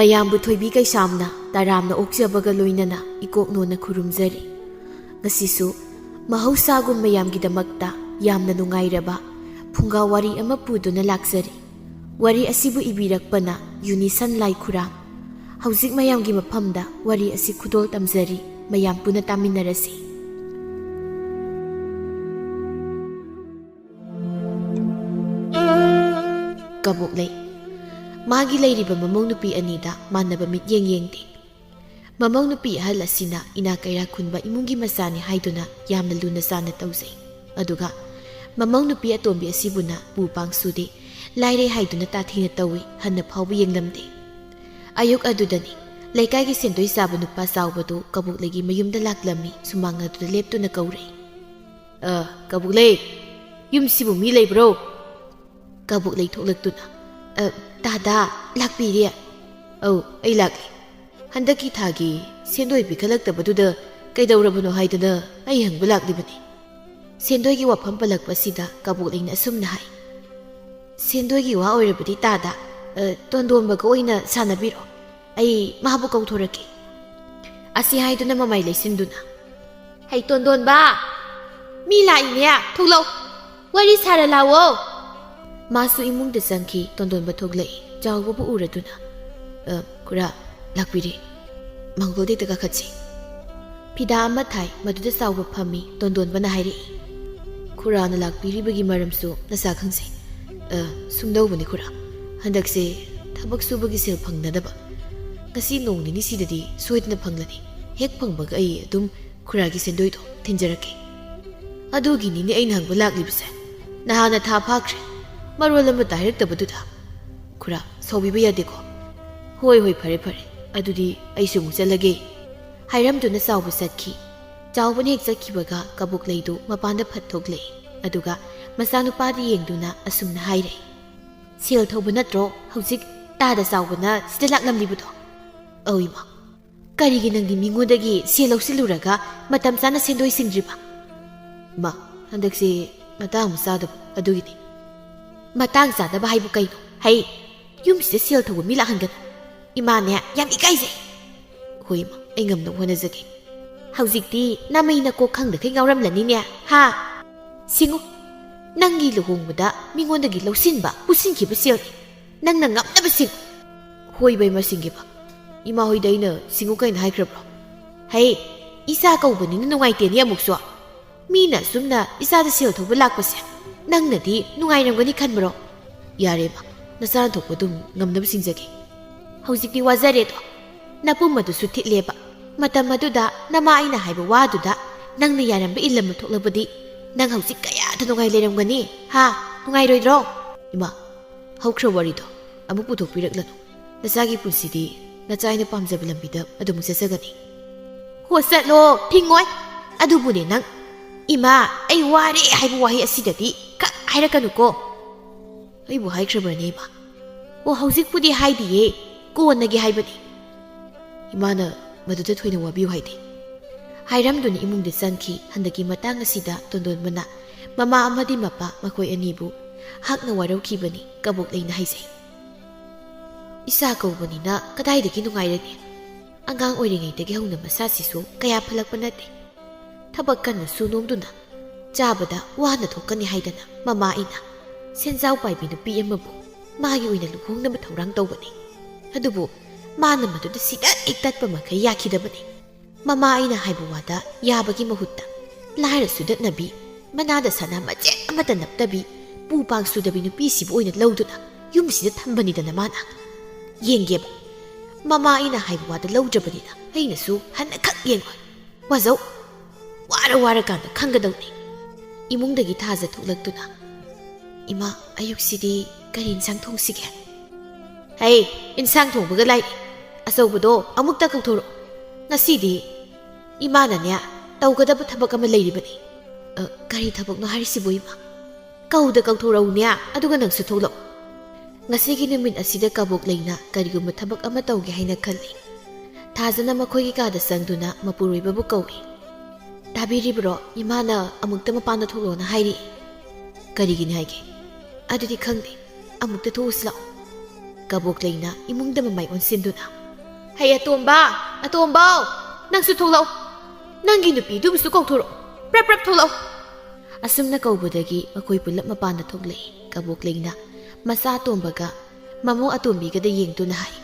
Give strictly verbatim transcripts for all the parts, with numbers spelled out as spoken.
ꯃꯌꯥꯝꯕꯨ ꯊꯣꯏꯕꯤ ꯀꯩꯁꯥꯝꯅ ꯇꯔꯥꯝꯅ ꯑꯣꯛꯆꯕꯒ ꯂꯣꯏꯅꯅ ꯏꯀꯣꯛꯅꯣꯅ ꯈꯨꯔꯨꯝꯖꯔꯤ꯫ ꯉꯁꯤꯁꯨ ꯃꯍꯧꯁꯥꯒꯨꯝ ꯃꯌꯥꯝꯒꯤꯗꯃꯛꯇ ꯌꯥꯝꯅ ꯅꯨꯡꯉꯥꯏꯔꯕ ꯐꯨꯡꯒꯥ ꯋꯥꯔꯤ ꯑꯃ ꯄꯨꯗꯨꯅ ꯂꯥꯛꯆꯔꯤ꯫ ꯋꯥꯔꯤ ꯑꯁꯤꯕꯨ ꯏꯕꯤꯔꯛꯄꯅ ꯌꯨꯅꯤꯁꯟ ꯂꯥꯏꯈꯨꯔꯥꯝ꯫ ꯍꯧꯖꯤꯛ ꯃꯌꯥꯝꯒꯤ ꯃꯐꯝꯗ ꯋꯥꯔꯤ ꯑꯁꯤ ꯈꯨꯗꯣꯜ ꯇꯝꯖꯔꯤ, ꯃꯌꯥꯝ ꯄꯨꯟꯅ ꯇꯥꯃꯤꯟꯅꯔꯁꯤ꯫ ꯀꯕꯣꯛꯂꯩ꯫ ꯃꯥꯒꯤ ꯂꯩꯔꯤꯕ ꯃꯃꯧ ꯅꯨꯄꯤ ꯑꯅꯤꯗ ꯃꯥꯟꯅꯕ ꯃꯤꯠꯌꯦꯡ ꯌꯦꯡꯗꯦ꯫ ꯃꯃꯧ ꯅꯨꯄꯤ ꯑꯍꯜ ꯑꯁꯤꯅ ꯏꯅꯥ ꯀꯩꯔꯥꯛ ꯈꯨꯟꯕ ꯏꯃꯨꯡꯒꯤ ꯃꯆꯥꯅꯤ ꯍꯥꯏꯗꯨꯅ ꯌꯥꯝꯅ ꯂꯨꯅ ꯆꯥꯟꯅ ꯇꯧꯖꯩ꯫ ꯑꯗꯨꯒ ꯃꯃꯧ ꯅꯨꯄꯤ ꯑꯇꯣꯝꯕꯤ ꯑꯁꯤꯕꯨꯅ ꯄꯨ ꯄꯥꯡ ꯁꯨꯗꯦ, ꯂꯥꯏꯔꯩ ꯍꯥꯏꯗꯨꯅ ꯇꯥꯊꯤꯅ ꯇꯧꯏ, ꯍꯟꯅ ꯐꯥꯎꯕ ꯌꯦꯡꯂꯝꯗꯦ꯫ ꯑꯌꯨꯛ ꯑꯗꯨꯗꯅꯤ ꯂꯩꯀꯥꯏꯒꯤ ꯁꯦꯟꯗꯣꯏ ꯆꯥꯕ ꯅꯨꯄꯥ ꯆꯥꯎꯕꯗꯨ ꯀꯕꯣꯛꯂꯩꯒꯤ ꯃꯌꯨꯝꯗ ꯂꯥꯛꯂꯝꯃꯤ, ꯁꯨꯃꯥꯡ ꯑꯗꯨꯗ ꯂꯦꯞꯇꯨꯅ ꯀꯧꯔꯦ꯫ "ꯑ, ꯀꯕꯣꯛꯂꯩ, ꯌꯨꯝꯁꯤꯕꯨ ꯃꯤ ꯂꯩꯕ꯭ꯔꯣ?" ꯀꯕꯣꯛꯂꯩ ꯊꯣꯛꯂꯛꯇꯨꯅ, "ꯑ, ꯇꯥꯗꯥ, ꯂꯥꯛꯄꯤꯔꯦ꯫ ꯑꯧ, ꯑꯩ ꯂꯥꯛꯂꯦ꯫ ꯍꯟꯗꯛꯀꯤ ꯊꯥꯒꯤ ꯁꯦꯟꯗꯣꯏ ꯄꯤꯈꯠꯂꯛꯇꯕꯗꯨꯗ ꯀꯩꯗꯧꯔꯕꯅꯣ ꯍꯥꯏꯗꯅ ꯑꯩ ꯍꯪꯕ ꯂꯥꯛꯂꯤꯕꯅꯤ꯫" ꯁꯦꯟꯗꯣꯏꯒꯤ ꯋꯥꯐꯝ ꯄꯜꯂꯛꯄꯁꯤꯗ ꯀꯕꯣꯛꯂꯩꯅ ꯑꯁꯨꯝꯅ ꯍꯥꯏ, "ꯁꯦꯟꯗꯣꯏꯒꯤ ꯋꯥ ꯑꯣꯏꯔꯕꯗꯤ ꯇꯥꯗꯥ, ꯑ, ꯇꯣꯟꯗꯣꯝꯕꯒ ꯑꯣꯏꯅ ꯁꯥꯟꯅꯕꯤꯔꯣ꯫ ꯑꯩ ꯃꯥꯕꯨ ꯀꯧꯊꯣꯔꯛꯀꯦ꯫" ꯑꯁꯤ ꯍꯥꯏꯗꯨꯅ ꯃꯃꯥꯏ ꯂꯩꯁꯤꯟꯗꯨꯅ, "ꯍꯩ ꯇꯣꯟꯗꯣꯟꯕ, ꯃꯤ ꯂꯥꯛꯏꯅꯦ, ꯊꯣꯛꯂꯛꯎ, ꯋꯥꯔꯤ ꯁꯥꯔ ꯂꯥꯛꯑꯣ꯫" ꯃꯥꯁꯨ ꯏꯃꯨꯡꯗ ꯆꯪꯈꯤ꯫ ꯇꯣꯟꯗꯣꯟꯕ ꯊꯣꯛꯂꯛꯏ꯫ ꯆꯥꯎꯕꯕꯨ ꯎꯔꯗꯨꯅ, "ꯑ, ꯈꯨꯔꯥ, ꯂꯥꯛꯄꯤꯔꯦ꯫ ꯃꯥꯡꯒꯣꯜꯗ ꯍꯦꯛꯇ ꯀꯥꯈꯠꯁꯤ꯫" ꯐꯤꯗꯥ ꯑꯃ ꯊꯥꯏ, ꯃꯗꯨꯗ ꯆꯥꯎꯕ ꯐꯝꯃꯤ꯫ ꯇꯣꯟꯗꯣꯟꯕꯅ ꯍꯥꯏꯔꯛꯏ, "ꯈꯨꯔꯥꯅ ꯂꯥꯛꯄꯤꯔꯤꯕꯒꯤ ꯃꯔꯝꯁꯨ ꯅꯁꯥ ꯈꯪꯖꯩ꯫ ꯑ, ꯁꯨꯝꯗꯧꯕꯅꯤ ꯈꯨꯔꯥ, ꯍꯟꯗꯛꯁꯦ ꯊꯕꯛ ꯁꯨꯕꯒꯤ ꯁꯦꯜ ꯐꯪꯅꯗꯕ꯫ ꯉꯁꯤ ꯅꯣꯡ ꯅꯤꯅꯤꯁꯤꯗꯗꯤ ꯁꯣꯏꯗꯅ ꯐꯪꯂꯅꯤ꯫ ꯍꯦꯛ ꯐꯪꯕꯒ ꯑꯩ ꯑꯗꯨꯝ ꯈꯨꯔꯥꯒꯤ ꯁꯦꯟꯗꯣꯏꯗꯣ ꯊꯤꯟꯖꯔꯛꯀꯦ꯫" "ꯑꯗꯨꯒꯤꯅꯤꯅꯦ ꯑꯩꯅ ꯍꯪꯕ ꯂꯥꯛꯂꯤꯕꯁꯦ꯫ ꯅꯍꯥꯟꯅ ꯊꯥ ꯐꯥꯈ꯭ꯔꯦ, ꯃꯔꯣꯜ ꯑꯃꯠꯇ ꯍꯥꯏꯔꯛꯇꯕꯗꯨꯗ꯫ ꯈꯨꯔꯥ, ꯁꯥꯎꯕꯤꯕ ꯌꯥꯗꯦꯀꯣ꯫" "ꯍꯣꯏ, ꯍꯣꯏ, ꯐꯔꯦ, ꯐꯔꯦ꯫ ꯑꯗꯨꯗꯤ ꯑꯩꯁꯨ ꯑꯃꯨꯛ ꯆꯠꯂꯒꯦ꯫" ꯍꯥꯏꯔꯝꯗꯨꯅ ꯆꯥꯎꯕ ꯆꯠꯈꯤ꯫ ꯆꯥꯎꯕꯅ ꯍꯦꯛ ꯆꯠꯈꯤꯕꯒ ꯀꯕꯣꯛꯂꯩꯗꯨ ꯃꯄꯥꯟꯗ ꯐꯠ ꯊꯣꯛꯂꯛꯏ꯫ ꯑꯗꯨꯒ ꯃꯆꯥꯅꯨꯄꯥꯗ ꯌꯦꯡꯗꯨꯅ ꯑꯁꯨꯝꯅ ꯍꯥꯏꯔꯦ, "ꯁꯦꯜ ꯊꯧꯕ ꯅꯠꯇ꯭ꯔꯣ ꯍꯧꯖꯤꯛ ꯇꯥꯗ ꯆꯥꯎꯕꯅ ꯁꯤꯗ ꯂꯥꯛꯂꯝꯂꯤꯕꯗꯣ?" "ꯑꯧ ꯏꯃꯥ, ꯀꯔꯤꯒꯤ ꯅꯪꯗꯤ ꯃꯤꯉꯣꯟꯗꯒꯤ ꯁꯦꯜ ꯂꯧꯁꯤꯜꯂꯨꯔꯒ ꯃꯇꯝ ꯆꯥꯅ ꯁꯦꯟꯗꯣꯏ ꯁꯤꯡꯗ꯭ꯔꯤꯕ?" "ꯏꯃꯥ, ꯍꯟꯗꯛꯁꯦ ꯃꯇꯥꯡ ꯑꯃ ꯆꯥꯗꯕ, ꯑꯗꯨꯒꯤꯅꯤ꯫" "ꯃꯇꯥꯡ ꯆꯥꯗꯕ ꯍꯥꯏꯕꯨ ꯀꯩꯅꯣ? ꯍꯩ, ꯌꯨꯝꯁꯤꯗ ꯁꯦꯜ ꯊꯧꯕ ꯃꯤ ꯂꯥꯛꯍꯟꯒꯅꯨ꯫" ꯏꯃꯥꯅꯦ, ꯌꯥꯝ ꯏꯀꯥꯏꯖꯩ꯫ ꯍꯣꯏ ꯏꯃꯥ, ꯑꯩ ꯉꯝꯅꯕ ꯍꯣꯠꯅꯖꯒꯦ꯫ ꯍꯧꯖꯤꯛꯇꯤ ꯅꯃꯩ ꯅꯀꯣꯛ ꯈꯪꯗꯈꯩ ꯉꯥꯎꯔꯝꯂꯅꯤꯅꯦ, ꯍꯥ? ꯁꯤꯡꯉꯨ, ꯅꯪꯒꯤ ꯂꯨꯍꯣꯡꯕꯗ ꯃꯤꯉꯣꯟꯗꯒꯤ ꯂꯧꯁꯤꯟꯕ, ꯄꯨꯁꯤꯟꯈꯤꯕ ꯁꯦꯜꯅꯤ꯫ ꯅꯪꯅ ꯉꯝꯅꯕ ꯁꯤꯡꯉꯨ꯫ ꯍꯣꯏ ꯏꯃꯥ, ꯁꯤꯡꯒꯦꯕ꯫ ꯏꯃꯥ ꯍꯣꯏꯗ ꯑꯩꯅ ꯁꯤꯡꯉꯨ ꯀꯥꯏꯅ ꯍꯥꯏꯈ꯭ꯔꯕ꯭ꯔꯣ? ꯍꯩ, ꯏꯆꯥ ꯀꯧꯕꯅꯤꯅ ꯅꯨꯡꯉꯥꯏꯇꯦꯅꯦ ꯑꯃꯨꯛꯁꯨ꯫ ꯃꯤꯅ ꯑꯁꯨꯝꯅ ꯏꯆꯥꯗ ꯁꯦꯜ ꯊꯣꯛꯄ ꯂꯥꯛꯄꯁꯦ ꯅꯪꯅꯗꯤ ꯅꯨꯡꯉꯥꯏꯔꯝꯒꯅꯤ ꯈꯟꯕ꯭ꯔꯣ? ꯌꯥꯔꯦ ꯏꯃꯥ, ꯅꯆꯥꯅ ꯊꯣꯛꯄ ꯑꯗꯨꯝ ꯉꯝꯅꯕ ꯁꯤꯡꯖꯒꯦ꯫ ꯍꯧꯖꯤꯛꯇꯤ ꯋꯥꯖꯔꯦꯗꯣ꯫ ꯅꯄꯨꯝ ꯑꯗꯨꯁꯨ ꯊꯤꯠꯂꯦꯕ꯫ ꯃꯇꯝ ꯑꯗꯨꯗ ꯅꯃꯥ ꯑꯩꯅ ꯍꯥꯏꯕ ꯋꯥꯗꯨꯗ ꯅꯪꯅ ꯌꯥꯔꯝꯕ ꯏꯜꯂꯝꯕ ꯊꯣꯛꯂꯕꯗꯤ ꯅꯪ ꯍꯧꯖꯤꯛ ꯀꯌꯥꯗ ꯅꯨꯡꯉꯥꯏ ꯂꯩꯔꯝꯒꯅꯤ, ꯍꯥ? ꯅꯨꯡꯉꯥꯏꯔꯣꯏꯗ꯭ꯔꯣ? ꯏꯃꯥ, ꯍꯧꯈ꯭ꯔ ꯋꯥꯔꯤꯗꯣ ꯑꯃꯨꯛ ꯄꯨꯊꯣꯛꯄꯤꯔꯛꯂꯅꯨ꯫ ꯅꯆꯥꯒꯤ ꯄꯨꯟꯁꯤꯗꯤ ꯅꯆꯥ ꯑꯩꯅ ꯄꯥꯝꯖꯕ ꯂꯝꯕꯤꯗ ꯑꯗꯨꯝ ꯆꯠꯆꯒꯅꯤ꯫ ꯍꯣ, ꯆꯠꯂꯣ, ꯐꯤꯡꯉꯣꯏ꯫ ꯑꯗꯨꯕꯨꯅꯦ ꯅꯪ, "ꯏꯃꯥ, ꯑꯩ ꯋꯥꯔꯦ" ꯍꯥꯏꯕ ꯋꯥꯍꯩ ꯑꯁꯤꯗꯗꯤ ꯈꯛ ꯍꯥꯏꯔꯛꯀꯅꯨꯀꯣ꯫ ꯑꯩꯕꯨ ꯍꯥꯏꯈ꯭ꯔꯕ꯭ꯔꯅꯦ, ꯏꯃꯥ? ꯑꯣ, ꯍꯧꯖꯤꯛꯄꯨꯗꯤ ꯍꯥꯏꯗꯤꯌꯦ, ꯀꯣꯟꯅꯒꯤ ꯍꯥꯏꯕꯅꯤ꯫ ꯏꯃꯥꯅ ꯃꯗꯨꯗ ꯊꯣꯏꯅ ꯋꯥꯕꯤꯌꯨ ꯍꯥꯏꯗꯦ꯫ ꯍꯥꯏꯔꯝꯗꯨꯅ ꯏꯃꯨꯡꯗ ꯆꯪꯈꯤ꯫ ꯍꯟꯗꯛꯀꯤ ꯃꯇꯥꯡ ꯑꯁꯤꯗ ꯇꯣꯟꯗꯣꯟꯕꯅ ꯃꯃꯥ ꯑꯃꯗꯤ ꯃꯄꯥ ꯃꯈꯣꯏ ꯑꯅꯤꯕꯨ ꯍꯛꯅ ꯋꯥꯔꯧꯈꯤꯕꯅꯤ, ꯀꯕꯣꯛ ꯂꯩꯅ ꯍꯥꯏꯖꯩ꯫ ꯏꯆꯥ ꯀꯧꯕꯅꯤꯅ ꯀꯗꯥꯏꯗꯒꯤ ꯅꯨꯡꯉꯥꯏꯔꯅꯤ? ꯑꯉꯥꯡ ꯑꯣꯏꯔꯤꯉꯩꯗꯒꯤ ꯍꯧꯅ ꯃꯁꯥꯁꯤꯁꯨ ꯀꯌꯥ ꯐꯂꯛꯄ ꯅꯠꯇꯦ꯫ ꯊꯕꯛ ꯀꯟꯅ ꯁꯨ ꯅꯣꯝꯗꯨꯅ ꯆꯥꯕꯗ ꯋꯥꯅ ꯊꯣꯛꯀꯅꯤ ꯍꯥꯏꯗꯅ ꯃꯃꯥ ꯑꯩꯅ ꯁꯦꯟꯖꯥꯎ ꯄꯥꯏꯕꯤ ꯅꯨꯄꯤ ꯑꯃꯕꯨ ꯃꯥꯒꯤ ꯑꯣꯏꯅ ꯂꯨꯍꯣꯡꯅꯕ ꯊꯧꯔꯥꯡ ꯇꯧꯕꯅꯤ꯫ ꯑꯗꯨꯕꯨ ꯃꯥꯅ ꯃꯗꯨꯗ ꯁꯤꯗꯠ ꯍꯦꯛ ꯇꯠꯄ ꯃꯈꯩ ꯌꯥꯈꯤꯗꯕꯅꯤ꯫ ꯃꯃꯥ ꯑꯩꯅ ꯍꯥꯏꯕ ꯋꯥꯗ ꯌꯥꯕꯒꯤ ꯃꯍꯨꯠꯇ ꯂꯥꯏꯔ ꯁꯨꯗꯠꯅꯕꯤ, ꯃꯅꯥꯗ ꯁꯅꯥ ꯃꯆꯦꯠ ꯑꯃꯠꯇ ꯅꯞꯇꯕꯤ, ꯄꯨ ꯄꯥꯡ ꯁꯨꯗꯕꯤ ꯅꯨꯄꯤꯁꯤꯕꯨ ꯑꯣꯏꯅ ꯂꯧꯗꯨꯅ ꯌꯨꯝꯁꯤꯗ ꯊꯝꯕꯅꯤꯗꯅ ꯃꯥꯅ꯫ ꯌꯦꯡꯒꯦꯕ, ꯃꯃꯥ ꯑꯩꯅ ꯍꯥꯏꯕ ꯋꯥꯗ ꯂꯧꯗ꯭ꯔꯕꯅꯤꯅ ꯑꯩꯅꯁꯨ ꯍꯟꯅ ꯈꯛ ꯌꯦꯡꯉꯣꯏ꯫ ꯋꯥꯖꯧ꯫ ꯋꯥꯔ ꯋꯥꯔꯀꯥꯟꯗ ꯈꯪꯒꯗꯧꯅꯤ꯫ ꯏꯃꯨꯡꯗꯒꯤ ꯊꯥꯖ ꯊꯣꯛꯂꯛꯇꯨꯅ, "ꯏꯃꯥ, ꯑꯌꯨꯛꯁꯤꯗꯤ ꯀꯔꯤ ꯏꯟꯁꯥꯡ ꯊꯣꯡꯁꯤꯒꯦ?" "ꯍꯩ, ꯏꯟꯁꯥꯡ ꯊꯣꯡꯕꯒ ꯂꯥꯏꯔꯤ꯫ ꯑꯆꯧꯕꯗꯣ ꯑꯃꯨꯛꯇ ꯀꯧꯊꯣꯔꯛꯑꯣ꯫ ꯉꯁꯤꯗꯤ ꯏꯃꯥꯅꯅꯦ, ꯇꯧꯒꯗꯕ ꯊꯕꯛ ꯑꯃ ꯂꯩꯔꯤꯕꯅꯤ꯫" "ꯑ, ꯀꯔꯤ ꯊꯕꯛꯅꯣ ꯍꯥꯏꯔꯤꯁꯤꯕꯨ, ꯏꯃꯥ?" "ꯀꯧꯗ ꯀꯧꯊꯣꯔꯛꯎꯅꯦ, ꯑꯗꯨꯒ ꯅꯪꯁꯨ ꯊꯣꯛꯂꯛꯑꯣ꯫ ꯉꯁꯤꯒꯤ ꯅꯨꯃꯤꯠ ꯑꯁꯤꯗ ꯀꯕꯣꯛ ꯂꯩꯅ ꯀꯔꯤꯒꯨꯝꯕ ꯊꯕꯛ ꯑꯃ ꯇꯧꯒꯦ ꯍꯥꯏꯅ ꯈꯜꯂꯤ꯫" ꯊꯥꯖꯅ ꯃꯈꯣꯏꯒꯤ ꯀꯥꯗ ꯆꯪꯗꯨꯅ ꯃꯄꯨꯔꯣꯏꯕꯕꯨ ꯀꯧꯏ꯫ "ꯇꯥꯕꯤꯔꯤꯕ꯭ꯔꯣ? ꯏꯃꯥꯅ ꯑꯃꯨꯛꯇ ꯃꯄꯥꯟꯗ ꯊꯣꯛꯂꯣꯅ ꯍꯥꯏꯔꯤ꯫" "ꯀꯔꯤꯒꯤꯅꯤ ꯍꯥꯏꯒꯦ?" "ꯑꯗꯨꯗꯤ ꯈꯪꯗꯦ, ꯑꯃꯨꯛꯇ ꯊꯣꯛꯎꯁꯤ ꯂꯥꯛꯑꯣ꯫" ꯀꯕꯣꯛꯂꯩꯅ ꯏꯃꯨꯡꯗ ꯃꯃꯥꯏ ꯑꯣꯟꯁꯤꯟꯗꯨꯅ, "ꯍꯩ ꯑꯇꯣꯝꯕ, ꯑꯇꯣꯝꯕꯧ, ꯅꯪꯁꯨ ꯊꯣꯛꯂꯛꯑꯣ꯫ ꯅꯪꯒꯤ ꯅꯨꯄꯤꯗꯨꯕꯨꯁꯨ ꯀꯧꯊꯣꯔꯛꯑꯣ꯫ ꯄ꯭ꯔꯞ ꯄ꯭ꯔꯞ ꯊꯣꯛꯂꯛꯑꯣ!" ꯑꯁꯨꯝꯅ ꯀꯧꯕꯗꯒꯤ ꯃꯈꯣꯏ ꯄꯨꯂꯞ ꯃꯄꯥꯟꯗ ꯊꯣꯛꯂꯛꯏ꯫ ꯀꯕꯣꯛꯂꯩꯅ ꯃꯆꯥ ꯑꯇꯣꯝꯕꯒ ꯃꯃꯧ ꯑꯇꯣꯝꯕꯤꯒꯗ ꯌꯦꯡꯗꯨꯅ ꯍꯥꯏ,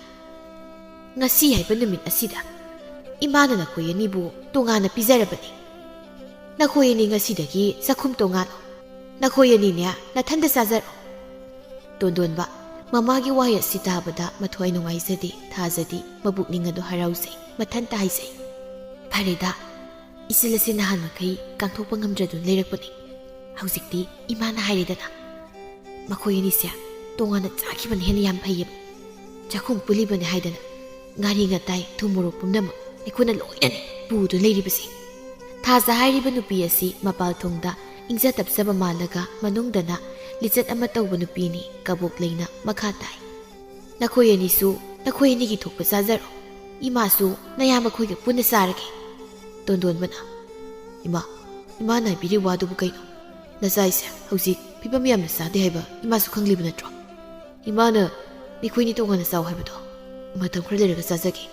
"ꯉꯁꯤ ꯍꯥꯏꯕ ꯅꯨꯃꯤꯠ ꯑꯁꯤꯗ ꯏꯃꯥꯅ ꯅꯈꯣꯏ ꯑꯅꯤꯕꯨ ꯇꯣꯉꯥꯟꯅ ꯄꯤꯖꯔꯕꯅꯤ꯫ ꯅꯈꯣꯏ ꯑꯅꯤ ꯉꯁꯤꯗꯒꯤ ꯆꯥꯛꯈꯨꯝ ꯇꯣꯉꯥꯟꯂꯣ꯫ ꯅꯈꯣꯏ ꯑꯅꯤꯅꯦ ꯅꯊꯟꯗ ꯆꯥꯖꯔꯣ꯫" ꯇꯣꯟꯗꯣꯟꯕ ꯃꯃꯥꯒꯤ ꯋꯥꯍꯩ ꯑꯁꯤ ꯇꯥꯕꯗ ꯃꯊ꯭ꯋꯥꯏ ꯅꯨꯡꯉꯥꯏꯖꯗꯦ, ꯊꯥꯖꯗꯦ, ꯃꯕꯨꯛꯅꯤꯡ ꯑꯗꯨ ꯍꯔꯥꯎꯖꯩ, ꯃꯊꯟꯇ ꯍꯥꯏꯖꯩ, "ꯐꯔꯦꯗ, ꯏꯆꯜ ꯑꯁꯤ ꯅꯍꯥꯟ ꯃꯈꯩ ꯀꯥꯡꯊꯣꯛꯄ ꯉꯝꯗ꯭ꯔꯗꯨꯅ ꯂꯩꯔꯛꯄꯅꯤ꯫ ꯍꯧꯖꯤꯛꯇꯤ ꯏꯃꯥꯅ ꯍꯥꯏꯔꯦꯗꯅ꯫ ꯃꯈꯣꯏ ꯑꯅꯤꯁꯦ ꯇꯣꯉꯥꯟꯅ ꯆꯥꯈꯤꯕꯅ ꯍꯦꯟꯅ ꯌꯥꯝ ꯐꯩꯌꯦꯕ꯫ ꯆꯥꯛꯈꯨꯝ ꯄꯨꯜꯂꯤꯕꯅꯤ ꯍꯥꯏꯗꯅ ꯉꯥꯔꯤ ꯉꯇꯥꯏ ꯊꯨꯝ ꯃꯣꯔꯣꯛ ꯄꯨꯝꯅꯃꯛ ꯑꯩꯈꯣꯏꯅ ꯂꯣꯏꯅꯅꯦ ꯄꯨꯗꯨꯅ ꯂꯩꯔꯤꯕꯁꯦ꯫" ꯊꯥꯖ ꯍꯥꯏꯔꯤꯕ ꯅꯨꯄꯤ ꯑꯁꯤ ꯃꯄꯥꯜ ꯊꯣꯡꯗ ꯏꯪꯖ ꯇꯞꯆꯕ ꯃꯥꯜꯂꯒ ꯃꯅꯨꯡꯗꯅ ꯂꯤꯆꯠ ꯑꯃ ꯇꯧꯕ ꯅꯨꯄꯤꯅꯤ꯫ ꯀꯕꯣꯛꯂꯩꯅ ꯃꯈꯥ ꯇꯥꯏ, "ꯅꯈꯣꯏ ꯑꯅꯤꯁꯨ ꯅꯈꯣꯏ ꯑꯅꯤꯒꯤ ꯊꯣꯛꯄ ꯆꯥꯖꯔꯣ꯫ ꯏꯃꯥꯁꯨ ꯅꯌꯥꯝꯕ ꯈꯣꯏꯒ ꯄꯨꯟꯅ ꯆꯥꯔꯒꯦ꯫" ꯇꯣꯟꯗꯣꯟꯕꯅ, "ꯏꯃꯥ, ꯏꯃꯥꯅ ꯍꯥꯏꯕꯤꯔꯤꯕ ꯋꯥꯗꯨꯕꯨ ꯀꯩꯅꯣ? ꯅꯆꯥꯏꯁꯦ ꯍꯧꯖꯤꯛ ꯐꯤꯕꯝ ꯌꯥꯝꯅ ꯆꯥꯗꯦ ꯍꯥꯏꯕ ꯏꯃꯥꯁꯨ ꯈꯪꯂꯤꯕ ꯅꯠꯇ꯭ꯔꯣ? ꯏꯃꯥꯅ ꯅꯈꯣꯏꯅꯤ ꯇꯣꯉꯥꯟꯅ ꯆꯥꯎ ꯍꯥꯏꯕꯗꯣ ꯃꯇꯝ ꯈꯔ ꯂꯩꯔꯒ ꯆꯥꯖꯒꯦ꯫"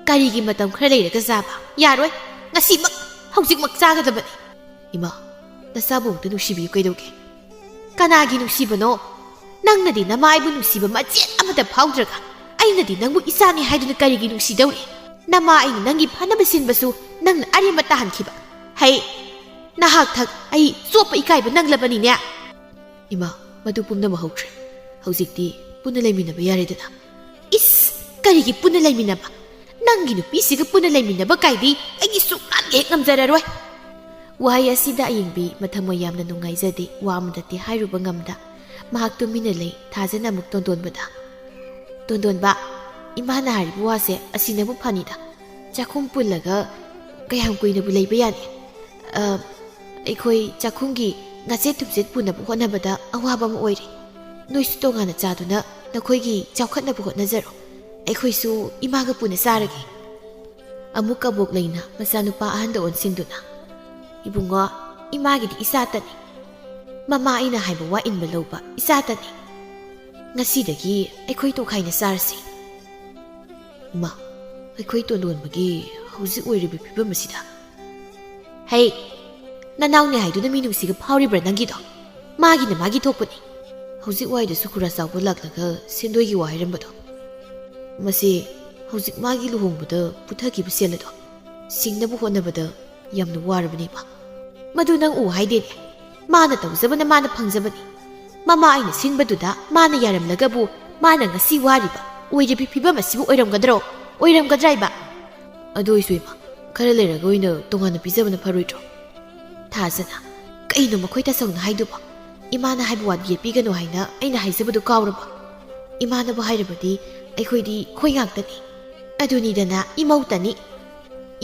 "ꯀꯔꯤꯒꯤ ꯃꯇꯝ ꯈꯔ ꯂꯩꯔꯒ ꯆꯥꯕ? ꯌꯥꯔꯣꯏ꯫ ꯉꯁꯤꯃꯛ, ꯍꯧꯖꯤꯛꯃꯛ ꯆꯥꯒꯗꯕꯅꯤ꯫" "ꯏꯃꯥ, ꯅꯆꯥꯕꯨ ꯑꯃꯨꯛꯇ ꯅꯨꯡꯁꯤꯕꯤꯌꯨ ꯀꯩꯗꯧꯒꯦ?" "ꯀꯅꯥꯒꯤ ꯅꯨꯡꯁꯤꯕꯅꯣ? ꯅꯪꯅꯗꯤ ꯅꯃꯥ ꯑꯩꯕꯨ ꯅꯨꯡꯁꯤꯕ ꯃꯆꯦꯠ ꯑꯃꯠꯇ ꯐꯥꯎꯗ꯭ꯔꯒ ꯑꯩꯅꯗꯤ ꯅꯪꯕꯨ ꯏꯆꯥꯅꯤ ꯍꯥꯏꯗꯨꯅ ꯀꯔꯤꯒꯤ ꯅꯨꯡꯁꯤꯗꯧꯔꯤ? ꯅꯃꯥ ꯑꯩꯅ ꯅꯪꯒꯤ ꯐꯅꯕ ꯁꯤꯟꯕꯁꯨ ꯅꯪꯅ ꯑꯔꯦꯝꯕ ꯇꯥꯍꯟꯈꯤꯕ꯫ ꯍꯩ, ꯅꯍꯥꯛ ꯊꯛ ꯑꯩ ꯆꯣꯞꯄ ꯏꯀꯥꯏꯕ ꯅꯪꯂꯕꯅꯤꯅꯦ꯫" "ꯏꯃꯥ, ꯃꯗꯨ ꯄꯨꯝꯅꯃꯛ ꯍꯧꯈ꯭ꯔꯦ꯫ ꯍꯧꯖꯤꯛꯇꯤ ꯄꯨꯟꯅ ꯂꯩꯃꯤꯟꯅꯕ ꯌꯥꯔꯦꯗꯅ꯫" "ꯏꯁ, ꯀꯔꯤꯒꯤ ꯄꯨꯟꯅ ꯂꯩꯃꯤꯟꯅꯕ? ꯅꯪꯒꯤ ꯅꯨꯄꯤꯁꯤꯒ ꯄꯨꯟꯅ ꯂꯩꯃꯤꯟꯅꯕ ꯀꯥꯏꯗꯤ ꯑꯩꯒꯤ ꯁꯨꯛꯂꯥꯟ ꯍꯦꯛ ꯉꯝꯖꯔꯔꯣꯏ꯫" ꯋꯥꯍꯩ ꯑꯁꯤꯗ ꯑꯌꯦꯡꯕꯤ ꯃꯊꯃꯣꯏ ꯌꯥꯝꯅ ꯅꯨꯡꯉꯥꯏꯖꯗꯦ꯫ ꯋꯥ ꯑꯃꯗꯗꯤ ꯍꯥꯏꯔꯨꯕ ꯉꯝꯗ꯫ ꯃꯍꯥꯛ ꯇꯨꯃꯤꯟꯅ ꯂꯩ꯫ ꯊꯥꯖꯅ ꯑꯃꯨꯛ ꯇꯣꯟꯗꯣꯟꯕꯗ, "ꯇꯣꯟꯗꯣꯟꯕ, ꯏꯃꯥꯅ ꯍꯥꯏꯔꯤꯕ ꯋꯥꯁꯦ ꯑꯁꯤꯅꯕꯨ ꯐꯅꯤꯗ꯫ ꯆꯥꯛꯈꯨꯝ ꯄꯨꯜꯂꯒ ꯀꯌꯥꯝ ꯀꯨꯏꯅꯕꯨ ꯂꯩꯕ ꯌꯥꯅꯤ? ꯑ, ꯑꯩꯈꯣꯏ ꯆꯥꯛꯈꯨꯝꯒꯤ ꯉꯥꯆꯦꯠ ꯊꯨꯝꯆꯦꯠ ꯄꯨꯅꯕ ꯍꯣꯠꯅꯕꯗ ꯑꯋꯥꯕ ꯑꯃ ꯑꯣꯏꯔꯦ꯫ ꯅꯣꯏꯁꯨ ꯇꯣꯉꯥꯟꯅ ꯆꯥꯗꯨꯅ ꯅꯈꯣꯏꯒꯤ ꯆꯥꯎꯈꯠꯅꯕ ꯍꯣꯠꯅꯖꯔꯣ꯫ ꯑꯩꯈꯣꯏꯁꯨ ꯏꯃꯥꯒ ꯄꯨꯟꯅ ꯆꯥꯔꯒꯦ꯫" ꯑꯃꯨꯛ ꯀꯕꯣꯛꯂꯩꯅ ꯃꯆꯥꯅꯨꯄꯥ ꯑꯍꯟꯗ ꯑꯣꯟꯁꯤꯟꯗꯨꯅ, "ꯏꯕꯨꯡꯉꯣ, ꯏꯃꯥꯒꯤꯗꯤ ꯏꯆꯥꯇꯅꯤ꯫ ꯃꯃꯥ ꯑꯩꯅ ꯍꯥꯏꯕ ꯋꯥ ꯏꯟꯕ ꯂꯧꯕ ꯏꯆꯥꯇꯅꯤ꯫ "ꯉꯁꯤꯗꯒꯤ ꯑꯩꯈꯣꯏ ꯇꯣꯈꯥꯏꯅ ꯆꯥꯔꯁꯤ꯫" "ꯏꯃꯥ, ꯑꯩꯈꯣꯏ ꯇꯣꯟꯗꯣꯟꯕꯒꯤ ꯍꯧꯖꯤꯛ ꯑꯣꯏꯔꯤꯕ ꯐꯤꯕꯝ ꯑꯁꯤꯗ?" "ꯍꯩ, ꯅꯅꯥꯎꯅꯦ ꯍꯥꯏꯗꯨꯅ ꯃꯤꯅꯨꯡꯁꯤꯒ ꯐꯥꯎꯔꯤꯕ꯭ꯔꯥ ꯅꯪꯒꯤꯗꯣ? ꯃꯥꯒꯤꯅ ꯃꯥꯒꯤ ꯊꯣꯛꯄꯅꯤ꯫ ꯍꯧꯖꯤꯛ ꯋꯥꯏꯗꯁꯨ ꯈꯨꯔꯥ ꯆꯥꯎꯕ ꯂꯥꯛꯂꯒ ꯁꯦꯟꯗꯣꯏꯒꯤ ꯋꯥ ꯍꯥꯏꯔꯝꯕꯗꯣ꯫ ꯃꯁꯤ ꯍꯧꯖꯤꯛ ꯃꯥꯒꯤ ꯂꯨꯍꯣꯡꯕꯗ ꯄꯨꯊꯈꯤꯕ ꯁꯦꯜ ꯑꯗꯣ ꯁꯤꯡꯅꯕ ꯍꯣꯠꯅꯕꯗ ꯌꯥꯝꯅ ꯋꯥꯔꯕꯅꯦꯕ꯫ ꯃꯗꯨ ꯅꯪ ꯎ ꯍꯥꯏꯗꯦꯅꯦ꯫ ꯃꯥꯅ ꯇꯧꯖꯕꯅ ꯃꯥꯅ ꯐꯪꯖꯕꯅꯤ꯫ ꯃꯃꯥ ꯑꯩꯅ ꯁꯤꯟꯕꯗꯨꯗ ꯃꯥꯅ ꯌꯥꯔꯝꯂꯒꯕꯨ ꯃꯥꯅ ꯉꯁꯤ ꯋꯥꯔꯤꯕ ꯑꯣꯏꯔꯤꯕꯤ ꯐꯤꯕꯝ ꯑꯁꯤꯕꯨ ꯑꯣꯏꯔꯝꯒꯗ꯭ꯔꯣ? ꯑꯣꯏꯔꯝꯒꯗ꯭ꯔꯥ ꯏꯕ? ꯑꯗꯨ ꯑꯣꯏꯁꯨ ꯏꯃꯥ, ꯈꯔ ꯂꯩꯔꯒ ꯑꯣꯏꯅ ꯇꯣꯉꯥꯟꯅ ꯄꯤꯖꯕꯅ ꯐꯔꯣꯏꯗ꯭ꯔꯣ?" ꯊꯥꯖꯅ, "ꯀꯩꯅꯣ ꯃꯈꯣꯏ ꯇꯥꯆꯧꯅ ꯍꯥꯏꯗꯨꯕꯣ? ꯏꯃꯥꯅ ꯍꯥꯏꯕ ꯋꯥꯗꯨ ꯌꯦꯠꯄꯤꯒꯅꯨ ꯍꯥꯏꯅ ꯑꯩꯅ ꯍꯥꯏꯖꯕꯗꯨ ꯀꯥꯎꯔꯕꯣ? ꯏꯃꯥꯅꯕꯨ ꯍꯥꯏꯔꯕꯗꯤ ꯑꯩꯈꯣꯏꯗꯤ ꯈꯣꯏ ꯉꯥꯛꯇꯅꯤ꯫ ꯑꯗꯨꯅꯤꯗꯅ ꯏꯃꯧꯇꯅꯤ꯫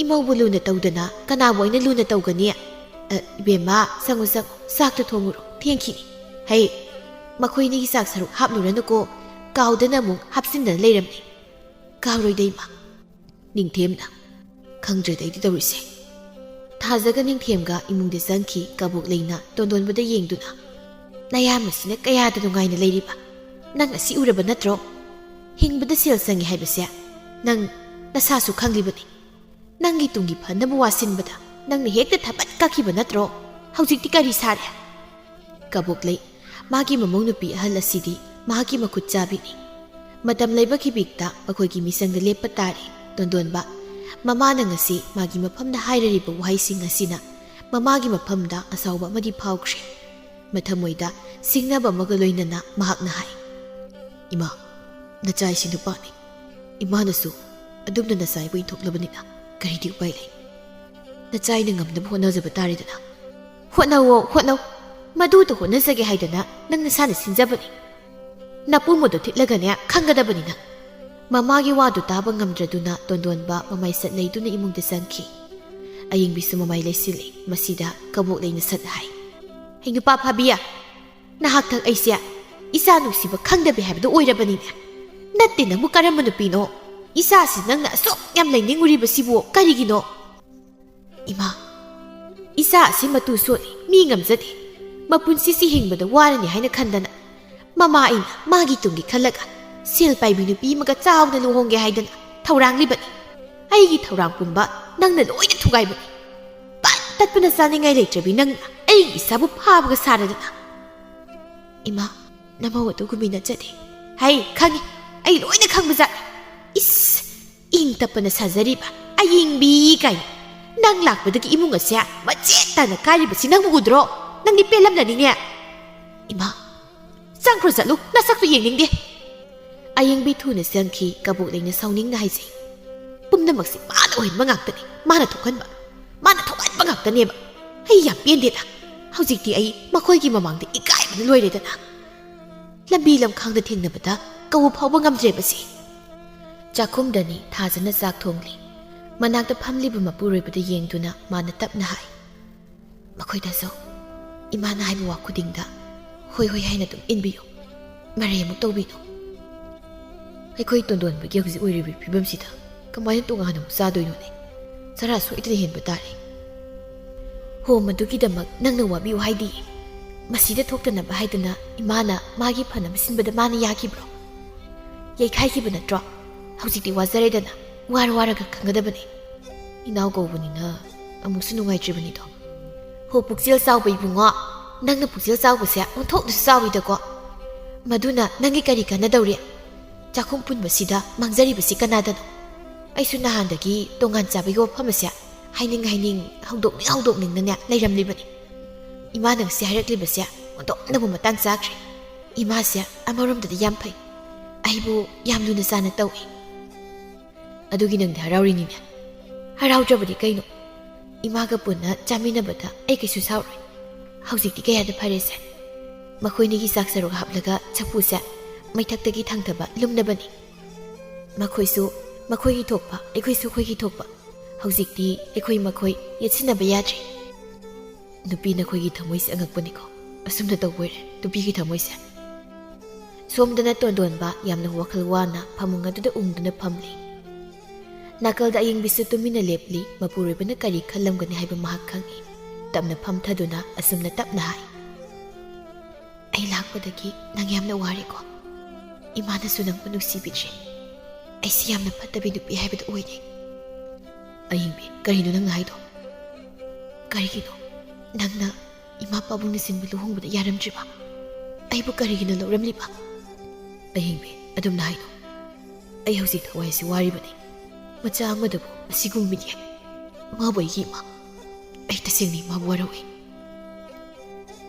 ꯏꯃꯧꯕꯨ ꯂꯨꯅ ꯇꯧꯗꯅ ꯀꯅꯥꯕꯨ ꯑꯩꯅ ꯂꯨꯅ ꯇꯧꯒꯅꯤ? ꯑ, ꯏꯕꯦꯝꯃ, ꯆꯪꯉꯨ, ꯆꯪꯉꯨ, ꯆꯥꯛꯇꯣ ꯊꯣꯡꯉꯨꯔꯣ, ꯊꯦꯡꯈꯤꯅꯤ꯫ ꯍꯩ, ꯃꯈꯣꯏꯅꯤꯒꯤ ꯆꯥꯛ ꯁꯔꯨꯛ ꯍꯥꯞꯂꯨꯔꯅꯨꯀꯣ, ꯀꯥꯎꯗꯅ ꯑꯃꯨꯛ ꯍꯥꯞꯆꯤꯟꯗꯅ ꯂꯩꯔꯝꯅꯤ꯫ ꯀꯥꯎꯔꯣꯏꯗ ꯏꯃꯥ꯫" ꯅꯤꯡꯊꯦꯝꯅ, "ꯈꯪꯗ꯭ꯔꯦꯗ ꯑꯩꯗꯤ ꯇꯧꯔꯤꯁꯦ꯫" ꯊꯥꯖꯒ ꯅꯤꯡꯊꯦꯝꯒ ꯏꯃꯨꯡꯗ ꯆꯪꯈꯤ꯫ ꯀꯕꯣꯛ ꯂꯩꯅ ꯇꯣꯟꯗꯣꯟꯕꯗ ꯌꯦꯡꯗꯨꯅ, "ꯅꯌꯥꯝꯕꯁꯤꯅ ꯀꯌꯥꯗ ꯅꯨꯡꯉꯥꯏꯅ ꯂꯩꯔꯤꯕ? ꯅꯪ ꯑꯁꯤ ꯎꯔꯕ ꯅꯠꯇ꯭ꯔꯣ? ꯍꯤꯡꯕꯗ ꯁꯦꯜ ꯆꯪꯉꯤ ꯍꯥꯏꯕꯁꯦ ꯅꯪ ꯅꯁꯥꯁꯨ ꯈꯪꯂꯤꯕꯅꯤ꯫ ꯅꯪꯒꯤ ꯇꯨꯡꯒꯤ ꯐꯅꯕ ꯋꯥꯁꯤꯟꯕꯗ ꯅꯪꯅ ꯍꯦꯛꯇ ꯊꯕꯠ ꯀꯛꯈꯤꯕ ꯅꯠꯇ꯭ꯔꯣ? ꯍꯧꯖꯤꯛꯇꯤ ꯀꯔꯤ ꯁꯥꯔꯦ?" ꯀꯕꯣꯛꯂꯩ, ꯃꯥꯒꯤ ꯃꯃꯧ ꯅꯨꯄꯤ ꯑꯍꯜ ꯑꯁꯤꯗꯤ ꯃꯍꯥꯛꯀꯤ ꯃꯈꯨꯠ ꯆꯥꯕꯤꯅꯤ꯫ ꯃꯇꯝ ꯂꯩꯕ ꯈꯤꯕꯤꯛꯇ ꯃꯈꯣꯏꯒꯤ ꯃꯤꯆꯪꯗ ꯂꯦꯞꯄ ꯇꯥꯔꯦ꯫ ꯇꯣꯟꯗꯣꯟꯕ, ꯃꯃꯥꯅ ꯉꯁꯤ ꯃꯥꯒꯤ ꯃꯐꯝꯗ ꯍꯥꯏꯔꯔꯤꯕ ꯋꯥꯍꯩꯁꯤꯡ ꯑꯁꯤꯅ ꯃꯃꯥꯒꯤ ꯃꯐꯝꯗ ꯑꯁꯥꯎꯕ ꯑꯃꯗꯤ ꯐꯥꯎꯈ꯭ꯔꯦ꯫ ꯃꯊꯃꯣꯏꯗ ꯁꯤꯡꯅꯕ ꯑꯃꯒ ꯂꯣꯏꯅꯅ ꯃꯍꯥꯛꯅ ꯍꯥꯏ, "ꯏꯃꯥ, ꯅꯆꯥ ꯑꯁꯤ ꯅꯨꯄꯥꯅꯤ꯫ ꯏꯃꯥꯅꯁꯨ ꯑꯗꯨꯝꯅ ꯅꯆꯥ ꯏꯕꯨ ꯏꯟꯊꯣꯛꯂꯕꯅꯤꯅ ꯀꯔꯤꯗꯤ ꯎꯄꯥꯏ ꯂꯩ? ꯅꯆꯥ ꯑꯩꯅ ꯉꯝꯅꯕ ꯍꯣꯠꯅꯖꯕ ꯇꯥꯔꯦꯗꯅ꯫" "ꯍꯣꯠꯅꯧꯋꯣ, ꯍꯣꯠꯅꯧ꯫ ꯃꯗꯨꯇ ꯍꯣꯠꯅꯖꯒꯦ ꯍꯥꯏꯗꯅ ꯅꯪ ꯅꯁꯥꯅ ꯁꯤꯟꯖꯕꯅꯤ꯫ ꯅꯄꯨ ꯃꯗꯨ ꯊꯤꯠꯂꯒꯅꯦ ꯈꯪꯒꯗꯕꯅꯤ ꯅꯪ꯫" ꯃꯃꯥꯒꯤ ꯋꯥꯗꯨ ꯇꯥꯕ ꯉꯝꯗ꯭ꯔꯗꯨꯅ ꯇꯣꯟꯗꯣꯟꯕ ꯃꯃꯥꯏ ꯁꯠ ꯂꯩꯗꯨꯅ ꯏꯃꯨꯡꯗ ꯆꯪꯈꯤ꯫ ꯑꯌꯤꯡꯕꯤꯁꯨ ꯃꯃꯥꯏ ꯂꯩꯁꯤꯜꯂꯤ꯫ ꯃꯁꯤꯗ ꯀꯕꯣꯛꯂꯩꯅ ꯁꯠ ꯍꯥꯏ, "ꯍꯩ ꯅꯨꯄꯥ ꯐꯥꯕꯤ, ꯅꯍꯥꯛꯇ ꯑꯩꯁꯦ ꯏꯆꯥ ꯅꯨꯡꯁꯤꯕ ꯈꯪꯗꯕꯤ ꯍꯥꯏꯕꯗꯨ ꯑꯣꯏꯔꯕꯅꯤꯅꯦ꯫ ꯅꯠꯇꯦ, ꯅꯪꯕꯨ ꯀꯔꯝꯕ ꯅꯨꯄꯤꯅꯣ? ꯏꯆꯥꯁꯤ ꯅꯪꯅ ꯑꯁꯨꯛ ꯌꯥꯝ ꯂꯩꯅꯤꯡꯉꯨꯔꯤꯕꯁꯤꯕꯨ ꯀꯔꯤꯒꯤꯅꯣ?" "ꯏꯃꯥ, ꯏꯆꯥ ꯑꯁꯤ ꯃꯇꯨ ꯁꯣꯜꯂꯤ, ꯃꯤ ꯉꯝꯖꯗꯦ꯫ ꯃꯄꯨꯟꯁꯤꯁꯤ ꯍꯤꯡꯕꯗ ꯋꯥꯔꯅꯤ ꯍꯥꯏꯅ ꯈꯟꯗꯅ ꯃꯃꯥ ꯑꯩꯅ ꯃꯥꯒꯤ ꯇꯨꯡꯒꯤ ꯈꯜꯂꯒ ꯁꯦꯜ ꯄꯥꯏꯕꯤ ꯅꯨꯄꯤ ꯑꯃꯒ ꯆꯥꯎꯅ ꯂꯨꯍꯣꯡꯒꯦ ꯍꯥꯏꯗꯅ ꯊꯧꯔꯥꯡꯂꯤꯕꯅꯤ꯫ ꯑꯩꯒꯤ ꯊꯧꯔꯥꯡ ꯄꯨꯝꯕ ꯅꯪꯅ ꯂꯣꯏꯅ ꯊꯨꯒꯥꯏꯕꯅꯤ꯫ ꯄꯠ ꯇꯠꯄꯅ ꯆꯥꯅꯤꯡꯉꯥꯏ ꯂꯩꯇ꯭ꯔꯕꯤ ꯅꯪꯅ ꯑꯩꯒꯤ ꯏꯁꯥꯕꯨ ꯐꯥꯕꯒ ꯁꯥꯔꯗꯅ꯫ ꯏꯃꯥ, ꯅꯃꯧ ꯑꯗꯨ ꯒꯨꯃꯤꯅ ꯆꯠꯂꯤ꯫ ꯍꯩ, ꯈꯪꯉꯤ꯫ ꯑꯩ ꯂꯣꯏꯅ ꯈꯪꯕꯖꯥꯠꯅꯤ꯫ ꯏꯁ, ꯏꯪ ꯇꯞꯄꯅ ꯁꯥꯖꯔꯤꯕ ꯑꯌꯤꯡꯕꯤ ꯀꯥꯏꯅ꯫ ꯅꯪ ꯂꯥꯛꯄꯗꯒꯤ ꯏꯃꯨꯡ ꯑꯁꯦ ꯃꯆꯦꯠ ꯇꯥꯅ ꯀꯥꯏꯔꯤꯕꯁꯤ ꯅꯪꯕꯨ ꯎꯗ꯭ꯔꯣ? ꯅꯪꯗꯤ ꯄꯦꯜꯂꯝꯂꯅꯤꯅꯦ꯫ ꯏꯃꯥ, ꯆꯪꯈ꯭ꯔꯣ ꯆꯠꯂꯨ, ꯅꯁꯛꯇꯨ ꯌꯦꯡꯅꯤꯡꯗꯦ꯫ ꯑꯌꯤꯡꯕꯤ ꯊꯨꯅ ꯆꯪꯈꯤ꯫ ꯀꯕꯣꯛ ꯂꯩꯅ ꯁꯥꯎꯅꯤꯡꯅ ꯍꯥꯏꯖꯩ꯫ ꯄꯨꯝꯅꯃꯛꯁꯤ ꯃꯥꯅ ꯑꯣꯏꯍꯟꯕ ꯉꯥꯛꯇꯅꯤ, ꯃꯥꯅ ꯊꯣꯛꯍꯟꯕ, ꯃꯥꯅ ꯊꯣꯛꯍꯟꯕ ꯉꯥꯛꯇꯅꯦꯕ꯫ ꯑꯩ ꯌꯥꯝ ꯄꯦꯟꯗꯦꯗ꯫ ꯍꯧꯖꯤꯛꯇꯤ ꯑꯩ ꯃꯈꯣꯏꯒꯤ ꯃꯃꯥꯡꯗ ꯏꯀꯥꯏꯕꯅ ꯂꯣꯏꯔꯦꯗꯅ꯫ ꯂꯝꯕꯤ ꯂꯝꯈꯥꯡꯗ ꯊꯦꯡꯅꯕꯗ ꯀꯧꯕ ꯐꯥꯎꯕ ꯉꯝꯗ꯭ꯔꯦꯕꯁꯤ꯫ ꯆꯥꯛꯈꯨꯝꯗꯅꯤ ꯊꯥꯖꯅ ꯆꯥꯛ ꯊꯣꯡꯂꯤ꯫ ꯃꯅꯥꯛꯇ ꯐꯝꯂꯤꯕ ꯃꯄꯨꯔꯣꯏꯕꯗ ꯌꯦꯡꯗꯨꯅ ꯃꯥꯅ ꯇꯞꯅ ꯍꯥꯏ, "ꯃꯈꯣꯏꯗꯁꯨ ꯏꯃꯥꯅ ꯍꯥꯏꯕ ꯋꯥ ꯈꯨꯗꯤꯡꯗ ꯍꯣꯏ ꯍꯣꯏ ꯍꯥꯏꯅ ꯑꯗꯨꯝ ꯏꯟꯕꯤꯌꯨ꯫ ꯃꯔꯩ ꯑꯃꯨꯛ ꯇꯧꯕꯤꯅꯨ꯫ ꯑꯩꯈꯣꯏ ꯇꯣꯟꯗꯣꯟꯕꯒꯤ ꯍꯧꯖꯤꯛ ꯑꯣꯏꯔꯤꯕ ꯐꯤꯕꯝꯁꯤꯗ ꯀꯃꯥꯏꯅ ꯇꯣꯉꯥꯟꯅ ꯑꯃꯨꯛ ꯆꯥꯗꯣꯏꯅꯣꯅꯦ? ꯆꯔꯥ ꯁꯣꯏꯗꯅ ꯍꯦꯟꯕ ꯇꯥꯔꯦ꯫ ꯍꯣ, ꯃꯗꯨꯒꯤꯗꯃꯛ ꯅꯪꯅ ꯋꯥꯕꯤꯌꯨ ꯍꯥꯏꯗꯤ? ꯃꯁꯤꯗ ꯊꯣꯛꯇꯅꯕ ꯍꯥꯏꯗꯅ ꯏꯃꯥꯅ ꯃꯥꯒꯤ ꯐꯅꯕ ꯁꯤꯟꯕꯗ ꯃꯥꯅ ꯌꯥꯈꯤꯕ꯭ꯔꯣ? ꯌꯩꯈꯥꯏꯈꯤꯕ ꯅꯠꯇ꯭ꯔꯣ? ꯍꯧꯖꯤꯛꯇꯤ ꯋꯥꯖꯔꯦꯗꯅ, ꯋꯥꯔ ꯋꯥꯔꯒ ꯈꯪꯒꯗꯕꯅꯤ꯫ ꯏꯅꯥꯎ ꯀꯧꯕꯅꯤꯅ ꯑꯃꯨꯛꯁꯨ ꯅꯨꯡꯉꯥꯏꯇ꯭ꯔꯤꯕꯅꯤꯗꯣ꯫ ꯍꯣ, ꯄꯨꯛꯆꯦꯜ ꯆꯥꯎꯕ ꯏꯕꯨꯡꯉꯣ, ꯅꯪꯅ ꯄꯨꯛꯆꯦꯜ ꯆꯥꯎꯕꯁꯦ ꯑꯣꯟꯊꯣꯛꯅꯁꯨ ꯆꯥꯎꯏꯗꯀꯣ꯫ ꯃꯗꯨꯅ ꯅꯪꯒꯤ ꯀꯔꯤ ꯀꯥꯟꯅꯗꯧꯔꯤ? ꯆꯥꯛꯈꯨꯝ ꯄꯨꯟꯕꯁꯤꯗ ꯃꯥꯡꯖꯔꯤꯕꯁꯤ ꯀꯅꯥꯗꯅꯣ? ꯑꯩꯁꯨ ꯅꯍꯥꯟꯗꯒꯤ ꯇꯣꯉꯥꯟ ꯆꯥꯕꯒꯤ ꯋꯥꯐꯝ ꯑꯁꯦ ꯍꯥꯏꯅꯤꯡ ꯍꯥꯏꯅꯤꯡ, ꯍꯧꯗꯣꯛꯅꯤꯡ ꯍꯧꯗꯣꯛꯅꯤꯡꯅꯅꯦ ꯂꯩꯔꯝꯂꯤꯕꯅꯤ꯫ ꯏꯃꯥꯅ ꯉꯁꯤ ꯍꯥꯏꯔꯛꯂꯤꯕꯁꯦ ꯑꯣꯟꯊꯣꯛꯅꯕꯨ ꯃꯇꯥꯡ ꯆꯥꯈ꯭ꯔꯦ꯫ ꯏꯃꯥꯁꯦ ꯑꯃꯔꯣꯝꯗꯗꯤ ꯌꯥꯝ ꯐꯩ, ꯑꯩꯕꯨ ꯌꯥꯝ ꯂꯨꯅ ꯆꯥꯅ ꯇꯧꯏ꯫ ꯑꯗꯨꯒꯤ ꯅꯪꯗꯤ ꯍꯔꯥꯎꯔꯤꯅꯤꯅꯦ꯫ ꯍꯔꯥꯎꯗ꯭ꯔꯕꯗꯤ ꯀꯩꯅꯣ? ꯏꯃꯥꯒ ꯄꯨꯟꯅ ꯆꯥꯃꯤꯟꯅꯕꯗ ꯑꯩ ꯀꯩꯁꯨ ꯁꯥꯎꯔꯣꯏ꯫ ꯍꯧꯖꯤꯛꯇꯤ ꯀꯌꯥꯗ ꯐꯔꯦꯁꯦ꯫ ꯃꯈꯣꯏꯅꯤꯒꯤ ꯆꯥꯛ ꯁꯔꯨꯛ ꯍꯥꯞꯂꯒ ꯆꯐꯨꯁꯦ ꯃꯩꯊꯛꯇꯒꯤ ꯊꯥꯡꯊꯕ ꯂꯨꯝꯅꯕꯅꯤ꯫ ꯃꯈꯣꯏꯁꯨ ꯃꯈꯣꯏꯒꯤ ꯊꯣꯛꯄ, ꯑꯩꯈꯣꯏꯁꯨ ꯑꯩꯈꯣꯏꯒꯤ ꯊꯣꯛꯄ꯫ ꯍꯧꯖꯤꯛꯇꯤ ꯑꯩꯈꯣꯏ ꯃꯈꯣꯏ ꯌꯦꯠꯁꯤꯟꯅꯕ ꯌꯥꯗ꯭ꯔꯦ꯫ ꯅꯨꯄꯤ ꯅꯈꯣꯏꯒꯤ ꯊꯃꯣꯏꯁꯦ ꯑꯉꯛꯄꯅꯤꯀꯣ꯫ ꯑꯁꯨꯝꯅ ꯇꯧꯕ ꯑꯣꯏꯔꯦ ꯅꯨꯄꯤꯒꯤ ꯊꯃꯣꯏꯁꯦ꯫ ꯁꯣꯝꯗꯅ ꯇꯣꯟꯗꯣꯟꯕ ꯌꯥꯝꯅ ꯋꯥꯈꯜ ꯋꯥꯅ ꯐꯃꯨꯡ ꯑꯗꯨꯗ ꯎꯪꯗꯨꯅ ꯐꯝꯂꯤ꯫ ꯅꯥꯀꯜꯗ ꯑꯌꯤꯡꯕꯤꯁꯨ ꯇꯨꯃꯤꯟꯅ ꯂꯦꯞꯂꯤ꯫ ꯃꯄꯨꯔꯣꯏꯕꯅ ꯀꯔꯤ ꯈꯜꯂꯝꯒꯅꯤ ꯍꯥꯏꯕ ꯃꯍꯥꯛ ꯈꯪꯏ꯫ ꯇꯞꯅ ꯐꯝꯊꯗꯨꯅ ꯑꯁꯨꯝꯅ ꯇꯞꯅ ꯍꯥꯏ, ꯑꯩ ꯂꯥꯛꯄꯗꯒꯤ ꯅꯪ ꯌꯥꯝꯅ ꯋꯥꯔꯦꯀꯣ? ꯏꯃꯥꯅꯁꯨ ꯅꯪꯕꯨ ꯅꯨꯡꯁꯤꯕꯤꯗ꯭ꯔꯦ꯫ ꯑꯩꯁꯤ ꯌꯥꯝꯅ ꯐꯠꯇꯕꯤ ꯅꯨꯄꯤ ꯍꯥꯏꯕꯗꯨ ꯑꯣꯏꯔꯦ꯫ ꯑꯍꯤꯡꯕꯤ, ꯀꯔꯤꯅꯣ ꯅꯪꯅ ꯍꯥꯏꯗꯣ? ꯀꯔꯤꯒꯤꯅꯣ ꯅꯪꯅ ꯏꯃꯥ ꯄꯥꯕꯨꯡꯅ ꯁꯤꯟꯕ ꯂꯨꯍꯣꯡꯕꯗ ꯌꯥꯔꯝꯗ꯭ꯔꯤꯕ? ꯑꯩꯕꯨ ꯀꯔꯤꯒꯤꯅꯣ ꯂꯧꯔꯝꯂꯤꯕ? ꯑꯍꯤꯡꯕꯤ, ꯑꯗꯨꯝꯅ ꯍꯥꯏꯅꯣ꯫ ꯑꯩ ꯍꯧꯖꯤꯛ ꯊꯋꯥꯏꯁꯤ ꯋꯥꯔꯤꯕꯅꯤ꯫ ꯃꯆꯥ ꯑꯃꯗꯕꯨ ꯑꯁꯤꯒꯨꯝꯕ ꯃꯤꯠꯌꯦꯡ꯫ ꯃꯥꯕꯨ ꯑꯩꯒꯤ ꯏꯃꯥ꯫ ꯑꯩ ꯇꯁꯦꯡꯅ ꯏꯃꯥꯕꯨ ꯋꯥꯔꯧꯏ꯫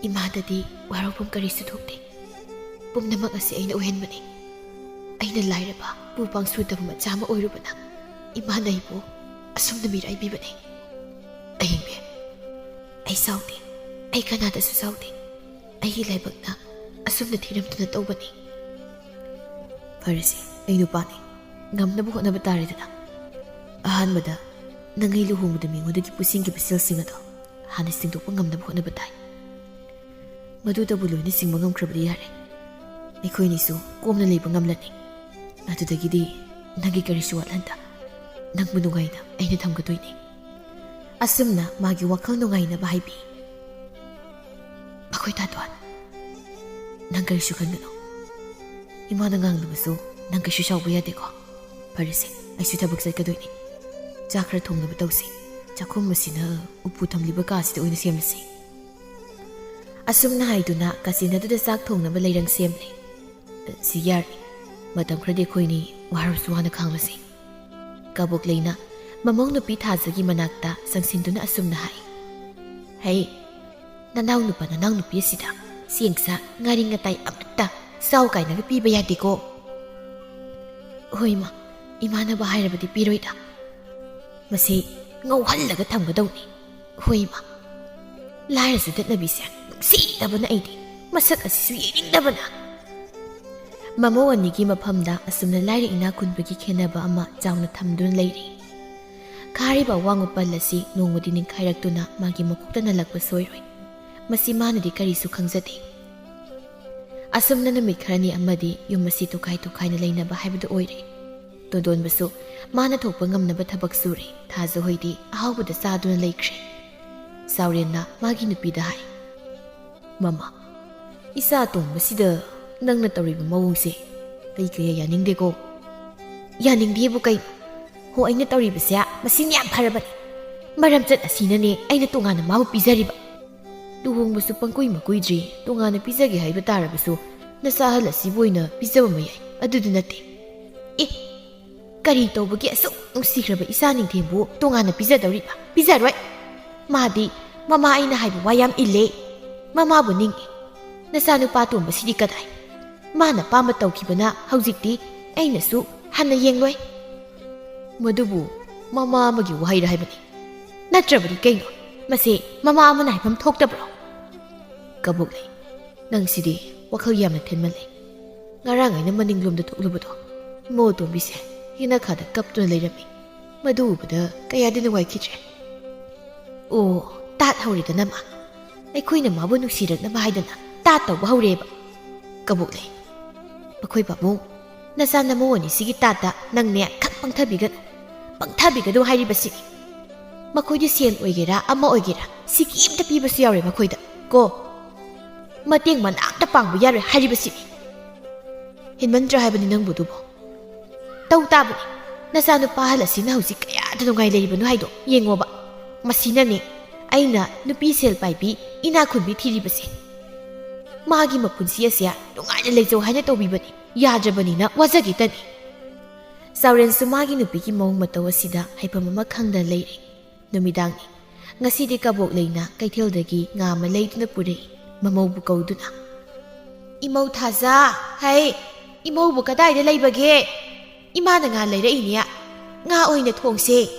ꯏꯃꯥꯗꯗꯤ ꯋꯥꯔꯧꯐꯝ ꯀꯔꯤꯁꯨ ꯊꯣꯛꯇꯦ꯫ ꯄꯨꯝꯅꯃꯛ ꯑꯁꯤ ꯑꯩꯅ ꯑꯣꯏꯍꯟꯕꯅꯤ꯫ ꯑꯩꯅ ꯂꯥꯏꯔꯕ, ꯄꯨ ꯄꯥꯡ ꯁꯨꯗꯕ ꯃꯆꯥ ꯑꯃ ꯑꯣꯏꯔꯨꯕꯅ ꯏꯃꯥꯅ ꯑꯩꯕꯨ ꯑꯁꯨꯝꯅ ꯃꯤꯔꯥꯏꯕꯤꯕꯅꯤ꯫ ꯑꯍꯤꯡꯕꯤ, ꯑꯩ ꯁꯥꯎꯗꯦ꯫ ꯑꯩ ꯀꯅꯥꯗꯁꯨ ꯁꯥꯎꯗꯦ꯫ ꯑꯩꯒꯤ ꯂꯥꯏꯕꯛꯅ ꯑꯁꯨꯝꯅ ꯊꯤꯔꯝꯗꯨꯅ ꯇꯧꯕꯅꯤ꯫ ꯐꯔꯦꯁꯦ, ꯑꯩ ꯅꯨꯄꯥꯅꯤ꯫ ꯉꯝꯅꯕ ꯍꯣꯠꯅꯕ ꯇꯥꯔꯦꯗꯅ꯫ ꯑꯍꯥꯟꯕꯗ ꯅꯪ ꯑꯩ ꯂꯨꯍꯣꯡꯕꯗ ꯃꯤꯉꯣꯟꯗꯒꯤ ꯄꯨꯁꯤꯟꯈꯤꯕ ꯁꯦꯜꯁꯤꯡ ꯑꯗꯣ ꯍꯥꯟꯅ ꯁꯤꯡꯗꯣꯛꯄ ꯉꯝꯅꯕ ꯍꯣꯠꯅꯕ ꯇꯥꯏ꯫ ꯃꯗꯨꯗꯕꯨ ꯂꯣꯏꯅ ꯁꯤꯡꯕ ꯉꯝꯈ꯭ꯔꯕꯗꯤ ꯌꯥꯔꯦ꯫ ꯑꯩꯈꯣꯏꯅꯤꯁꯨ ꯀꯣꯝꯅ ꯂꯩꯕ ꯉꯝꯂꯅꯤ꯫ ꯑꯗꯨꯗꯒꯤꯗꯤ ꯅꯪꯒꯤ ꯀꯔꯤꯁꯨ ꯋꯥꯠꯍꯟꯗ꯫ ꯅꯪꯕꯨ ꯅꯨꯡꯉꯥꯏꯅ ꯑꯩꯅ ꯊꯝꯒꯗꯣꯏꯅꯤ꯫ ꯑꯁꯨꯝꯅ ꯃꯥꯒꯤ ꯋꯥꯈꯜ ꯅꯨꯡꯉꯥꯏꯅꯕ ꯍꯥꯏꯕꯤ꯫ ꯑꯩꯈꯣꯏ ꯇꯥꯇꯣꯟ, ꯅꯪ ꯀꯔꯤꯁꯨ ꯈꯟꯒꯅꯨ꯫ ꯏꯃꯥꯅ ꯉꯥꯡꯂꯕꯁꯨ ꯅꯪ ꯀꯩꯁꯨ ꯁꯥꯎꯕ ꯌꯥꯗꯦꯀꯣ? ꯐꯔꯦꯁꯦ, ꯑꯩꯁꯨ ꯊꯕꯛ ꯆꯠꯀꯗꯣꯏꯅꯤ꯫ ꯆꯥꯛ ꯈꯔ ꯊꯣꯡꯅꯕ ꯇꯧꯁꯤ꯫ ꯆꯥꯛꯈꯨꯝ ꯑꯁꯤꯅ ꯎꯄꯨ ꯊꯝꯂꯤꯕ ꯀꯥꯁꯤꯗ ꯑꯣꯏꯅ ꯁꯦꯝꯂꯁꯤ꯫ ꯑꯁꯨꯝꯅ ꯍꯥꯏꯗꯨꯅ ꯀꯥꯆꯤꯟ ꯑꯗꯨꯗ ꯆꯥꯛ ꯊꯣꯡꯅꯕ ꯂꯩꯔꯪ ꯁꯦꯝꯂꯦ꯫ "ꯁꯤ ꯌꯥꯔꯦ꯫ ꯃꯇꯝ ꯈꯔꯗꯤ ꯑꯩꯈꯣꯏꯅꯤ ꯋꯥꯔꯁꯨ ꯋꯥꯅ ꯈꯥꯡꯂꯁꯤ꯫" ꯀꯕꯣꯛꯂꯩꯅ ꯃꯃꯧ ꯅꯨꯄꯤ ꯊꯥꯖꯒꯤ ꯃꯅꯥꯛꯇ ꯆꯪꯁꯤꯟꯗꯨꯅ ꯑꯁꯨꯝꯅ ꯍꯥꯏ, "ꯍꯩ, ꯅꯅꯥꯎ ꯅꯨꯄꯥ ꯅꯅꯥꯎ ꯅꯨꯄꯤ ꯑꯁꯤꯗ ꯆꯦꯡ ꯆꯥꯛ ꯉꯥꯔꯤ ꯉꯇꯥꯏ ꯑꯃꯠꯇ ꯆꯥꯎ ꯀꯥꯏꯅꯒ ꯄꯤꯕ ꯌꯥꯗꯦꯀꯣ꯫" "ꯍꯣꯏ ꯏꯃꯥ, ꯏꯃꯥꯅꯕꯨ ꯍꯥꯏꯔꯕꯗꯤ ꯄꯤꯔꯣꯏꯗ꯫ ꯃꯁꯤ ꯉꯧꯍꯜꯂꯒ ꯊꯝꯒꯗꯧꯅꯤ꯫ ꯍꯣꯏ ꯏꯃꯥ, ꯂꯥꯏꯔ ꯆꯠꯅꯕꯤꯁꯦ ꯅꯨꯡꯁꯤꯗꯕꯅ ꯑꯩꯗꯤ ꯃꯁꯛ ꯑꯁꯤꯁꯨ ꯌꯦꯡꯅꯤꯡꯗꯕꯅ꯫" ꯃꯃꯧ ꯑꯅꯤꯒꯤ ꯃꯐꯝꯗ ꯑꯁꯨꯝꯅ ꯂꯥꯏꯔ ꯏꯅꯥꯛ ꯈꯨꯟꯕꯒꯤ ꯈꯦꯟꯅꯕ ꯑꯃ ꯆꯥꯎꯅ ꯊꯝꯗꯨꯅ ꯂꯩꯔꯤ꯫ ꯈꯥꯔꯤꯕ ꯑꯋꯥꯡꯕ ꯄꯜ ꯑꯁꯤ ꯅꯣꯡꯃꯗꯤ ꯅꯤꯡꯈꯥꯏꯔꯛꯇꯨꯅ ꯃꯥꯒꯤ ꯃꯀꯣꯛꯇ ꯅꯜꯂꯛꯄ ꯁꯣꯏꯔꯣꯏ꯫ ꯃꯁꯤ ꯃꯥꯅꯗꯤ ꯀꯔꯤꯁꯨ ꯈꯪꯖꯗꯦ꯫ ꯑꯁꯨꯝꯅ ꯅꯨꯃꯤꯠ ꯈꯔꯅꯤ ꯑꯃꯗꯤ ꯌꯨꯝ ꯑꯁꯤ ꯇꯣꯈꯥꯏ ꯇꯣꯈꯥꯏꯅ ꯂꯩꯅꯕ ꯍꯥꯏꯕꯗꯨ ꯑꯣꯏꯔꯦ꯫ ꯇꯣꯟꯗꯣꯟꯕꯁꯨ ꯃꯥꯅ ꯊꯣꯛꯄ ꯉꯝꯅꯕ ꯊꯕꯛ ꯁꯨꯔꯦ꯫ ꯊꯥꯖ ꯍꯣꯏꯗꯤ ꯑꯍꯥꯎꯕꯗ ꯆꯥꯗꯨꯅ ꯂꯩꯈ꯭ꯔꯦ꯫ ꯆꯥꯎꯔꯦꯟꯅ ꯃꯥꯒꯤ ꯅꯨꯄꯤꯗ ꯍꯥꯏ, "ꯃꯃꯥ, "ꯏꯆꯥ ꯑꯇꯣꯝꯕꯁꯤꯗ ꯅꯪꯅ ꯇꯧꯔꯤꯕ ꯃꯑꯣꯡꯁꯦ ꯑꯩ ꯀꯌꯥ ꯌꯥꯅꯤꯡꯗꯦꯀꯣ"꯫ "ꯌꯥꯅꯤꯡꯗꯦꯕꯨ ꯀꯩꯅꯣ? ꯍꯣ, ꯑꯩꯅ ꯇꯧꯔꯤꯕꯁꯦ ꯃꯁꯤꯡ ꯌꯥꯝ ꯐꯔꯕꯅꯤ꯫ ꯃꯔꯝꯆꯠ ꯑꯁꯤꯅꯅꯦ ꯑꯩꯅ ꯇꯣꯉꯥꯟꯅ ꯃꯥꯕꯨ ꯄꯤꯖꯔꯤꯕ꯫ ꯂꯨꯍꯣꯡꯕꯁꯨ ꯄꯪꯀꯨꯏ ꯃꯀꯨꯏꯗ꯭ꯔꯤ, ꯇꯣꯉꯥꯟꯅ ꯄꯤꯖꯒꯦ ꯍꯥꯏꯕ ꯇꯥꯔꯕꯁꯨ ꯅꯆꯥ ꯑꯍꯜ ꯑꯁꯤꯕꯨ ꯑꯣꯏꯅ ꯄꯤꯖꯕ ꯃꯌꯥꯏ꯫ ꯑꯗꯨꯗꯨ ꯅꯠꯇꯦ"꯫ "ꯑꯦ, ꯀꯔꯤ ꯇꯧꯕꯒꯤ ꯑꯁꯨꯛ ꯅꯨꯡꯁꯤꯈ꯭ꯔꯕ ꯏꯆꯥ ꯅꯤꯡꯊꯦꯝꯕꯨ ꯇꯣꯉꯥꯟꯅ ꯄꯤꯖꯗꯧꯔꯤꯕ? ꯄꯤꯖꯔꯣꯏ꯫ ꯃꯥꯗꯤ ꯃꯃꯥ ꯑꯩꯅ ꯍꯥꯏꯕ ꯋꯥ ꯌꯥꯝ ꯏꯜꯂꯦ꯫ ꯃꯃꯥꯕꯨ ꯅꯤꯡꯉꯤ꯫ ꯅꯆꯥꯅꯨꯄꯥ ꯑꯇꯣꯝꯕꯁꯤꯗꯤ ꯀꯗꯥꯏ? ꯃꯥꯅ ꯑꯄꯥꯝꯕ ꯇꯧꯈꯤꯕꯅ ꯍꯧꯖꯤꯛꯇꯤ ꯑꯩꯅꯁꯨ ꯍꯟꯅ ꯌꯦꯡꯂꯣꯏ"꯫ "ꯃꯗꯨꯕꯨ ꯃꯃꯥ ꯑꯃꯒꯤ ꯋꯥꯍꯩꯔ ꯍꯥꯏꯕꯅꯤ? ꯅꯠꯇ꯭ꯔꯕꯗꯤ ꯀꯩꯅꯣ? ꯃꯁꯤ ꯃꯃꯥ ꯑꯃꯅ ꯍꯥꯏꯐꯝ ꯊꯣꯛꯇꯕ꯭ꯔꯣ?" "ꯀꯕꯣꯛꯂꯩ, ꯅꯪꯁꯤꯗꯤ ꯋꯥꯈꯜ ꯌꯥꯝꯅ ꯊꯤꯟꯃꯜꯂꯦ꯫ ꯉꯔꯥꯡ ꯑꯩꯅ ꯃꯅꯤꯡꯂꯣꯝꯗ ꯊꯣꯛꯂꯨꯕꯗꯣ, ꯏꯃꯧ ꯑꯇꯣꯝꯕꯤꯁꯦ ꯌꯦꯅꯈꯥꯗ ꯀꯞꯇꯨꯅ ꯂꯩꯔꯝꯃꯤ꯫ ꯃꯗꯨ ꯎꯕꯗ ꯀꯌꯥꯗꯤ ꯅꯨꯡꯉꯥꯏꯈꯤꯗ꯭ꯔꯦ꯫ ꯑꯣ, ꯇꯥꯠ ꯍꯧꯔꯦꯗꯅ ꯃꯥ꯫ ꯑꯩꯈꯣꯏꯅ ꯃꯥꯕꯨ ꯅꯨꯡꯁꯤꯔꯛꯅꯕ ꯍꯥꯏꯗꯅ ꯇꯥꯠ ꯇꯧꯕ ꯍꯧꯔꯦꯕ꯫ ꯀꯕꯣꯛꯂꯩ, ꯃꯈꯣꯏ ꯄꯥꯕꯨꯡ, ꯅꯆꯥ ꯅꯃꯧ ꯑꯅꯤꯁꯤꯒꯤ ꯇꯥꯠꯇ ꯅꯪꯅꯦ ꯈꯛ ꯄꯪꯊꯕꯤꯒꯅꯨ꯫ ꯄꯪꯊꯕꯤꯒꯅꯨ ꯍꯥꯏꯔꯤꯕꯁꯤꯅꯤ꯫ ꯃꯈꯣꯏꯗꯤ ꯁꯦꯟ ꯑꯣꯏꯒꯦꯔꯥ ꯑꯃ ꯑꯣꯏꯒꯦꯔꯥ ꯁꯤꯀꯤ ꯑꯝꯇ ꯄꯤꯕꯁꯨ ꯌꯥꯎꯔꯣꯏ ꯃꯈꯣꯏꯗ ꯀꯣ꯫ ꯃꯇꯦꯡ ꯃꯅꯥ ꯑꯝꯇ ꯄꯥꯡꯕ ꯌꯥꯔꯣꯏ ꯍꯥꯏꯔꯤꯕꯁꯤꯅꯤ꯫ ꯍꯦꯟꯃꯟꯗ꯭ꯔꯥ ꯍꯥꯏꯕꯅꯤ ꯅꯪꯕꯨ ꯑꯗꯨꯕꯨ? ꯇꯧ ꯇꯥꯕꯅꯤ꯫ ꯅꯆꯥꯅꯨꯄꯥ ꯑꯍꯜ ꯑꯁꯤꯅ ꯍꯧꯖꯤꯛ ꯀꯌꯥꯗ ꯅꯨꯡꯉꯥꯏ ꯂꯩꯔꯤꯕꯅꯣ ꯍꯥꯏꯗꯣ ꯌꯦꯡꯉꯣꯕ꯫ ꯃꯁꯤꯅꯅꯦ ꯑꯩꯅ ꯅꯨꯄꯤ ꯁꯦꯜ ꯄꯥꯏꯕꯤ ꯏꯅꯥꯛ ꯈꯨꯟꯕꯤ ꯊꯤꯔꯤꯕꯁꯦ꯫ ꯃꯥꯒꯤ ꯃꯄꯨꯟꯁꯤ ꯑꯁꯦ ꯅꯨꯡꯉꯥꯏꯅ ꯂꯩꯖꯧ ꯍꯥꯏꯅ ꯇꯧꯕꯤꯕꯅꯤ꯫ ꯌꯥꯗ꯭ꯔꯕꯅꯤꯅ ꯋꯥꯖꯈꯤꯇꯅꯤ꯫ ꯆꯥꯎꯔꯦꯟꯁꯨ ꯃꯥꯒꯤ ꯅꯨꯄꯤꯒꯤ ꯃꯑꯣꯡ ꯃꯇꯧ ꯑꯁꯤꯗ ꯍꯥꯏꯐꯝ ꯑꯃ ꯈꯪꯗꯅ ꯂꯩꯔꯦ꯫ ꯅꯨꯃꯤꯗꯥꯡꯅꯤ꯫ ꯉꯁꯤꯗꯤ ꯀꯕꯣꯛꯂꯩꯅ ꯀꯩꯊꯦꯜꯗꯒꯤ ꯉꯥ ꯑꯃ ꯂꯩꯗꯨꯅ ꯄꯨꯔꯛꯏ, ꯃꯃꯧꯕꯨ ꯀꯧꯗꯨꯅ꯫ "ꯏꯃꯧ ꯊꯥꯖ, ꯍꯩ, ꯏꯃꯧꯕꯨ ꯀꯗꯥꯏꯗ ꯂꯩꯕꯒꯦ? ꯏꯃꯥꯅ ꯉꯥ ꯂꯩꯔꯛꯏꯅꯦ꯫ ꯉꯥ ꯑꯣꯏꯅ ꯊꯣꯡꯁꯦ꯫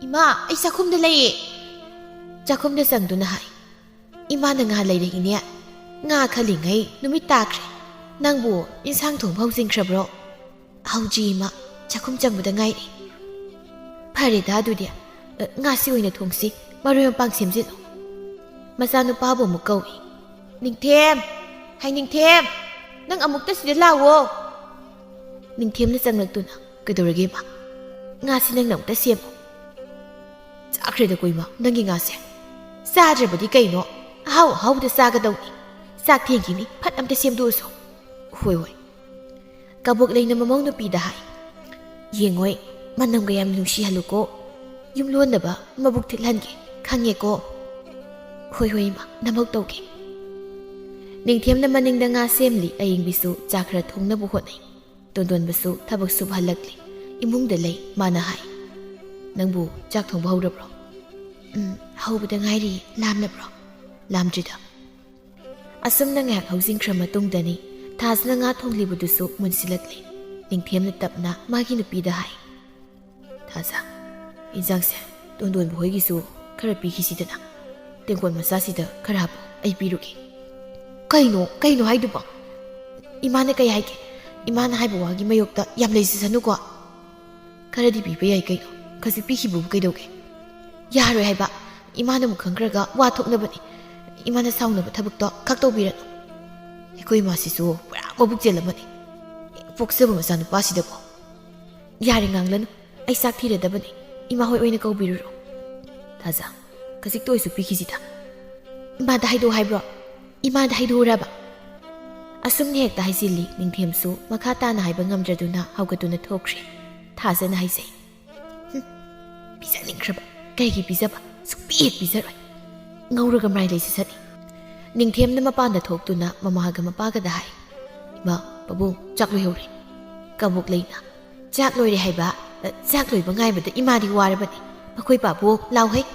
ꯏꯃꯥ, ꯑꯩ ꯆꯥꯛꯈꯨꯝꯗ ꯂꯩꯌꯦ"꯫ ꯆꯥꯛꯈꯨꯝꯗ ꯆꯪꯗꯨꯅ ꯍꯥꯏ꯫ "ꯏꯃꯥꯅ ꯉꯥ ꯂꯩꯔꯛꯏꯅꯦ꯫ ꯉꯥ ꯈꯜꯂꯤꯉꯩ ꯅꯨꯃꯤꯠ ꯇꯥꯈ꯭ꯔꯦ꯫ ꯅꯪꯕꯨ ꯏꯟꯁꯥꯡ ꯊꯣꯡꯕ ꯍꯧꯖꯤꯟꯈ꯭ꯔꯕ꯭ꯔꯣ?" "ꯍꯧꯖꯤꯛ ꯏꯃꯥ, ꯆꯥꯛꯈꯨꯝ ꯆꯪꯕꯗ ꯉꯥꯏꯔꯤ"꯫ "ꯐꯔꯦꯗ ꯑꯗꯨꯗꯤ, ꯑ, ꯉꯥꯁꯤ ꯑꯣꯏꯅ ꯊꯣꯡꯁꯤ, ꯃꯔꯣꯏ ꯃꯄꯥꯡ ꯁꯦꯝꯖꯤꯜꯂꯨ"꯫ ꯃꯆꯥꯅꯨꯄꯥꯕꯨ ꯑꯃꯨꯛ ꯀꯧꯏ꯫ "ꯅꯤꯡꯊꯦꯝ! ꯍꯩ ꯅꯤꯡꯊꯦꯝ! ꯅꯪ ꯑꯃꯨꯛꯇ ꯁꯤꯗ ꯂꯥꯛꯑꯣ!" ꯅꯤꯡꯊꯦꯝꯅ ꯆꯪꯂꯛꯇꯨꯅ, "ꯀꯩꯗꯧꯔꯒꯦ ꯏꯃꯥ?" "ꯉꯥꯁꯤ ꯅꯪꯅ ꯑꯃꯨꯛꯇ ꯁꯦꯝꯃꯨ"꯫ "ꯆꯥꯈ꯭ꯔꯦꯗꯀꯣ ꯏꯃꯥ, ꯅꯪꯒꯤ ꯉꯥꯁꯦ"꯫ "ꯆꯥꯗ꯭ꯔꯕꯗꯤ ꯀꯩꯅꯣ? ꯑꯍꯥꯎ ꯑꯍꯥꯎꯕꯗ ꯆꯥꯒꯗꯧꯅꯤ꯫ ꯆꯥꯛ ꯊꯦꯡꯈꯤꯅꯤ, ꯐꯠ ꯑꯝꯇ ꯁꯦꯝꯗꯣꯛꯎꯁꯣ꯫ "ꯍꯣꯏ, ꯍꯣꯏ꯫" ꯀꯕꯣꯛ ꯂꯩꯅ ꯃꯃꯧ ꯅꯨꯄꯤꯗ ꯍꯥꯏ, "ꯌꯦꯡꯉꯣꯏ, ꯃꯅꯝꯒ ꯌꯥꯝ ꯅꯨꯡꯁꯤꯍꯜꯂꯨꯀꯣ꯫ ꯌꯨꯝꯂꯣꯟꯅꯕ ꯃꯕꯨꯛ ꯊꯤꯠꯍꯟꯒꯦ, ꯈꯪꯉꯦꯀꯣ?" "ꯍꯣꯏ, ꯍꯣꯏ, ꯏꯃꯥ, ꯅꯃꯧ ꯇꯧꯒꯦ꯫" ꯅꯤꯡꯊꯦꯝꯅ ꯃꯅꯤꯡꯗ ꯉꯥ ꯁꯦꯝꯂꯤ꯫ ꯑꯌꯤꯡꯕꯤꯁꯨ ꯆꯥ ꯈꯔ ꯊꯣꯡꯅꯕ ꯍꯣꯠꯅꯩ꯫ ꯇꯣꯟꯗꯣꯟꯕꯁꯨ ꯊꯕꯛ ꯁꯨꯕ ꯍꯜꯂꯛꯂꯤ꯫ ꯏꯃꯨꯡꯗ ꯂꯩ꯫ ꯃꯥꯅ ꯍꯥꯏ, "ꯅꯪꯕꯨ ꯆꯥꯛ ꯊꯣꯡꯕ ꯍꯧꯔꯕ꯭ꯔꯣ?" "ꯎꯝ, ꯍꯧꯕꯗ ꯉꯥꯏꯔꯤ꯫ ꯂꯥꯝꯂꯕ꯭ꯔꯣ?" "ꯂꯥꯝꯗ꯭ꯔꯤꯗ꯫" ꯑꯁꯨꯝꯅ ꯉꯥꯏꯍꯥꯛ ꯍꯧꯖꯤꯟꯈ꯭ꯔ ꯃꯇꯨꯡꯗꯅꯤ ꯊꯥꯖꯅ ꯉꯥ ꯊꯣꯡꯂꯤꯕꯗꯨꯁꯨ ꯃꯨꯟꯁꯤꯜꯂꯛꯂꯤ꯫ ꯅꯤꯡꯊꯦꯝꯅ ꯇꯞꯅ ꯃꯥꯒꯤ ꯅꯨꯄꯤꯗ ꯍꯥꯏ, "ꯊꯥꯖ, ꯏꯟꯖꯥꯡꯁꯦ ꯇꯣꯟꯗꯣꯟꯕ ꯍꯣꯏꯒꯤꯁꯨ ꯈꯔ ꯄꯤꯈꯤꯁꯤꯗꯅ꯫ ꯇꯦꯡꯀꯣꯠ ꯃꯆꯥꯁꯤꯗ ꯈꯔ ꯍꯥꯞꯄꯣ, ꯑꯩ ꯄꯤꯔꯨꯒꯦ꯫" "ꯀꯩꯅꯣ, ꯀꯩꯅꯣ ꯍꯥꯏꯗꯨꯕꯣ? ꯏꯃꯥꯅ ꯀꯩ ꯍꯥꯏꯒꯦ? ꯏꯃꯥꯅ ꯍꯥꯏꯕ ꯋꯥꯒꯤ ꯃꯥꯌꯣꯛꯇ ꯌꯥꯝ ꯂꯩꯖꯁꯅꯨꯀꯣ꯫ ꯈꯔꯗꯤ ꯄꯤꯕ ꯌꯥꯏ ꯀꯩꯅꯣ, ꯈꯖꯤꯛ ꯄꯤꯈꯤꯕꯕꯨ ꯀꯩꯗꯧꯒꯦ? ꯌꯥꯔꯣꯏ ꯍꯥꯏꯕ, ꯏꯃꯥꯅ ꯑꯃꯨꯛ ꯈꯪꯈ꯭ꯔꯒ ꯋꯥ ꯊꯣꯛꯅꯕꯅꯤ꯫ ꯏꯃꯥꯅ ꯁꯥꯎꯅꯕ ꯊꯕꯛꯇꯣ ꯈꯛ ꯇꯧꯕꯤꯔꯅꯨ꯫ ꯑꯩꯈꯣꯏ ꯏꯃꯥꯁꯤꯁꯨ ꯄꯨꯔꯥ ꯃꯕꯨꯛ ꯆꯦꯜ ꯑꯃꯅꯤ꯫ ꯍꯦꯛ ꯄꯣꯛꯆꯕ ꯃꯆꯥꯅꯨꯄꯥꯁꯤꯗꯕꯨ꯫ ꯌꯥꯔꯦ, ꯉꯥꯡꯂꯅꯨ꯫ ꯑꯩ ꯆꯥꯛ ꯊꯤꯔꯗꯕꯅꯤ꯫ ꯏꯃꯥ ꯍꯣꯏ ꯑꯣꯏꯅ ꯀꯧꯕꯤꯔꯨꯔꯣ꯫" "ꯊꯥꯖ, ꯈꯖꯤꯛꯇ ꯑꯣꯏꯁꯨ ꯄꯤꯈꯤꯁꯤꯗ꯫" "ꯏꯃꯥꯗ ꯍꯥꯏꯗꯣꯛꯑꯣ ꯍꯥꯏꯕ꯭ꯔꯣ? ꯏꯃꯥꯗ ꯍꯥꯏꯗꯣꯛꯎꯔꯕ?" ꯑꯁꯨꯝꯅ ꯍꯦꯛꯇ ꯍꯥꯏꯖꯤꯜꯂꯤ꯫ ꯅꯤꯡꯊꯦꯝꯁꯨ ꯃꯈꯥ ꯇꯥꯅ ꯍꯥꯏꯕ ꯉꯝꯗ꯭ꯔꯗꯨꯅ ꯍꯧꯒꯠꯇꯨꯅ ꯊꯣꯛꯈ꯭ꯔꯦ꯫ ꯊꯥꯖꯅ ꯍꯥꯏꯖꯩ, "ꯍꯨꯝ, ꯄꯤꯖꯅꯤꯡꯈ꯭ꯔꯕ꯫ ꯀꯩꯒꯤ ꯄꯤꯖꯕ? ꯁꯨꯛꯄꯤ ꯍꯦꯛ ꯄꯤꯖꯔꯣꯏ꯫ ꯉꯧꯔꯒ ꯃꯔꯥꯏ ꯂꯩꯖꯁꯅꯤ꯫" ꯅꯤꯡꯊꯦꯝꯅ ꯃꯄꯥꯟꯗ ꯊꯣꯛꯇꯨꯅ ꯃꯃꯥꯒ ꯃꯄꯥꯒꯗ ꯍꯥꯏ, "ꯏꯃꯥ, ꯄꯥꯕꯨꯡ, ꯆꯥꯛ ꯂꯣꯏꯍꯧꯔꯦ꯫" ꯀꯕꯣꯛ ꯂꯩꯅ, "ꯆꯥꯛ ꯂꯣꯏꯔꯦ ꯍꯥꯏꯕ? ꯆꯥꯛ ꯂꯣꯏꯕ ꯉꯥꯏꯕꯗ ꯏꯃꯥꯗꯤ ꯋꯥꯔꯕꯅꯤ꯫ ꯃꯈꯣꯏ ꯄꯥꯕꯨ ꯂꯥꯎꯍꯩ꯫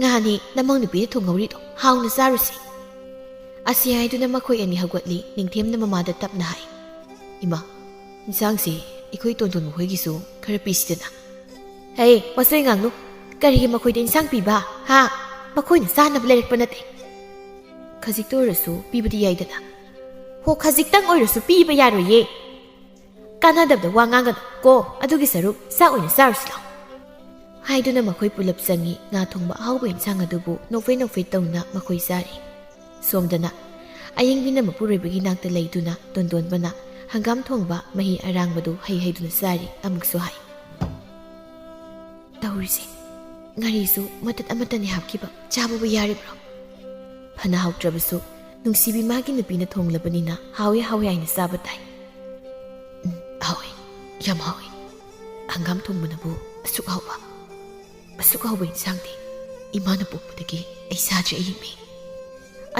ꯉꯥꯅꯤ ꯅꯃꯧ ꯅꯨꯄꯤꯅ ꯊꯣꯡꯍꯧꯔꯤꯗꯣ, ꯍꯥꯎꯅ ꯆꯥꯔꯨꯁꯤ꯫" ꯑꯁꯤ ꯍꯥꯏꯗꯨꯅ ꯃꯈꯣꯏ ꯑꯅꯤ ꯍꯧꯒꯠꯂꯤ꯫ ꯅꯤꯡꯊꯦꯝꯅ ꯃꯃꯥꯗ ꯇꯞꯅ ꯍꯥꯏ, "ꯏꯃꯥ, ꯏꯟꯁꯥꯡꯁꯤ ꯑꯩꯈꯣꯏ ꯇꯣꯟꯗꯣꯟ ꯃꯈꯣꯏꯒꯤꯁꯨ ꯈꯔ ꯄꯤꯁꯤꯗꯅ꯫" "ꯍꯦ, ꯋꯥꯆꯣꯏ ꯉꯥꯡꯅꯨ꯫ ꯀꯔꯤꯒꯤ ꯃꯈꯣꯏꯗ ꯏꯟꯁꯥꯡ ꯄꯤꯕ, ꯍꯥ? ꯃꯈꯣꯏꯅ ꯆꯥꯅꯕ ꯂꯩꯔꯛꯄ ꯅꯠꯇꯦ꯫ ꯈꯖꯤꯛꯇ ꯑꯣꯏꯔꯁꯨ ꯄꯤꯕꯗꯤ ꯌꯥꯏꯗꯅ꯫" "ꯍꯣ, ꯈꯖꯤꯛꯇꯪ ꯑꯣꯏꯔꯁꯨ ꯄꯤꯕ ꯌꯥꯔꯣꯏꯌꯦ꯫ ꯀꯥꯟꯅꯗꯕꯗ ꯋꯥ ꯉꯥꯡꯒꯅꯨ ꯀꯣ, ꯑꯗꯨꯒꯤ ꯁꯔꯨꯛ ꯆꯥꯛ ꯑꯣꯏꯅ ꯆꯥꯔꯨꯁꯤ ꯂꯥꯎ꯫" ꯍꯥꯏꯗꯨꯅ ꯃꯈꯣꯏ ꯄꯨꯂꯞ ꯆꯪꯉꯤ꯫ ꯉꯥ ꯊꯣꯡꯕ ꯑꯍꯥꯎꯕ ꯏꯟꯁꯥꯡ ꯑꯗꯨꯕꯨ ꯅꯣꯛꯐꯦ ꯅꯣꯛꯐꯦ ꯇꯧꯅ ꯃꯈꯣꯏ ꯆꯥꯔꯤ꯫ ꯁꯣꯝꯗꯅ ꯑꯌꯤꯡꯕꯤꯅ ꯃꯄꯨꯔꯣꯏꯕꯒꯤ ꯅꯥꯛꯇ ꯂꯩꯗꯨꯅ ꯇꯣꯟꯗꯣꯟꯕꯅ ꯍꯪꯒꯥꯝ ꯊꯣꯡꯕ ꯃꯍꯤ ꯑꯔꯥꯡꯕꯗꯨ ꯍꯩ ꯍꯩꯗꯨꯅ ꯆꯥꯔꯤ꯫ ꯑꯃꯨꯛꯁꯨ ꯍꯥꯏ, "ꯇꯧꯔꯤꯁꯦ, ꯉꯥꯔꯤꯁꯨ ꯃꯇꯠ ꯑꯃꯠꯇꯅꯤ ꯍꯥꯞꯈꯤꯕ, ꯆꯥꯕꯕꯨ ꯌꯥꯔꯤꯕ꯭ꯔꯣ?" ꯐꯅ ꯍꯥꯎꯇ꯭ꯔꯕꯁꯨ ꯅꯨꯡꯁꯤꯕꯤ ꯃꯥꯒꯤ ꯅꯨꯄꯤꯅ ꯊꯣꯡꯂꯕꯅꯤꯅ ꯍꯥꯎꯏ ꯍꯥꯎꯏ ꯍꯥꯏꯅ ꯆꯥꯕ ꯇꯥꯏ꯫ ꯎꯝ, ꯍꯥꯎꯏ, ꯌꯥꯝ ꯍꯥꯎꯏ꯫ ꯍꯪꯒꯥꯝ ꯊꯣꯡꯕꯅꯕꯨ ꯑꯁꯨꯛ ꯍꯥꯎꯕ, ꯑꯁꯨꯛ ꯍꯥꯎꯕ ꯏꯟꯁꯥꯡꯗꯤ ꯏꯃꯥꯅ ꯄꯣꯛꯄꯗꯒꯤ ꯑꯩ ꯆꯥꯗ꯭ꯔꯤ ꯑꯌꯤꯡꯕꯤ꯫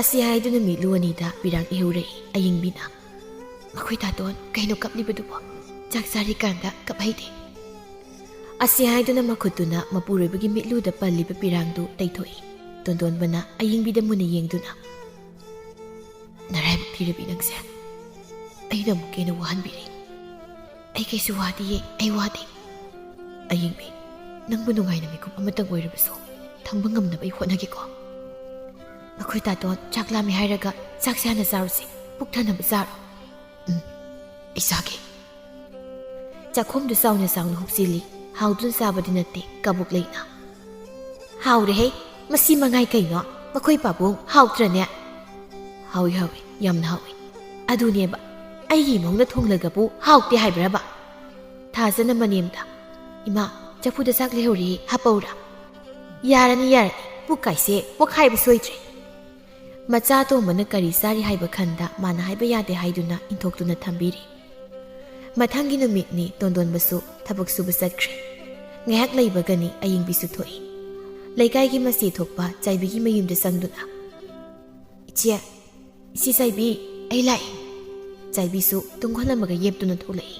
ꯑꯁꯤ ꯍꯥꯏꯗꯨꯅ ꯃꯤꯠꯂꯨ ꯑꯅꯤꯗ ꯄꯤꯔꯥꯡ ꯏꯍꯧꯔꯛꯏ ꯑꯌꯤꯡꯕꯤꯅ꯫ "ꯃꯈꯣꯏ ꯇꯥꯇꯣꯟ, ꯀꯩꯅꯣ ꯀꯞꯂꯤꯕꯗꯨꯕꯣ? ꯆꯥꯛ ꯆꯥꯔꯤꯀꯥꯟꯗ ꯀꯞ ꯍꯩꯗꯦ꯫" ꯑꯁꯤ ꯍꯥꯏꯗꯨꯅ ꯃꯈꯨꯠꯇꯨꯅ ꯃꯄꯨꯔꯣꯏꯕꯒꯤ ꯃꯤꯠꯂꯨꯗ ꯄꯜꯂꯤꯕ ꯄꯤꯔꯥꯡꯗꯨ ꯇꯩꯊꯣꯛꯏ꯫ ꯇꯣꯟꯗꯣꯟꯕꯅ ꯑꯌꯤꯡꯕꯤꯗ ꯃꯨꯟꯅ ꯌꯦꯡꯗꯨꯅ, "ꯅꯔꯥꯏꯕꯛ ꯊꯤꯔꯕꯤ ꯅꯪꯁꯦ꯫ ꯑꯩꯅ ꯑꯃꯨꯛꯀ ꯍꯦꯟꯅ ꯋꯥꯍꯟꯕꯤꯔꯦ꯫" "ꯑꯩ ꯀꯩꯁꯨ ꯋꯥꯗꯤꯌꯦ, ꯑꯩ ꯋꯥꯗꯦ꯫" "ꯑꯌꯤꯡꯕꯤ, ꯅꯪꯕꯨ ꯅꯨꯡꯉꯥꯏꯅ ꯃꯤꯀꯨꯞ ꯑꯃꯇꯪ ꯑꯣꯏꯔꯕꯁꯨ ꯊꯝꯕ ꯉꯝꯅꯕ ꯑꯩ ꯍꯣꯠꯅꯒꯦꯀꯣ꯫ ꯃꯈꯣꯏ ꯇꯥꯇꯣꯟ ꯆꯥꯛ ꯂꯥꯝꯃꯦ ꯍꯥꯏꯔꯒ ꯆꯥꯛꯁꯦ ꯍꯥꯟꯅ ꯆꯥꯔꯨꯁꯤ, ꯄꯨꯛ ꯊꯟꯅꯕ ꯆꯥꯔꯣ꯫" "ꯎꯝ, ꯑꯩ ꯆꯥꯒꯦ꯫" ꯆꯥꯛꯈꯣꯝꯗꯨ ꯆꯥꯎꯅ ꯆꯥꯎꯅ ꯍꯨꯞꯆꯤꯜꯂꯤ꯫ ꯍꯥꯎꯗꯨꯅ ꯆꯥꯕꯗꯤ ꯅꯠꯇꯦ, ꯀꯕꯣꯛ ꯂꯩꯅ꯫ "ꯍꯥꯎꯔꯦꯍꯦ, ꯃꯁꯤ ꯃꯉꯥꯏ ꯀꯩꯅꯣ? ꯃꯈꯣꯏ ꯄꯥꯕꯨꯡ ꯍꯥꯎꯇ꯭ꯔꯅꯦ?" "ꯍꯥꯎꯏ, ꯍꯥꯎꯏ, ꯌꯥꯝꯅ ꯍꯥꯎꯏ꯫" "ꯑꯗꯨꯅꯦꯕ, ꯑꯩꯒꯤ ꯏꯃꯧꯅ ꯊꯣꯡꯂꯒꯕꯨ ꯍꯥꯎꯇꯦ ꯍꯥꯏꯕ꯭ꯔꯕ?" ꯊꯥꯖꯅ ꯃꯅꯦꯝꯗ, "ꯏꯃꯥ, ꯆꯐꯨꯗ ꯆꯥꯛ ꯂꯩꯍꯧꯔꯤ, ꯍꯥꯞꯄꯧꯔꯥ?" "ꯌꯥꯔꯅꯤ, ꯌꯥꯔꯅꯤ, ꯄꯨꯛ ꯀꯥꯏꯁꯦ ꯄꯣꯛꯈꯥꯏꯕ ꯁꯣꯏꯗ꯭ꯔꯦ꯫" ꯃꯆꯥ ꯑꯇꯣꯝꯕꯅ ꯀꯔꯤ ꯆꯥꯔꯤ ꯍꯥꯏꯕ ꯈꯟꯗ ꯃꯥꯅ ꯍꯥꯏꯕ ꯌꯥꯗꯦ ꯍꯥꯏꯗꯨꯅ ꯏꯟꯊꯣꯛꯇꯨꯅ ꯊꯝꯕꯤꯔꯤ꯫ ꯃꯊꯪꯒꯤ ꯅꯨꯃꯤꯠꯅꯤ꯫ ꯇꯣꯟꯗꯣꯟꯕꯁꯨ ꯊꯕꯛ ꯁꯨꯕ ꯆꯠꯈ꯭ꯔꯦ꯫ ꯉꯥꯏꯍꯥꯛ ꯂꯩꯕꯒꯅꯤ ꯑꯌꯤꯡꯕꯤꯁꯨ ꯊꯣꯛꯏ꯫ ꯂꯩꯀꯥꯏꯒꯤ ꯃꯆꯦ ꯊꯣꯛꯄ ꯆꯥꯏꯕꯤꯒꯤ ꯃꯌꯨꯝꯗ ꯆꯪꯗꯨꯅ, "ꯏꯆꯦ, ꯏꯆꯦ ꯆꯥꯏꯕꯤ, ꯑꯩ ꯂꯥꯛꯑꯦ꯫" ꯆꯥꯏꯕꯤꯁꯨ ꯇꯨꯡ ꯍꯜꯂꯝꯃꯒ ꯌꯦꯞꯇꯨꯅ ꯊꯣꯛꯂꯛꯏ꯫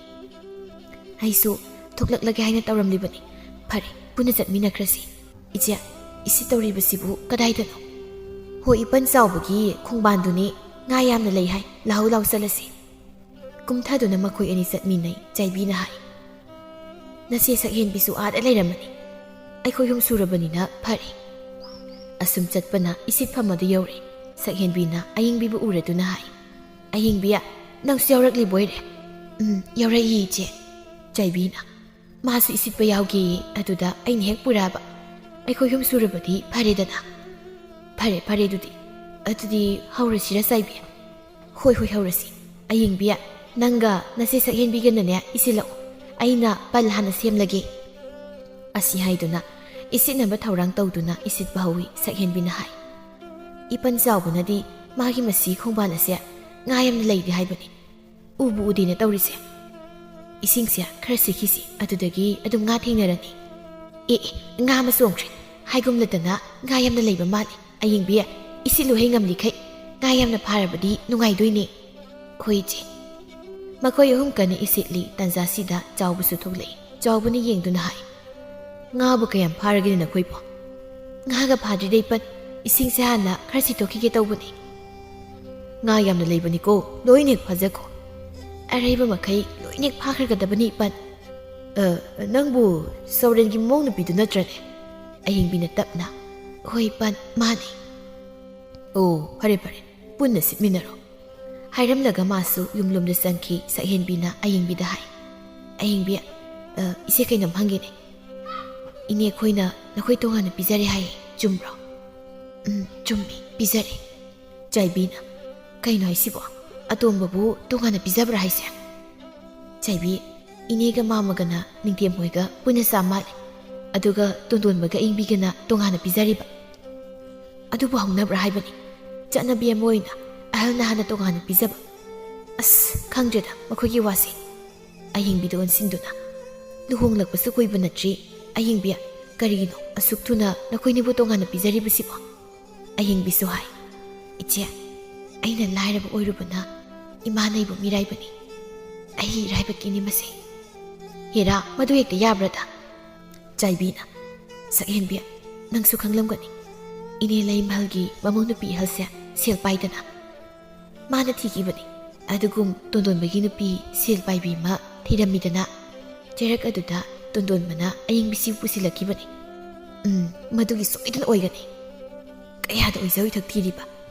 "ꯑꯩꯁꯨ ꯊꯣꯛꯂꯛꯂꯒꯦ ꯍꯥꯏꯅ ꯇꯧꯔꯝꯂꯤꯕꯅꯤ꯫ ꯐꯔꯦ, ꯄꯨꯟꯅ ꯆꯠꯃꯤꯟꯅꯈ꯭ꯔꯁꯤ꯫ ꯏꯆꯦ, ꯏꯆꯦ ꯇꯧꯔꯤꯕꯁꯤꯕꯨ ꯀꯗꯥꯏꯗꯅꯣ?" "ꯍꯣ, ꯏꯄꯟ ꯆꯥꯎꯕꯒꯤ ꯈꯣꯡꯕꯥꯟꯗꯨꯅꯤ, ꯉꯥ ꯌꯥꯝꯅ ꯂꯩ ꯍꯥꯏ, ꯂꯥꯛꯍꯧ ꯂꯥꯎ ꯆꯠꯂꯁꯤ꯫" ꯀꯨꯝꯊꯗꯨꯅ ꯃꯈꯣꯏ ꯑꯅꯤ ꯆꯠꯃꯤꯟꯅꯩ꯫ ꯆꯥꯏꯕꯤꯅ ꯍꯥꯏ, "ꯅꯆꯦ ꯁꯛꯍꯦꯟꯕꯤꯁꯨ ꯑꯥꯗ ꯂꯩꯔꯝꯃꯅꯤ꯫ ꯑꯩꯈꯣꯏ ꯑꯍꯨꯝ ꯁꯨꯔꯕꯅꯤꯅ ꯐꯔꯦ꯫" ꯑꯁꯨꯝ ꯆꯠꯄꯅ ꯏꯁꯤꯠꯐꯝ ꯑꯗꯨ ꯌꯧꯔꯦ꯫ ꯁꯛꯍꯦꯟꯕꯤꯅ ꯑꯌꯤꯡꯕꯤꯕꯨ ꯎꯔꯗꯨꯅ ꯍꯥꯏ, "ꯑꯌꯤꯡꯕꯤ, ꯅꯪꯁꯨ ꯌꯥꯎꯔꯛꯂꯤꯕꯣꯏꯔꯦ?" "ꯎꯝ, ꯌꯥꯎꯔꯛꯏ, ꯏꯆꯦ꯫" ꯆꯥꯏꯕꯤꯅ, "ꯃꯥꯁꯨ ꯏꯁꯤꯠꯄ ꯌꯥꯎꯒꯦꯌꯦ, ꯑꯗꯨꯗ ꯑꯩꯅ ꯍꯦꯛ ꯄꯨꯔꯛꯑꯕ꯫ ꯑꯩꯈꯣꯏ ꯑꯍꯨꯝ ꯁꯨꯔꯕꯗꯤ ꯐꯔꯦꯗꯅ꯫" "ꯐꯔꯦ, ꯐꯔꯦ, ꯑꯗꯨꯗꯤ, ꯑꯗꯨꯗꯤ ꯍꯧꯔꯁꯤꯔ ꯆꯥꯏꯕꯤ?" "ꯍꯣꯏ, ꯍꯣꯏ, ꯍꯧꯔꯁꯤ꯫ ꯑꯌꯤꯡꯕꯤ, ꯅꯪꯒ ꯅꯆꯦ ꯁꯛꯍꯦꯟꯕꯤꯒꯅꯅꯦ ꯏꯁꯤꯜꯂꯛꯑꯣ꯫ ꯑꯩꯅ ꯄꯜ ꯍꯥꯟꯅ ꯁꯦꯝꯂꯒꯦ꯫" ꯑꯁꯤ ꯍꯥꯏꯗꯨꯅ ꯏꯁꯤꯠꯅꯕ ꯊꯧꯔꯥꯡ ꯇꯧꯗꯨꯅ ꯏꯁꯤꯠꯄ ꯍꯧꯏ꯫ ꯁꯛꯍꯦꯟꯕꯤꯅ ꯍꯥꯏ, "ꯏꯄꯟ ꯆꯥꯎꯕꯅꯗꯤ ꯃꯥꯒꯤ ꯃꯁꯤ ꯈꯣꯡꯕꯥꯟ ꯑꯁꯦ ꯉꯥ ꯌꯥꯝꯅ ꯂꯩꯗꯦ ꯍꯥꯏꯕꯅꯤ꯫ ꯎꯕꯨ ꯎꯗꯦꯅ ꯇꯧꯔꯤꯁꯦ꯫ ꯏꯁꯤꯡꯁꯦ ꯈꯔ ꯁꯤꯠꯈꯤꯁꯤ, ꯑꯗꯨꯗꯒꯤ ꯑꯗꯨꯝ ꯉꯥ ꯊꯦꯡꯅꯔꯅꯤ꯫ ꯑꯦ, ꯑꯦ, ꯉꯥ ꯑꯃ ꯆꯣꯡꯈ꯭ꯔꯦ꯫ ꯍꯥꯏꯒꯨꯝꯂꯗꯅ ꯉꯥ ꯌꯥꯝꯅ ꯂꯩꯕ ꯃꯥꯜꯂꯤ꯫ ꯑꯌꯤꯡꯕꯤ, ꯏꯁꯤꯠꯂꯨꯍꯦ ꯉꯝꯂꯤꯈꯩ꯫ ꯉꯥ ꯌꯥꯝꯅ ꯐꯥꯔꯕꯗꯤ ꯅꯨꯡꯉꯥꯏꯗꯣꯏꯅꯦ꯫ ꯍꯣꯏ, ꯏꯆꯦ꯫ ꯃꯈꯣꯏ ꯑꯍꯨꯝ ꯀꯟꯅ ꯏꯁꯤꯠꯂꯤ꯫ ꯇꯥꯟꯖꯥꯁꯤꯗ ꯆꯥꯎꯕꯁꯨ ꯊꯣꯛꯂꯛꯏ꯫ ꯆꯥꯎꯕꯅ ꯌꯦꯡꯗꯨꯅ ꯍꯥꯏ, "ꯉꯥꯕꯨ ꯀꯌꯥꯝ ꯐꯥꯔꯒꯦꯅꯦ ꯅꯈꯣꯏꯕꯣ?" "ꯉꯥꯒ ꯐꯥꯗ꯭ꯔꯤꯗ ꯏꯄꯟ, ꯏꯁꯤꯡꯁꯦ ꯍꯥꯟꯅ ꯈꯔ ꯁꯤꯠꯇꯣꯛꯈꯤꯒꯦ ꯇꯧꯕꯅꯦ꯫" "ꯉꯥ ꯌꯥꯝꯅ ꯂꯩꯕꯅꯤꯀꯣ, ꯂꯣꯏꯅ ꯍꯦꯛ ꯐꯥꯖꯈꯣ꯫" "ꯑꯔꯩꯕ ꯃꯈꯩ ꯂꯣꯏꯅ ꯍꯦꯛ ꯐꯥꯈ꯭ꯔꯒꯗꯕꯅꯤ ꯏꯄꯟ꯫" "ꯑ, ꯅꯪꯕꯨ ꯁꯧꯔꯦꯟꯒꯤ ꯃꯃꯧ ꯅꯨꯄꯤꯗꯨ ꯅꯠꯇ꯭ꯔꯅꯦ?" ꯑꯍꯤꯡꯕꯤꯅ ꯇꯞꯅ, "ꯍꯣꯏ ꯏꯄꯟ, ꯃꯥꯅꯦ꯫" "ꯑꯣ, ꯐꯔꯦ ꯐꯔꯦ, ꯄꯨꯟꯅ ꯁꯤꯠꯃꯤꯟꯅꯔꯣ꯫" ꯍꯥꯏꯔꯝꯂꯒ ꯃꯥꯁꯨ ꯌꯨꯝꯂꯣꯝꯗ ꯆꯪꯈꯤ꯫ ꯁꯛꯍꯦꯟꯕꯤꯅ ꯑꯌꯤꯡꯕꯤꯗ ꯍꯥꯏ, "ꯑꯌꯤꯡꯕꯤ, ꯑ, ꯏꯆꯦ ꯀꯩꯅꯣꯝ ꯍꯪꯒꯦꯅꯦ꯫ ꯏꯅꯦ ꯑꯩꯈꯣꯏꯅ ꯅꯈꯣꯏ ꯇꯣꯉꯥꯟꯅ ꯄꯤꯖꯔꯦ ꯍꯥꯏꯌꯦ, ꯆꯨꯝꯕ꯭ꯔꯣ?" "ꯎꯝ, ꯆꯨꯝꯃꯤ, ꯄꯤꯖꯔꯦ꯫" ꯆꯥꯏꯕꯤꯅ, "ꯀꯩꯅꯣ ꯍꯥꯏꯁꯤꯕꯣ? ꯑꯇꯣꯝꯕꯕꯨ ꯇꯣꯉꯥꯟꯅ ꯄꯤꯖꯕ꯭ꯔꯥ ꯍꯥꯏꯁꯦ?" ꯆꯥꯏꯕꯤ, "ꯏꯅꯦꯒ ꯃꯥꯃꯒꯅ ꯅꯤꯡꯊꯦꯝ ꯍꯣꯏꯒ ꯄꯨꯟꯅ ꯆꯥ ꯃꯥꯜꯂꯦ꯫ ꯑꯗꯨꯒ ꯇꯣꯟꯗꯣꯟꯕꯒ ꯑꯌꯤꯡꯕꯤꯒꯅ ꯇꯣꯉꯥꯟꯅ ꯄꯤꯖꯔꯤꯕ꯫" "ꯑꯗꯨꯕꯨ ꯍꯧꯅꯕ꯭ꯔꯥ ꯍꯥꯏꯕꯅꯤ? ꯆꯠꯅꯕꯤ ꯑꯃ ꯑꯣꯏꯅ ꯑꯍꯜꯅ ꯍꯥꯟꯅ ꯇꯣꯉꯥꯟꯅ ꯄꯤꯖꯕ꯫ ꯑꯁ, ꯈꯪꯗ꯭ꯔꯦꯗ ꯃꯈꯣꯏꯒꯤ ꯋꯥꯁꯦ꯫" ꯑꯍꯤꯡꯕꯤꯗ ꯑꯣꯟꯁꯤꯟꯗꯨꯅ, "ꯂꯨꯍꯣꯡꯂꯛꯄꯁꯨ ꯀꯨꯏꯕ ꯅꯠꯇ꯭ꯔꯤ꯫ ꯑꯍꯤꯡꯕꯤ, ꯀꯔꯤꯒꯤꯅꯣ ꯑꯁꯨꯛ ꯊꯨꯅ ꯅꯈꯣꯏꯅꯤꯕꯨ ꯇꯣꯉꯥꯟꯅ ꯄꯤꯖꯔꯤꯕꯁꯤꯕꯣ?" ꯑꯍꯤꯡꯕꯤꯁꯨ ꯍꯥꯏ, "ꯏꯆꯦ, ꯑꯩꯅ ꯂꯥꯏꯔꯕ ꯑꯣꯏꯔꯨꯕꯅ ꯏꯃꯥꯅ ꯑꯩꯕꯨ ꯃꯤꯔꯥꯏꯕꯅꯤ꯫ ꯑꯩ ꯏꯔꯥꯏꯕꯛꯀꯤꯅꯤ ꯃꯁꯦ꯫" "ꯍꯦꯔꯥ, ꯃꯗꯨ ꯍꯦꯛꯇ ꯌꯥꯕ꯭ꯔꯥꯗ?" ꯆꯥꯏꯕꯤꯅ, "ꯁꯛꯍꯦꯟꯕꯤ, ꯅꯪꯁꯨ ꯈꯪꯂꯝꯒꯅꯤ, ꯏꯅꯦ ꯂꯩꯃꯍꯜꯒꯤ ꯃꯃꯧ ꯅꯨꯄꯤ ꯑꯍꯜꯁꯦ ꯁꯦꯜ ꯄꯥꯏꯗꯅ꯫ ꯃꯥꯅ ꯊꯤꯈꯤꯕꯅꯤ꯫ ꯑꯗꯨꯒꯨꯝ ꯇꯣꯟꯗꯣꯟꯕꯒꯤ ꯅꯨꯄꯤ ꯁꯦꯜ ꯄꯥꯏꯕꯤ ꯑꯃ ꯊꯤꯔꯝꯃꯤꯗꯅ, ꯆꯩꯔꯛ ꯑꯗꯨꯗ ꯇꯣꯟꯗꯣꯟꯕꯅ ꯑꯌꯤꯡꯕꯤꯁꯤꯕꯨ ꯄꯨꯁꯤꯜꯂꯛꯈꯤꯕꯅꯤ꯫ ꯎꯝ, ꯃꯗꯨꯒꯤ ꯁꯣꯏꯗꯅ ꯑꯣꯏꯒꯅꯤ꯫ ꯀꯌꯥꯗ ꯑꯣꯏꯖ ꯑꯣꯏꯊꯣꯛ ꯊꯤꯔꯤꯕ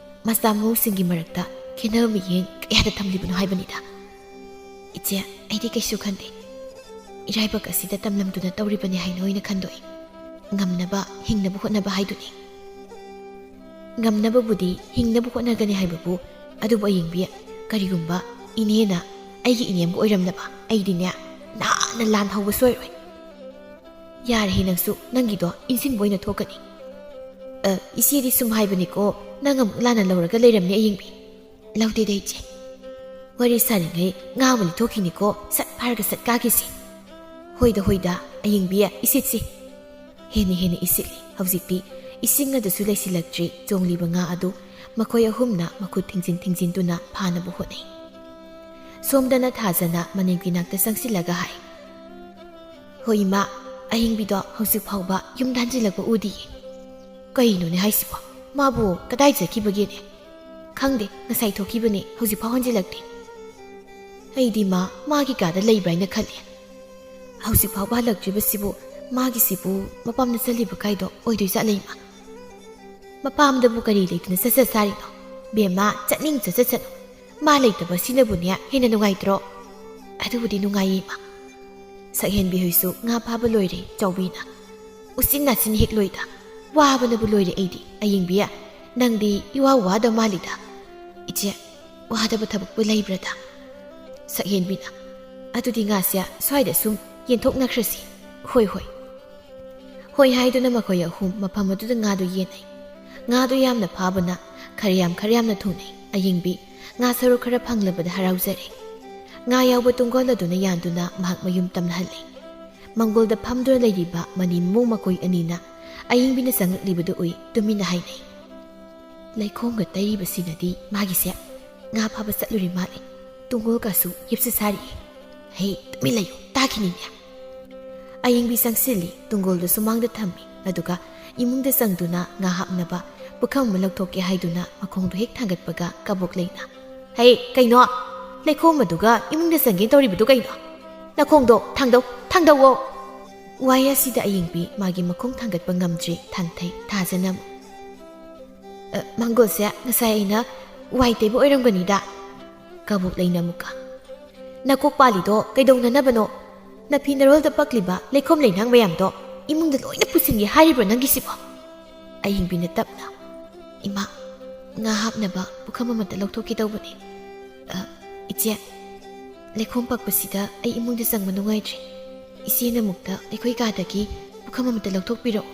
ꯃꯆꯥ ꯃꯎꯁꯤꯡꯒꯤ ꯃꯔꯛꯇ ꯈꯦꯠꯅꯕ ꯃꯤꯠꯌꯦꯡ ꯀꯌꯥꯗ ꯊꯝꯂꯤꯕꯅꯣ ꯍꯥꯏꯕꯅꯤꯗ꯫ ꯏꯆꯦ, ꯑꯩꯗꯤ ꯀꯩꯁꯨ ꯈꯟꯗꯦ꯫ ꯏꯔꯥꯏꯕꯛ ꯑꯁꯤꯗ ꯇꯝꯂꯝꯗꯨꯅ ꯇꯧꯔꯤꯕꯅꯤ ꯍꯥꯏꯅ ꯑꯣꯏꯅ ꯈꯟꯗꯣꯛꯏ꯫ ꯉꯝꯅꯕ ꯍꯤꯡꯅꯕ ꯍꯣꯠꯅꯕ ꯍꯥꯏꯗꯨꯅꯤ꯫" "ꯉꯝꯅꯕꯕꯨꯗꯤ ꯍꯤꯡꯅꯕ ꯍꯣꯠꯅꯒꯅꯤ ꯍꯥꯏꯕꯕꯨ, ꯑꯗꯨꯕꯨ ꯑꯌꯤꯡꯕꯤ, ꯀꯔꯤꯒꯨꯝꯕ ꯏꯅꯦꯅ ꯑꯩꯒꯤ ꯏꯅꯦꯝꯒ ꯑꯣꯏꯔꯝꯂꯕ, ꯑꯩꯗꯤꯅꯦ ꯅꯥꯟꯅ ꯂꯥꯟ ꯍꯧꯕ ꯁꯣꯏꯔꯣꯏ꯫" "ꯌꯥꯔꯦꯍꯦ ꯅꯪꯁꯨ, ꯅꯪꯒꯤꯗꯣ ꯏꯟꯁꯤꯟꯕ ꯑꯣꯏꯅ ꯊꯣꯛꯀꯅꯤ꯫" "ꯑ, ꯏꯆꯦꯗꯤ ꯁꯨꯝ ꯍꯥꯏꯕꯅꯤꯀꯣ, ꯅꯪ ꯑꯃꯨꯛ ꯂꯥꯟꯅ ꯂꯧꯔꯒ ꯂꯩꯔꯝꯅꯦ ꯑꯌꯤꯡꯕꯤ꯫ ꯂꯧꯗꯦꯗ ꯏꯆꯦ꯫ ꯋꯥꯔꯤ ꯁꯥꯔꯤꯉꯩ ꯉꯥ ꯑꯃ ꯂꯤꯊꯣꯛꯈꯤꯅꯤꯀꯣ, ꯁꯠ ꯐꯥꯔꯒ ꯁꯠ ꯀꯥꯈꯤꯁꯤ꯫ ꯍꯣꯏꯗ ꯍꯣꯏꯗ ꯑꯌꯤꯡꯕꯤ, ꯏꯁꯤꯠꯁꯤ꯫ ꯍꯦꯟꯅ ꯍꯦꯟꯅ ꯏꯁꯤꯠꯂꯤ꯫ ꯍꯧꯖꯤꯛꯇꯤ ꯏꯁꯤꯡ ꯑꯗꯨꯁꯨ ꯂꯩꯁꯤꯜꯂꯛꯇ꯭ꯔꯤ꯫ ꯆꯣꯡꯂꯤꯕ ꯉꯥ ꯑꯗꯨ ꯃꯈꯣꯏ ꯑꯍꯨꯝꯅ ꯃꯈꯨꯠ ꯊꯤꯡꯖꯤꯟ ꯊꯤꯡꯖꯤꯟꯗꯨꯅ ꯐꯥꯅꯕ ꯍꯣꯠꯅꯩ꯫ ꯁꯣꯝꯗꯅ ꯊꯥꯖꯅ ꯃꯅꯦꯝꯒꯤ ꯅꯥꯛꯇ ꯆꯪꯁꯤꯜꯂꯒ ꯍꯥꯏ, "ꯍꯣꯏ ꯏꯃꯥ, ꯑꯍꯤꯡꯕꯤꯗꯣ ꯍꯧꯖꯤꯛ ꯐꯥꯎꯕ ꯌꯨꯝꯗ ꯍꯟꯖꯤꯜꯂꯛꯄ ꯎꯗꯤꯌꯦ꯫ ꯀꯩꯅꯣꯅꯦ ꯍꯥꯏꯁꯤꯕꯣ? ꯃꯥꯕꯨ ꯀꯗꯥꯏ ꯆꯠꯈꯤꯕꯒꯦꯅꯦ? ꯈꯪꯗꯦ, ꯉꯁꯥꯏ ꯊꯣꯛꯈꯤꯕꯅꯦ, ꯍꯧꯖꯤꯛ ꯐꯥꯎ ꯍꯟꯖꯤꯜꯂꯛꯇꯦ꯫ ꯑꯩꯗꯤ ꯃꯥ ꯃꯥꯒꯤ ꯀꯥꯗ ꯂꯩꯕ꯭ꯔꯥ ꯍꯥꯏꯅ ꯈꯜꯂꯤ꯫ ꯍꯧꯖꯤꯛ ꯐꯥꯎꯕ ꯍꯜꯂꯛꯇ꯭ꯔꯤꯕꯁꯤꯕꯨ ꯃꯥꯒꯤꯁꯤꯕꯨ ꯃꯄꯥꯝꯗ ꯆꯠꯂꯤꯕ ꯀꯥꯏꯗꯣ ꯑꯣꯏꯗꯣꯏꯖꯥꯠꯂ ꯏꯃꯥ? ꯃꯄꯥꯝꯗꯕꯨ ꯀꯔꯤ ꯂꯩꯇꯅ ꯆꯠꯆ ꯁꯥꯔꯤꯅꯣ? ꯕꯦꯝꯃ, ꯆꯠꯅꯤꯡ ꯆꯠꯆꯁꯅꯨ꯫ ꯃꯥ ꯂꯩꯇꯕ ꯁꯤꯅꯕꯨꯅꯦ ꯍꯦꯟꯅ ꯅꯨꯡꯉꯥꯏꯇ꯭ꯔꯣ?" "ꯑꯗꯨꯕꯨꯗꯤ ꯅꯨꯡꯉꯥꯏꯌꯦ ꯏꯃꯥ꯫" ꯁꯛꯍꯦꯟꯕꯤ ꯍꯣꯏꯁꯨ ꯉꯥ ꯐꯥꯕ ꯂꯣꯏꯔꯦ꯫ ꯆꯥꯎꯕꯤꯅ, "ꯎꯆꯤꯟ ꯅꯥꯆꯤꯟ ꯍꯦꯛ ꯂꯣꯏꯗ꯫ ꯋꯥꯕꯅꯕꯨ ꯂꯣꯏꯔꯦ ꯑꯩꯗꯤ꯫ ꯑꯌꯤꯡꯕꯤ, ꯅꯪꯗꯤ ꯏꯋꯥ ꯋꯥꯗ ꯃꯥꯜꯂꯤꯗ꯫" "ꯏꯆꯦ, ꯋꯥꯗꯕ ꯊꯕꯛꯄꯨ ꯂꯩꯕ꯭ꯔꯥꯗ?" ꯁꯛꯍꯦꯟꯕꯤꯅ, "ꯑꯗꯨꯗꯤ ꯉꯥꯁꯦ ꯁ꯭ꯋꯥꯏꯗ ꯁꯨꯝ ꯌꯦꯟꯊꯣꯛꯅꯈ꯭ꯔꯁꯤ꯫" "ꯍꯣꯏ ꯍꯣꯏ꯫" ꯍꯣꯏ ꯍꯥꯏꯗꯨꯅ ꯃꯈꯣꯏ ꯑꯍꯨꯝ ꯃꯐꯝ ꯑꯗꯨꯗ ꯉꯥꯗꯨ ꯌꯦꯟꯅꯩ꯫ ꯉꯥꯗꯨ ꯌꯥꯝꯅ ꯐꯥꯕꯅ ꯈꯔ ꯌꯥꯝ ꯈꯔ ꯌꯥꯝꯅ ꯊꯨꯡꯅꯩ꯫ ꯑꯌꯤꯡꯕꯤ ꯉꯥ ꯁꯔꯨꯛ ꯈꯔ ꯐꯪꯂꯕꯗ ꯍꯔꯥꯎꯖꯔꯦ꯫ ꯉꯥ ꯌꯥꯎꯕ ꯇꯨꯡꯒꯣꯜ ꯑꯗꯨꯅ ꯌꯥꯟꯗꯨꯅ ꯃꯍꯥꯛ ꯃꯌꯨꯝ ꯇꯝꯅꯍꯜꯂꯦ꯫ ꯃꯪꯒꯣꯜꯗ ꯐꯝꯗꯨꯅ ꯂꯩꯔꯤꯕ ꯃꯅꯤ ꯃꯃꯧ ꯃꯈꯣꯏ ꯑꯅꯤꯅ ꯑꯌꯤꯡꯕꯤꯅ ꯆꯪꯂꯛꯂꯤꯕꯗꯨ ꯎꯏ꯫ ꯇꯨꯃꯤꯟꯅ ꯍꯥꯏꯅꯩ, "ꯂꯩꯈꯣꯝꯒ ꯇꯩꯔꯤꯕꯁꯤꯅꯗꯤ ꯃꯥꯒꯤꯁꯦ ꯉꯥ ꯐꯥꯕ ꯆꯠꯂꯨꯔꯤ ꯃꯥꯜꯂꯦ꯫ ꯇꯨꯡꯒꯣꯜꯒꯁꯨ ꯌꯦꯞꯁ ꯁꯥꯔꯤꯌꯦ꯫ ꯍꯦ, ꯇꯨꯃꯤꯟ ꯂꯩꯌꯨ, ꯇꯥꯈꯤꯅꯤꯅꯦ꯫" ꯑꯌꯤꯡꯕꯤ ꯆꯪꯁꯤꯜꯂꯤ꯫ ꯇꯨꯡꯒꯣꯜꯗꯨ ꯁꯨꯃꯥꯡꯗ ꯊꯝꯃꯤ꯫ ꯑꯗꯨꯒ ꯏꯃꯨꯡꯗ ꯆꯪꯗꯨꯅ ꯉꯥ ꯍꯥꯞꯅꯕ ꯄꯨꯈꯝ ꯑꯃ ꯂꯧꯊꯣꯛꯀꯦ ꯍꯥꯏꯗꯨꯅ ꯃꯈꯣꯡꯗꯨ ꯍꯦꯛ ꯊꯥꯡꯒꯠꯄꯒ ꯀꯕꯣꯛ ꯂꯩꯅ, "ꯍꯩ, ꯀꯩꯅꯣ? ꯂꯩꯈꯣꯝ ꯑꯗꯨꯒ ꯏꯃꯨꯡꯗ ꯆꯪꯒꯦ ꯇꯧꯔꯤꯕꯗꯨ ꯀꯩꯅꯣ? ꯅꯈꯣꯡꯗꯣ ꯊꯥꯡꯗꯧ, ꯊꯥꯡꯗꯧꯋꯣ!" ꯋꯥꯍꯩ ꯑꯁꯤꯗ ꯑꯌꯤꯡꯕꯤ ꯃꯥꯒꯤ ꯃꯈꯣꯡ ꯊꯥꯡꯒꯠꯄ ꯉꯝꯗ꯭ꯔꯦ꯫ ꯊꯥꯡꯊꯩ꯫ ꯊꯥꯖꯅ ꯑꯃꯨꯛ, "ꯑ, ꯃꯪꯒꯣꯜꯁꯦ ꯉꯁꯥꯏ ꯑꯩꯅ ꯋꯥꯏ ꯇꯩꯕ ꯑꯣꯏꯔꯝꯒꯅꯤꯗ꯫" ꯀꯕꯣꯛ ꯂꯩꯅ ꯑꯃꯨꯛꯀ, "ꯅꯀꯣꯛ ꯄꯥꯜꯂꯤꯗꯣ ꯀꯩꯗꯧꯅꯅꯕꯅꯣ? ꯅꯐꯤ ꯅꯔꯣꯜꯗ ꯄꯛꯂꯤꯕ ꯂꯩꯈꯣꯝ ꯂꯩꯅꯥꯡ ꯃꯌꯥꯝꯗꯣ ꯏꯃꯨꯡꯗ ꯂꯣꯏꯅ ꯄꯨꯁꯤꯟꯒꯦ ꯍꯥꯏꯔꯤꯕ꯭ꯔꯣ ꯅꯪꯒꯤꯁꯤꯕꯣ?" ꯑꯍꯤꯡꯕꯤꯅ ꯇꯞꯅ, "ꯏꯃꯥ, ꯉꯥ ꯍꯥꯞꯅꯕ ꯄꯨꯈꯝ ꯑꯃꯇ ꯂꯧꯊꯣꯛꯀꯦ ꯇꯧꯕꯅꯦ꯫ ꯑ, ꯏꯆꯦ, ꯂꯩꯈꯣꯝ ꯄꯛꯄꯁꯤꯗ ꯑꯩ ꯏꯃꯨꯡꯗ ꯆꯪꯕ ꯅꯨꯡꯉꯥꯏꯇ꯭ꯔꯦ꯫ ꯏꯆꯦꯅ ꯑꯃꯨꯛꯇ ꯑꯩꯈꯣꯏ ꯀꯥꯗꯒꯤ ꯄꯨꯈꯝ ꯑꯃꯇ ꯂꯧꯊꯣꯛꯄꯤꯔꯛꯑꯣ꯫"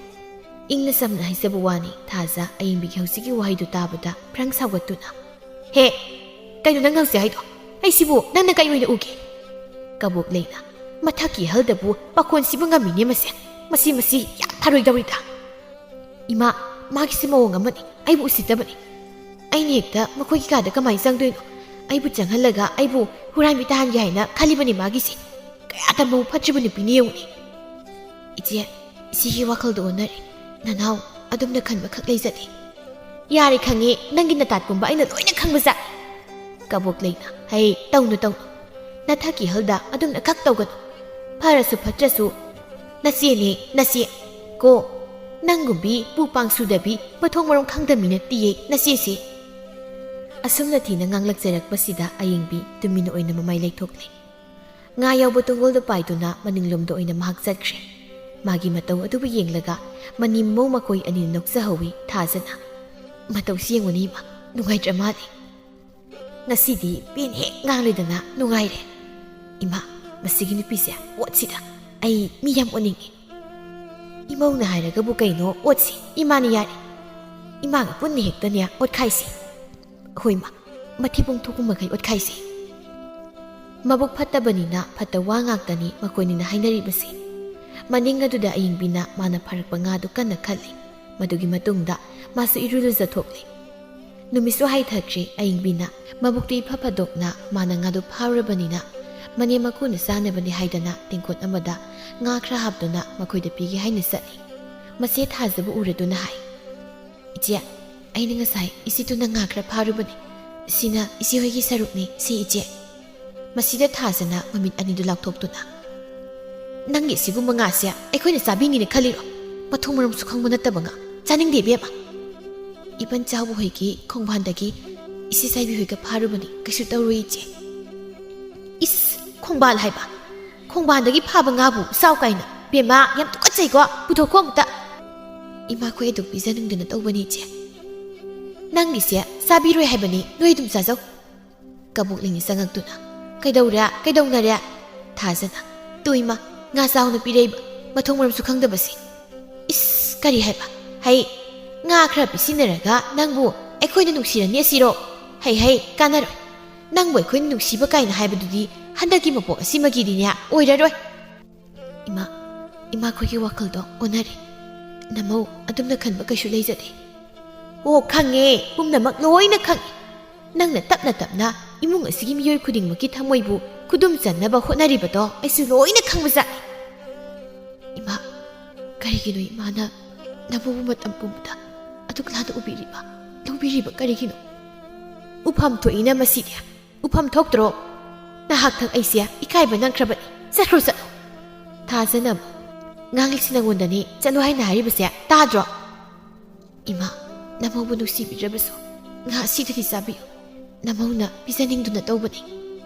ꯏꯪꯅ ꯆꯝꯅ ꯍꯥꯏꯖꯕ ꯋꯥꯅꯤ, ꯊꯥꯖ ꯑꯌꯤꯡꯕꯤꯒꯤ ꯍꯧꯖꯤꯛꯀꯤ ꯋꯥꯍꯩꯗꯨ ꯇꯥꯕꯗ ꯄ꯭ꯔꯪ ꯁꯥꯎꯒꯠꯇꯨꯅ, "ꯍꯦ, ꯀꯩꯅꯣ ꯅꯪ ꯍꯧꯖꯤꯛ ꯍꯥꯏꯗꯣ? ꯑꯩꯁꯤꯕꯨ ꯅꯪꯅ ꯀꯩ ꯑꯣꯏꯅ ꯎꯒꯦ?" ꯀꯕꯣꯛ ꯂꯩꯅ, "ꯃꯊꯛꯀꯤ ꯑꯍꯜꯗꯕꯨ ꯄꯥꯈꯣꯟ ꯁꯤꯕ ꯉꯝꯃꯤꯅꯦ ꯃꯁꯦ꯫ ꯃꯁꯤ, ꯃꯁꯤ ꯌꯥꯝ ꯊꯥꯔꯣꯏꯗꯧꯔꯤꯗ꯫ ꯏꯃꯥ, ꯃꯥꯒꯤꯁꯤ ꯃꯑꯣꯡ ꯑꯃꯅꯤ, ꯑꯩꯕꯨ ꯎꯁꯤꯠꯇꯕꯅꯤ꯫ ꯑꯩꯅ ꯍꯦꯛꯇ ꯃꯈꯣꯏꯒꯤ ꯀꯥꯗ ꯀꯃꯥꯏꯅ ꯆꯪꯗꯣꯏꯅꯣ? ꯑꯩꯕꯨ ꯆꯪꯍꯜꯂꯒ ꯑꯩꯕꯨ ꯍꯨꯔꯥꯟꯕꯤ ꯇꯥꯍꯟꯒꯦ ꯍꯥꯏꯅ ꯈꯜꯂꯤꯕꯅꯤ ꯃꯥꯒꯤꯁꯤ꯫ ꯀꯌꯥꯗ ꯃꯕꯨꯛ ꯐꯠꯇ꯭ꯔꯤꯕ ꯅꯨꯄꯤꯅꯤ ꯌꯦꯡꯉꯨꯅꯦ꯫" "ꯏꯆꯦ, ꯏꯆꯦꯒꯤ ꯋꯥꯈꯜꯗꯣ ꯑꯣꯟꯅꯔꯦ꯫ ꯅꯅꯥꯎ ꯑꯗꯨꯝꯅ ꯈꯟꯕ ꯈꯛ ꯂꯩꯖꯗꯦ꯫" "ꯌꯥꯔꯦ, ꯈꯪꯉꯦ, ꯅꯪꯒꯤ ꯅꯇꯥꯠ ꯄꯨꯝꯕ ꯑꯩꯅ ꯂꯣꯏꯅ ꯈꯪꯕꯖꯥꯠꯅꯤ꯫" ꯀꯕꯣꯛ ꯂꯩꯅ, "ꯍꯩ, ꯇꯧꯅꯨ, ꯇꯧꯅꯨ꯫ ꯅꯊꯛꯀꯤ ꯍꯜꯗ ꯑꯗꯨꯝꯅ ꯈꯛ ꯇꯧꯒꯅꯨ꯫ ꯐꯔꯁꯨ ꯐꯠꯇ꯭ꯔꯁꯨ ꯅꯆꯦꯅꯦ, ꯅꯆꯦ꯫ ꯀꯣ, ꯅꯪꯒꯨꯝꯕꯤ ꯄꯨ ꯄꯥꯡ ꯁꯨꯗꯕꯤ, ꯃꯊꯣꯡ ꯃꯔꯝ ꯈꯪꯗꯕꯤ ꯅꯠꯇꯤꯌꯦ ꯅꯆꯦꯁꯦ꯫" ꯑꯁꯨꯝꯅ ꯊꯤꯅ ꯉꯥꯡꯂꯛꯆꯔꯛꯄꯁꯤꯗ ꯑꯌꯤꯡꯕꯤ ꯇꯨꯃꯤꯟ ꯑꯣꯏꯅ ꯃꯃꯥꯏ ꯂꯩꯊꯣꯛꯂꯦ꯫ ꯉꯥ ꯌꯥꯎꯕ ꯇꯨꯡꯒꯣꯜꯗ ꯄꯥꯏꯗꯨꯅ ꯃꯅꯤꯡꯂꯣꯝꯗ ꯑꯣꯏꯅ ꯃꯍꯥꯛ ꯆꯠꯈ꯭ꯔꯦ꯫ ꯃꯥꯒꯤ ꯃꯇꯧ ꯑꯗꯨꯕꯨ ꯌꯦꯡꯂꯒ ꯃꯅꯤꯡꯃꯧ ꯃꯈꯣꯏ ꯑꯅꯤ ꯅꯣꯛꯆꯍꯧꯋꯤ ꯊꯥꯖꯅ꯫ "ꯃꯇꯧꯁꯤ ꯌꯦꯡꯉꯨꯅꯦ ꯏꯃꯥ, ꯅꯨꯡꯉꯥꯏꯇ꯭ꯔ ꯃꯥꯜꯂꯦ꯫ ꯉꯁꯤꯗꯤ ꯄꯦꯟ ꯍꯦꯛ ꯉꯥꯡꯂꯦꯗꯅ ꯅꯨꯡꯉꯥꯏꯔꯦ꯫ ꯏꯃꯥ, ꯃꯁꯤꯒꯤ ꯅꯨꯄꯤꯁꯦ ꯑꯣꯠꯁꯤꯗ꯫ ꯑꯩ ꯃꯤ ꯌꯥꯝ ꯑꯣꯠꯅꯤꯡꯉꯤ꯫" "ꯏꯃꯧꯅ ꯍꯥꯏꯔꯒꯕꯨ ꯀꯩꯅꯣ ꯑꯣꯠꯁꯤ? ꯏꯃꯥꯅ ꯌꯥꯔꯦ꯫ ꯏꯃꯥꯒ ꯄꯨꯟꯅ ꯍꯦꯛꯇꯅꯦ ꯑꯣꯠꯈꯥꯏꯁꯤ꯫" "ꯍꯣꯏ ꯃꯥ, ꯃꯊꯤꯕꯣꯡ ꯊꯣꯛꯄ ꯃꯈꯩ ꯑꯣꯠꯈꯥꯏꯁꯤ꯫" ꯃꯕꯨꯛ ꯐꯠꯇꯕꯅꯤꯅ ꯐꯠꯇ ꯋꯥ ꯉꯥꯛꯇꯅꯤ ꯃꯈꯣꯏꯅꯤꯅ ꯍꯥꯏꯅꯔꯤꯕꯁꯤ꯫ ꯃꯅꯤꯡ ꯑꯗꯨꯗ ꯑꯌꯤꯡꯕꯤꯅ ꯃꯥꯅ ꯐꯥꯔꯛꯄ ꯉꯥꯗꯨ ꯀꯟꯅ ꯈꯜꯂꯤ꯫ ꯃꯗꯨꯒꯤ ꯃꯇꯨꯡꯗ ꯃꯥꯁꯨ ꯏꯔꯨ ꯂꯨꯖꯊꯣꯛꯂꯦ꯫ ꯅꯨꯃꯤꯠꯁꯨ ꯍꯥꯏꯊꯈ꯭ꯔꯦ꯫ ꯑꯌꯤꯡꯕꯤꯅ ꯃꯕꯨꯛꯇꯨ ꯏꯐ ꯐꯗꯣꯛꯅ ꯃꯥꯅ ꯉꯥꯗꯨ ꯐꯥꯔꯨꯔꯕꯅꯤꯅ ꯃꯅꯦꯝ ꯃꯀꯨꯅ ꯆꯥꯅꯕꯅꯤ ꯍꯥꯏꯗꯅ ꯇꯦꯡꯀꯣꯠ ꯑꯃꯗ ꯉꯥ ꯈꯔ ꯍꯥꯞꯇꯨꯅ ꯃꯈꯣꯏꯗ ꯄꯤꯒꯦ ꯍꯥꯏꯅ ꯆꯠꯂꯤ꯫ ꯃꯆꯦ ꯊꯥꯖꯕ ꯎꯔꯗꯨꯅ ꯍꯥꯏ, "ꯏꯆꯦ, ꯑꯩꯅ ꯉꯁꯥꯏ ꯏꯆꯦꯗꯨꯅ ꯉꯥ ꯈꯔ ꯐꯥꯔꯨꯕꯅꯤ꯫ ꯁꯤꯅ ꯏꯆꯦ ꯍꯣꯏꯒꯤ ꯁꯔꯨꯛꯅꯤ, ꯁꯤ ꯏꯆꯦ꯫" ꯃꯁꯤꯗ ꯊꯥꯖꯅ ꯃꯃꯤꯠ ꯑꯅꯤꯗꯨ ꯂꯥꯎꯊꯣꯛꯇꯨꯅ, "ꯅꯪꯒꯤ ꯁꯤꯒꯨꯝꯕ ꯉꯥꯁꯦ ꯑꯩꯈꯣꯏꯅ ꯆꯥꯕꯤꯅꯤꯅ ꯈꯜꯂꯤꯔꯣ? ꯃꯊꯣꯡ ꯃꯔꯝꯁꯨ ꯈꯪꯕ ꯅꯠꯇꯕ ꯉꯥ꯫ ꯆꯥꯅꯤꯡꯗꯦ ꯏꯕꯦꯝꯃ꯫ ꯏꯄꯟ ꯆꯥꯎꯕ ꯍꯣꯏꯒꯤ ꯈꯣꯡꯕꯥꯟꯗꯒꯤ ꯏꯆꯦ ꯆꯥꯏꯕꯤ ꯍꯣꯏꯒ ꯐꯥꯔꯨꯕꯅꯤ, ꯀꯩꯁꯨ ꯇꯧꯔꯣꯏ ꯏꯆꯦ꯫" "ꯏꯁ, ꯈꯣꯡꯕꯥꯜ ꯍꯥꯏꯕ? ꯈꯣꯡꯕꯥꯟꯗꯒꯤ ꯐꯥꯕ ꯉꯥꯕꯨ ꯆꯥꯎ ꯀꯥꯏꯅ? ꯕꯦꯝꯃ, ꯌꯥꯝ ꯇꯨꯀꯠꯆꯩꯀꯣ, ꯄꯨꯊꯣꯛꯈꯣ ꯑꯝꯇ꯫" "ꯏꯃꯥꯈꯣꯏ ꯑꯗꯨꯝ ꯄꯤꯖꯅꯤꯡꯗꯅ ꯇꯧꯕꯅꯤ ꯏꯆꯦ꯫" "ꯅꯪꯒꯤꯁꯦ ꯆꯥꯕꯤꯔꯣꯏ ꯍꯥꯏꯕꯅꯤ, ꯅꯣꯏ ꯑꯗꯨꯝ ꯆꯥꯖꯧ꯫" ꯀꯕꯣꯛꯂꯤꯅꯤ ꯆꯪꯉꯛꯇꯨꯅ, "ꯀꯩꯗꯧꯔꯦ? ꯀꯩꯗꯧꯅꯔꯦ?" ꯊꯥꯖꯅ, "ꯇꯨ ꯏꯃꯥ, ꯉꯥ ꯆꯥꯎꯅ ꯄꯤꯔꯛꯏꯕ, ꯃꯊꯣꯡ ꯃꯔꯝꯁꯨ ꯈꯪꯗꯕꯁꯤ꯫" "ꯏꯁ, "ꯀꯔꯤ ꯍꯥꯏꯕ? ꯍꯩ, ꯉꯥ ꯈꯔ ꯄꯤꯁꯤꯟꯅꯔꯒ ꯅꯪꯕꯨ ꯑꯩꯈꯣꯏꯅ ꯅꯨꯡꯁꯤꯔꯅꯤ ꯑꯁꯤꯔꯣ? ꯍꯩ, ꯍꯩ, ꯀꯥꯟꯅꯔꯣꯏ꯫ ꯅꯪꯕꯨ ꯑꯩꯈꯣꯏꯅ ꯅꯨꯡꯁꯤꯕ ꯀꯥꯏꯅ ꯍꯥꯏꯕꯗꯨꯗꯤ ꯍꯟꯗꯛꯀꯤ ꯃꯄꯣꯛ ꯑꯁꯤꯃꯒꯤꯗꯤꯅꯦ ꯑꯣꯏꯔꯔꯣꯏ꯫" ꯏꯃꯥ, ꯏꯃꯥꯈꯣꯏꯒꯤ ꯋꯥꯈꯜꯗꯣ ꯑꯣꯟꯅꯔꯦ꯫ ꯅꯃꯧ ꯑꯗꯨꯝꯅ ꯈꯟꯕ ꯀꯩꯁꯨ ꯂꯩꯖꯗꯦ꯫ "ꯑꯣ, ꯈꯪꯉꯦ, ꯄꯨꯝꯅꯃꯛ ꯂꯣꯏꯅ ꯈꯪꯉꯦ꯫ ꯅꯪꯅ ꯇꯞꯅ ꯇꯞꯅ ꯏꯃꯨꯡ ꯑꯁꯤꯒꯤ ꯃꯤꯑꯣꯏ ꯈꯨꯗꯤꯡꯃꯛꯀꯤ ꯊꯃꯣꯏꯕꯨ ꯈꯨꯗꯨꯝ ꯆꯟꯅꯕ ꯍꯣꯠꯅꯔꯤꯕꯗꯣ ꯑꯩꯁꯨ ꯂꯣꯏꯅ ꯈꯪꯕꯖꯥꯠꯅꯤ꯫" "ꯏꯃꯥ, ꯀꯔꯤꯒꯤꯅꯣ ꯏꯃꯥꯅ ꯅꯃꯧꯕꯨ ꯃꯇꯝ ꯄꯨꯝꯕꯗ ꯑꯗꯨꯛ ꯂꯥꯟꯅ ꯎꯕꯤꯔꯤꯕ, ꯂꯧꯕꯤꯔꯤꯕ ꯀꯔꯤꯒꯤꯅꯣ?" "ꯎꯐꯝ ꯊꯣꯛꯏꯅ ꯃꯁꯤꯗꯤ꯫ ꯎꯐꯝ ꯊꯣꯛꯇ꯭ꯔꯣ? ꯅꯍꯥꯛꯊꯪ ꯑꯩꯁꯦ ꯏꯀꯥꯏꯕ ꯅꯪꯈ꯭ꯔꯕꯅꯤ꯫ ꯆꯠꯈ꯭ꯔꯣ, ꯆꯠꯂꯣ꯫" "ꯊꯥꯖꯅꯕ, ꯉꯥꯡꯂꯤꯁꯤ ꯅꯉꯣꯟꯗꯅꯤ, ꯆꯠꯂꯣ ꯍꯥꯏꯅ ꯍꯥꯏꯔꯤꯕꯁꯦ, ꯇꯥꯗ꯭ꯔꯣ?" "ꯏꯃꯥ, ꯅꯃꯧꯕꯨ ꯅꯨꯡꯁꯤꯕꯤꯗ꯭ꯔꯕꯁꯨ ꯉꯥ ꯑꯁꯤꯗꯗꯤ ꯆꯥꯕꯤꯌꯨ꯫ ꯅꯃꯧꯅ ꯄꯤꯖꯅꯤꯡꯗꯨꯅ ꯇꯧꯕꯅꯤ꯫"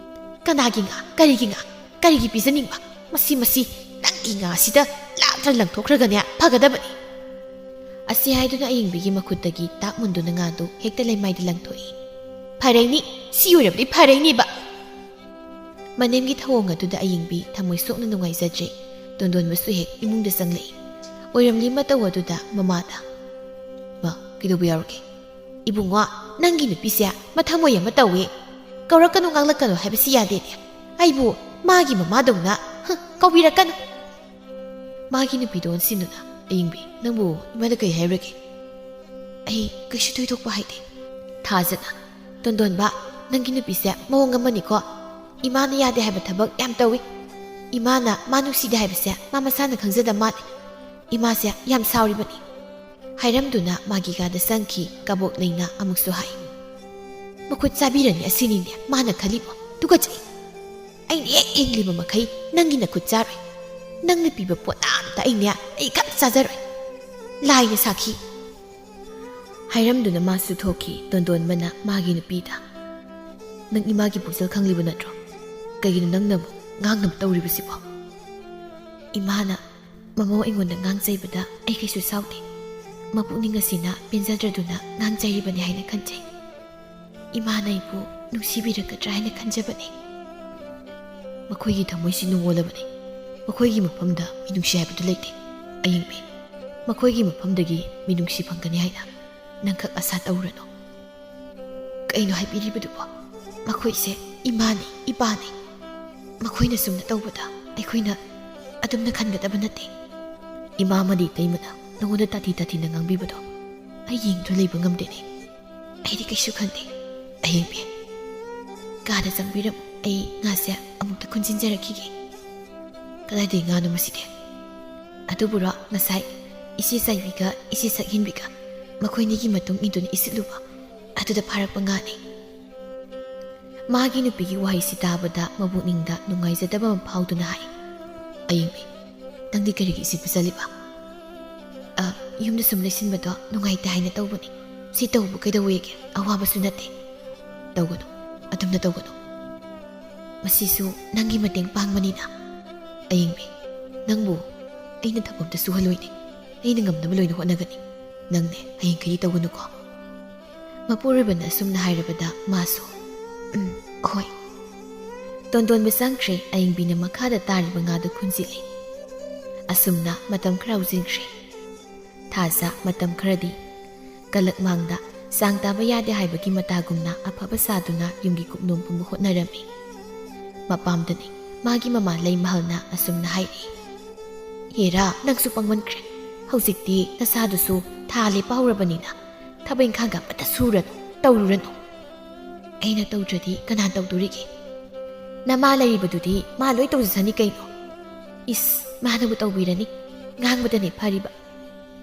"ꯀꯅꯥꯒꯤ ꯉꯥ? ꯀꯔꯤꯒꯤ ꯉꯥ? ꯀꯔꯤꯒꯤ ꯄꯤꯖꯅꯤꯡꯕ? ꯃꯁꯤ, ꯃꯁꯤ, ꯅꯪꯒꯤ ꯉꯥ ꯑꯁꯤꯗ ꯂꯥꯛꯇ꯭ꯔ ꯂꯪꯊꯣꯛꯈ꯭ꯔꯒꯅꯦ ꯐꯒꯗꯕꯅꯤ꯫" ꯑꯁꯤ ꯍꯥꯏꯗꯨꯅ ꯑꯌꯤꯡꯕꯤꯒꯤ ꯃꯈꯨꯠꯇꯒꯤ ꯇꯥꯛ ꯃꯨꯟꯗꯨꯅ ꯉꯥꯗꯨ ꯍꯦꯛꯇ ꯂꯩꯃꯥꯏꯗ ꯂꯪꯊꯣꯛꯏ꯫ "ꯐꯔꯩꯅꯤ, ꯁꯤ ꯑꯣꯏꯔꯕꯗꯤ ꯐꯔꯩꯅꯤꯕ꯫" ꯃꯅꯦꯝꯒꯤ ꯊꯧꯑꯣꯡ ꯑꯗꯨꯗ ꯑꯌꯤꯡꯕꯤ ꯊꯃꯣꯏ ꯁꯣꯛꯅ ꯅꯨꯡꯉꯥꯏꯖꯗ꯭ꯔꯦ꯫ ꯇꯣꯟꯗꯣꯟꯕꯁꯨ ꯍꯦꯛ ꯏꯃꯨꯡꯗ ꯆꯪꯂꯛꯏ꯫ ꯑꯣꯏꯔꯝꯂꯤ ꯃꯇꯧ ꯑꯗꯨꯗ ꯃꯃꯥꯗ, "ꯃꯥ, ꯀꯩꯗꯧꯕ ꯌꯥꯎꯔꯒꯦ?" "ꯏꯕꯨꯡꯉꯣ, ꯅꯪꯒꯤ ꯅꯨꯄꯤꯁꯦ ꯃꯊꯃꯣꯏ ꯑꯃ ꯇꯧꯋꯦ꯫ ꯀꯧꯔꯛꯀꯅꯨ, ꯉꯥꯡꯂꯛꯀꯅꯨ ꯍꯥꯏꯕꯁꯤ ꯌꯥꯗꯦꯅꯦ꯫ ꯑꯩꯕꯨ ꯃꯥꯒꯤ ꯃꯃꯥꯗꯧꯅ, ꯍ, ꯀꯧꯕꯤꯔꯛꯀꯅꯨ꯫" ꯃꯥꯒꯤ ꯅꯨꯄꯤꯗꯣ ꯑꯣꯟꯁꯤꯟꯗꯨꯅ, "ꯑꯌꯤꯡꯕꯤ, ꯅꯪꯕꯨ ꯏꯃꯥꯗ ꯀꯩ ꯍꯥꯏꯔꯨꯔꯒꯦ?" "ꯑꯩ ꯀꯩꯁꯨ ꯊꯣꯏꯗꯣꯛꯄ ꯍꯥꯏꯗꯦ꯫" "ꯊꯥꯖꯅ, ꯇꯣꯟꯗꯣꯟꯕ, ꯅꯪꯒꯤ ꯅꯨꯄꯤꯁꯦ ꯃꯑꯣꯡ ꯑꯃꯅꯤꯀꯣ꯫ ꯏꯃꯥꯅ ꯌꯥꯗꯦ ꯍꯥꯏꯕ ꯊꯕꯛ ꯌꯥꯝ ꯇꯧꯏ꯫ ꯏꯃꯥꯅ ꯃꯥ ꯅꯨꯡꯁꯤꯗꯦ ꯍꯥꯏꯕꯁꯦ ꯃꯥ ꯃꯁꯥꯅ ꯈꯪꯖꯗ ꯃꯥꯜꯂꯦ꯫ ꯏꯃꯥꯁꯦ ꯌꯥꯝ ꯁꯥꯎꯔꯤꯕꯅꯤ꯫" ꯍꯥꯏꯔꯝꯗꯨꯅ ꯃꯥꯒꯤ ꯀꯥꯗ ꯆꯪꯈꯤ꯫ ꯀꯕꯣꯛ ꯂꯩꯅ ꯑꯃꯨꯛꯁꯨ ꯍꯥꯏ, "ꯃꯈꯨꯠ ꯆꯥꯕꯤꯔꯅꯤ ꯑꯁꯤꯅꯤꯅꯦ ꯃꯥꯅ ꯈꯜꯂꯤꯕꯣ? ꯇꯨꯀꯠꯆꯩ꯫ ꯑꯩꯅ ꯍꯦꯛ ꯍꯤꯡꯂꯤꯕ ꯃꯈꯩ ꯅꯪꯒꯤ ꯅꯈꯨꯠ ꯆꯥꯔꯣꯏ꯫ ꯅꯪꯅ ꯄꯤꯕ ꯄꯣꯠ ꯑꯝꯇ ꯑꯩꯅꯦ ꯑꯩ ꯈꯛ ꯆꯥꯖꯔꯣꯏ꯫ ꯂꯥꯏꯅ ꯁꯥꯈꯤ꯫" ꯍꯥꯏꯔꯝꯗꯨꯅ ꯃꯥꯁꯨ ꯊꯣꯛꯈꯤ꯫ ꯇꯣꯟꯗꯣꯟꯕꯅ ꯃꯥꯒꯤ ꯅꯨꯄꯤꯗ, "ꯅꯪ ꯏꯃꯥꯒꯤ ꯄꯨꯛꯆꯦꯜ ꯈꯪꯂꯤꯕ ꯅꯠꯇ꯭ꯔꯣ? ꯀꯩꯒꯤꯅꯣ ꯅꯪꯅꯕꯨ ꯉꯥꯡꯅꯕ ꯇꯧꯔꯤꯕꯁꯤꯕꯣ?" "ꯏꯃꯥꯅ ꯃꯃꯧ ꯑꯩꯉꯣꯟꯗ ꯉꯥꯡꯖꯩꯕꯗ ꯑꯩ ꯀꯩꯁꯨ ꯁꯥꯎꯗꯦ꯫ ꯃꯄꯨꯛꯅꯤꯡ ꯑꯁꯤꯅ ꯄꯦꯟꯖꯗ꯭ꯔꯗꯨꯅ ꯉꯥꯡꯖꯔꯤꯕꯅꯤ ꯍꯥꯏꯅ ꯈꯟꯖꯩ꯫ ꯏꯃꯥꯅ ꯑꯩꯕꯨ ꯅꯨꯡꯁꯤꯕꯤꯔꯛꯀꯗ꯭ꯔꯥ ꯍꯥꯏꯅ ꯈꯟꯖꯕꯅꯤ꯫" "ꯃꯈꯣꯏꯒꯤ ꯊꯃꯣꯏꯁꯤ ꯅꯨꯡꯉꯣꯜꯂꯕꯅꯤ꯫ ꯃꯈꯣꯏꯒꯤ ꯃꯐꯝꯗ ꯃꯤꯅꯨꯡꯁꯤ ꯍꯥꯏꯕꯗꯨ ꯂꯩꯇꯦ, ꯑꯌꯤꯡꯕꯤ꯫ ꯃꯈꯣꯏꯒꯤ ꯃꯐꯝꯗꯒꯤ ꯃꯤꯅꯨꯡꯁꯤ ꯐꯪꯒꯅꯤ ꯍꯥꯏꯅ ꯅꯪꯈꯛ ꯑꯁꯥ ꯇꯧꯔꯨꯔꯅꯨ꯫ ꯀꯩꯅꯣ ꯍꯥꯏꯕꯤꯔꯤꯕꯗꯨꯕꯣ? ꯃꯈꯣꯏꯁꯦ ꯏꯃꯥꯅꯤ, ꯏꯄꯥꯅꯤ꯫ ꯃꯈꯣꯏꯅ ꯁꯨꯝꯅ ꯇꯧꯕꯗ ꯑꯩꯈꯣꯏꯅ ꯑꯗꯨꯝꯅ ꯈꯟꯒꯗꯕ ꯅꯠꯇꯦ꯫ ꯏꯃꯥ ꯑꯃꯗꯤ ꯏꯇꯩꯃꯅ ꯅꯉꯣꯟꯗ ꯇꯥꯊꯤ ꯇꯥꯊꯤꯅ ꯉꯥꯡꯕꯤꯕꯗꯣ ꯑꯩ ꯌꯦꯡꯗꯨꯅ ꯂꯩꯕ ꯉꯝꯗꯦꯅꯦ꯫ ꯑꯩꯗꯤ ꯀꯩꯁꯨ ꯈꯟꯗꯦ꯫ ꯑꯍꯤꯡꯕꯤ, ꯀꯥꯗ ꯆꯪꯕꯤꯔꯝꯃꯨ꯫ ꯑꯩ ꯉꯥꯁꯦ ꯑꯃꯨꯛꯇ ꯈꯨꯟꯖꯤꯟꯖꯔꯛꯈꯤꯒꯦ꯫ ꯀꯗꯥꯏꯗꯒꯤ ꯉꯥꯅꯣ ꯃꯁꯤꯗꯤ? ꯑꯗꯨꯕꯨꯔꯣ, ꯉꯁꯥꯏ ꯏꯆꯦ ꯆꯥꯏꯕꯤꯒ ꯏꯆꯦ ꯁꯛꯍꯦꯟꯕꯤꯒ ꯃꯈꯣꯏꯅꯤꯒꯤ ꯃꯇꯨꯡ ꯏꯟꯗꯨꯅ ꯏꯁꯤꯠꯂꯨꯕ ꯑꯗꯨꯗ ꯐꯥꯔꯛꯄ ꯉꯥꯅꯤ꯫ ꯃꯥꯒꯤ ꯅꯨꯄꯤꯒꯤ ꯋꯥꯍꯩꯁꯤ ꯇꯥꯕꯗ ꯃꯕꯨꯛꯅꯤꯡꯗ ꯅꯨꯡꯉꯥꯏꯖꯗꯕ ꯑꯃ ꯐꯥꯎꯗꯨꯅ ꯍꯥꯏ, "ꯑꯌꯤꯡꯕꯤ, ꯅꯪꯗꯤ ꯀꯔꯤꯒꯤ ꯏꯁꯤꯠꯄ ꯆꯠꯂꯤꯕ?" "ꯑ, ꯌꯨꯝꯗ ꯁꯨꯝ ꯂꯩꯁꯤꯟꯕꯗꯣ ꯅꯨꯡꯉꯥꯏꯇꯦ ꯍꯥꯏꯅ ꯇꯧꯕꯅꯤ꯫ ꯁꯤ ꯇꯧꯕ ꯀꯩꯗꯧꯋꯦꯒꯦ? ꯑꯋꯥꯕꯁꯨ ꯅꯠꯇꯦ꯫" "ꯇꯧꯒꯅꯨ, ꯑꯗꯨꯝꯅ ꯇꯧꯒꯅꯨ꯫ ꯃꯁꯤꯁꯨ ꯅꯪꯒꯤ ꯃꯇꯦꯡ ꯄꯥꯡꯕꯅꯤꯅ꯫" "ꯑꯌꯤꯡꯕꯤ, ꯅꯪꯕꯨ ꯑꯩꯅ ꯊꯕꯛꯇ ꯁꯨꯍꯜꯂꯣꯏꯅꯦ꯫ ꯑꯩꯅ ꯉꯝꯅꯕ ꯂꯣꯏꯅ ꯍꯣꯠꯅꯒꯅꯤ꯫ ꯅꯪꯅꯦ ꯍꯌꯦꯡꯈꯩꯗꯤ ꯇꯧꯒꯅꯨꯀꯣ꯫" ꯃꯄꯨꯔꯣꯏꯕꯅ ꯑꯁꯨꯝꯅ ꯍꯥꯏꯔꯕꯗ ꯃꯥꯁꯨ, "ꯎꯝ, ꯍꯣꯏ꯫" ꯇꯣꯟꯗꯣꯟꯕ ꯆꯪꯈ꯭ꯔꯦ꯫ ꯑꯌꯤꯡꯕꯤꯅ ꯃꯈꯥꯗ ꯇꯥꯔꯤꯕ ꯉꯥꯗꯨ ꯈꯨꯟꯖꯤꯜꯂꯤ꯫ ꯑꯁꯨꯝꯅ ꯃꯇꯝ ꯈꯔ ꯍꯧꯖꯤꯟꯈ꯭ꯔꯦ꯫ ꯊꯥꯖ ꯃꯇꯝ ꯈꯔꯗꯤ ꯀꯂꯛ ꯃꯥꯡꯗ ꯆꯥꯡ ꯇꯥꯕ ꯌꯥꯗꯦ ꯍꯥꯏꯕꯒꯤ ꯃꯇꯥꯒꯨꯝꯅ ꯑꯐꯕ ꯁꯥꯗꯨꯅ ꯌꯨꯝꯒꯤ ꯀꯨꯞꯅꯣꯝ ꯄꯨꯝꯕ ꯍꯣꯠꯅꯔꯝꯃꯤ꯫ ꯃꯄꯥꯝꯗꯅꯤ ꯃꯥꯒꯤ ꯃꯃꯥ ꯂꯩꯃꯍꯜꯅ ꯑꯁꯨꯝꯅ ꯍꯥꯏꯔꯤ, "ꯍꯦꯔꯥ, ꯅꯪꯁꯨ ꯄꯪꯃꯟꯈ꯭ꯔꯦ꯫ ꯍꯧꯖꯤꯛꯇꯤ ꯅꯁꯥꯗꯨꯁꯨ ꯊꯥ ꯂꯦꯞꯄ ꯍꯧꯔꯕꯅꯤꯅ ꯊꯕꯛ ꯏꯪꯈꯥꯡꯒ ꯑꯃꯠꯇ ꯁꯨꯔꯅꯨ, ꯇꯧꯔꯨꯔꯅꯨ꯫" "ꯑꯩꯅ ꯇꯧꯗ꯭ꯔꯗꯤ ꯀꯅꯥ ꯇꯧꯗꯣꯔꯤꯒꯦ? ꯅꯃꯥ ꯂꯩꯔꯤꯕꯗꯨꯗꯤ ꯃꯥ ꯂꯣꯏ ꯇꯧꯖꯁꯅꯤ ꯀꯩꯅꯣ꯫" "ꯏꯁ, ꯃꯥꯅꯕꯨ ꯇꯧꯕꯤꯔꯅꯤ, ꯉꯥꯡꯕꯗꯅꯦ ꯐꯔꯤꯕ꯫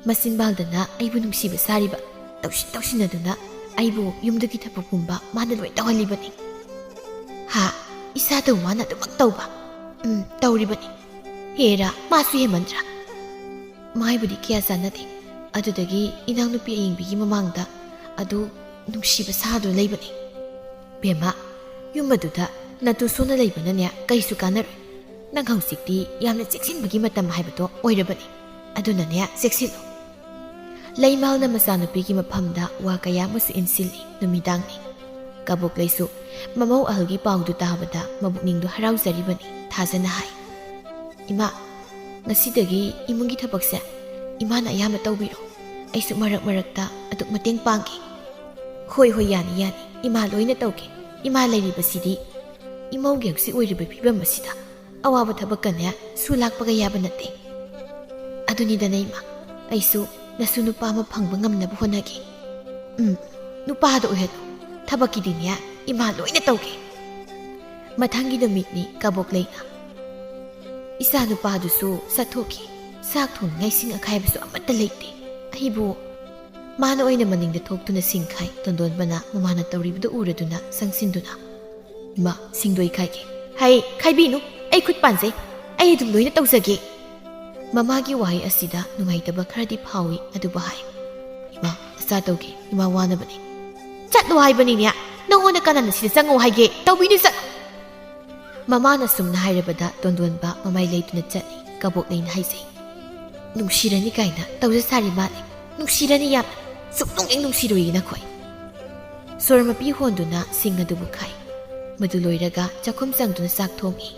ꯃꯆꯤꯟ ꯕꯥꯜꯗꯅ ꯑꯩꯕꯨ ꯅꯨꯡꯁꯤꯕ ꯁꯥꯔꯤꯕ, ꯇꯧꯁꯤꯟ ꯇꯧꯁꯤꯟꯅꯗꯨꯅ ꯑꯩꯕꯨ ꯌꯨꯝꯗꯒꯤ ꯊꯕꯛ ꯄꯨꯝꯕ ꯃꯥꯅ ꯂꯣꯏ ꯇꯧꯍꯜꯂꯤꯕꯅꯤ꯫ ꯍꯥ, ꯏꯁꯥꯗꯕꯨ ꯃꯥꯅ ꯑꯗꯨꯃꯛ ꯇꯧꯕ? ꯎꯝ, ꯇꯧꯔꯤꯕꯅꯤ꯫ ꯍꯦꯔꯥ, ꯃꯥꯁꯨ ꯍꯦꯟꯃꯟꯗ꯭ꯔꯥ?" ꯃꯥꯏꯕꯨꯗꯤ ꯀꯌꯥ ꯆꯥꯟꯅꯗꯦ꯫ ꯑꯗꯨꯗꯒꯤ ꯏꯅꯥꯎꯅꯨꯄꯤ ꯑꯌꯤꯡꯕꯤꯒꯤ ꯃꯃꯥꯡꯗ ꯑꯗꯨ ꯅꯨꯡꯁꯤꯕ ꯁꯥꯗꯨꯅ ꯂꯩꯕꯅꯤ꯫ ꯕꯦꯝꯃ, ꯌꯨꯝ ꯑꯗꯨꯗ ꯅꯇꯨ ꯁꯣꯟꯅ ꯂꯩꯕꯅꯅꯦ ꯀꯩꯁꯨ ꯀꯥꯟꯅꯔꯣꯏ꯫ ꯅꯪ ꯍꯧꯖꯤꯛꯇꯤ ꯌꯥꯝꯅ ꯆꯦꯛꯁꯤꯟꯕꯒꯤ ꯃꯇꯝ ꯍꯥꯏꯕꯗꯣ ꯑꯣꯏꯔꯕꯅꯤ꯫ ꯑꯗꯨꯅꯅꯦ ꯆꯦꯛꯁꯤꯜꯂꯨ꯫ ꯂꯩꯃꯍꯜꯅ ꯃꯆꯥꯅꯨꯄꯤꯒꯤ ꯃꯐꯝꯗ ꯋꯥ ꯀꯌꯥ ꯑꯃꯁꯨ ꯏꯟꯁꯤꯜꯂꯤ꯫ ꯅꯨꯃꯤꯗꯥꯡꯅꯤ꯫ ꯀꯕꯣꯛꯂꯩꯁꯨ ꯃꯃꯧ ꯑꯍꯜꯒꯤ ꯄꯥꯎꯗꯨ ꯇꯥꯕꯗ ꯃꯕꯨꯛꯅꯤꯡꯗꯨ ꯍꯔꯥꯎꯖꯔꯤꯕꯅꯤ꯫ ꯊꯥꯖꯅ ꯍꯥꯏ, "ꯏꯃꯥ, ꯉꯁꯤꯗꯒꯤ ꯏꯃꯨꯡꯒꯤ ꯊꯕꯛꯁꯦ ꯏꯃꯥꯅ ꯑꯌꯥꯝꯕ ꯇꯧꯕꯤꯔꯣ꯫ ꯑꯩꯁꯨ ꯃꯔꯛ ꯃꯔꯛꯇ ꯑꯗꯨꯛ ꯃꯇꯦꯡ ꯄꯥꯡꯒꯦ꯫ ꯍꯣꯏ, ꯍꯣꯏ, ꯌꯥꯅꯤ, ꯌꯥꯅꯤ꯫ ꯏꯃꯥ ꯂꯣꯏꯅ ꯇꯧꯒꯦ꯫ ꯏꯃꯥ ꯂꯩꯔꯤꯕꯁꯤꯗꯤ ꯏꯃꯧꯒꯤ ꯍꯧꯖꯤꯛ ꯑꯣꯏꯔꯤꯕ ꯐꯤꯕꯝ ꯑꯁꯤꯗ ꯑꯋꯥꯕ ꯊꯕꯛꯀꯅꯦ ꯁꯨ ꯂꯥꯛꯄꯒ ꯌꯥꯕ ꯅꯠꯇꯦ꯫ ꯑꯗꯨꯅꯤꯗꯅ ꯏꯃꯥ, ꯑꯩꯁꯨ ꯅꯁꯨ ꯅꯨꯄꯥ ꯑꯃ ꯐꯪꯕ ꯉꯝꯅꯕ ꯍꯣꯠꯅꯒꯦ꯫ ꯎꯝ, ꯅꯨꯄꯥꯗ ꯑꯣꯏꯍꯜꯂꯨ꯫ ꯊꯕꯛꯀꯤꯗꯤꯅꯦ ꯏꯃꯥ ꯂꯣꯏꯅ ꯇꯧꯒꯦ꯫ ꯃꯊꯪꯒꯤ ꯅꯨꯃꯤꯠꯅꯤ ꯀꯕꯣꯛ ꯂꯩꯅ꯫ ꯏꯆꯥ ꯅꯨꯄꯥꯗꯨꯁꯨ ꯆꯠꯊꯣꯛꯈꯤ꯫ ꯆꯥꯛ ꯊꯣꯡꯅꯤꯡꯉꯥꯏ ꯏꯁꯤꯡ ꯑꯈꯥꯏꯕꯁꯨ ꯑꯃꯠꯇ ꯂꯩꯇꯦ꯫ ꯑꯩꯕꯨ ꯃꯥꯅ ꯑꯣꯏꯅ ꯃꯅꯤꯡꯗ ꯊꯣꯛꯇꯨꯅ ꯁꯤꯡ ꯈꯥꯏ꯫ ꯇꯣꯟꯗꯣꯟꯕꯅ ꯃꯃꯥꯅ ꯇꯧꯔꯤꯕꯗꯨ ꯎꯔꯗꯨꯅ ꯆꯪꯁꯤꯟꯗꯨꯅ, "ꯏꯃꯥ, ꯁꯤꯡꯗꯣ ꯑꯩ ꯈꯥꯏꯒꯦ꯫" "ꯍꯩ, ꯈꯥꯏꯕꯤꯅꯨ, ꯑꯩ ꯈꯨꯠ ꯄꯥꯟꯖꯩ, ꯑꯩ ꯑꯗꯨꯝ ꯂꯣꯏꯅ ꯇꯧꯖꯒꯦ꯫" ꯃꯃꯥꯒꯤ ꯋꯥꯍꯩ ꯑꯁꯤꯗ ꯅꯨꯡꯉꯥꯏꯇꯕ ꯈꯔꯗꯤ ꯐꯥꯎꯏ, ꯑꯗꯨꯕꯨ ꯍꯥꯏ, "ꯏꯃꯥ, ꯅꯆꯥ ꯇꯧꯒꯦ, ꯏꯃꯥ ꯋꯥꯅꯕꯅꯤ꯫" "ꯆꯠꯂꯣ ꯍꯥꯏꯕꯅꯤꯅꯦ, ꯅꯪꯉꯣꯟꯗ ꯀꯅꯥꯅ ꯁꯤꯗ ꯆꯪꯉꯣ ꯍꯥꯏꯒꯦ? ꯇꯧꯕꯤꯅꯨ, ꯆꯠꯂꯣ꯫" ꯃꯃꯥꯅ ꯁꯨꯝꯅ ꯍꯥꯏꯔꯕꯗ ꯇꯣꯟꯗꯣꯟꯕ ꯃꯃꯥꯏ ꯂꯩꯗꯨꯅ ꯆꯠꯂꯤ꯫ ꯀꯕꯣꯛ ꯂꯩꯅ ꯍꯥꯏꯖꯩ, "ꯅꯨꯡꯁꯤꯔꯅꯤ ꯀꯥꯏꯅ ꯇꯧꯖ ꯁꯥꯔꯤ ꯃꯥꯜꯂꯦ꯫ ꯅꯨꯡꯁꯤꯔꯅꯤ ꯌꯥꯝꯅ꯫ ꯁꯨꯛꯅꯨꯡ ꯍꯦꯛ ꯅꯨꯡꯁꯤꯔꯣꯏꯌꯦ ꯅꯈꯣꯏ꯫" ꯁꯣꯔ ꯃꯄꯤ ꯍꯣꯟꯗꯨꯅ ꯁꯤꯡ ꯑꯗꯨꯕꯨ ꯈꯥꯏ꯫ ꯃꯗꯨ ꯂꯣꯏꯔꯒ ꯆꯥꯛꯈꯨꯝ ꯆꯪꯗꯨꯅ ꯆꯥꯛ ꯊꯣꯡꯏ꯫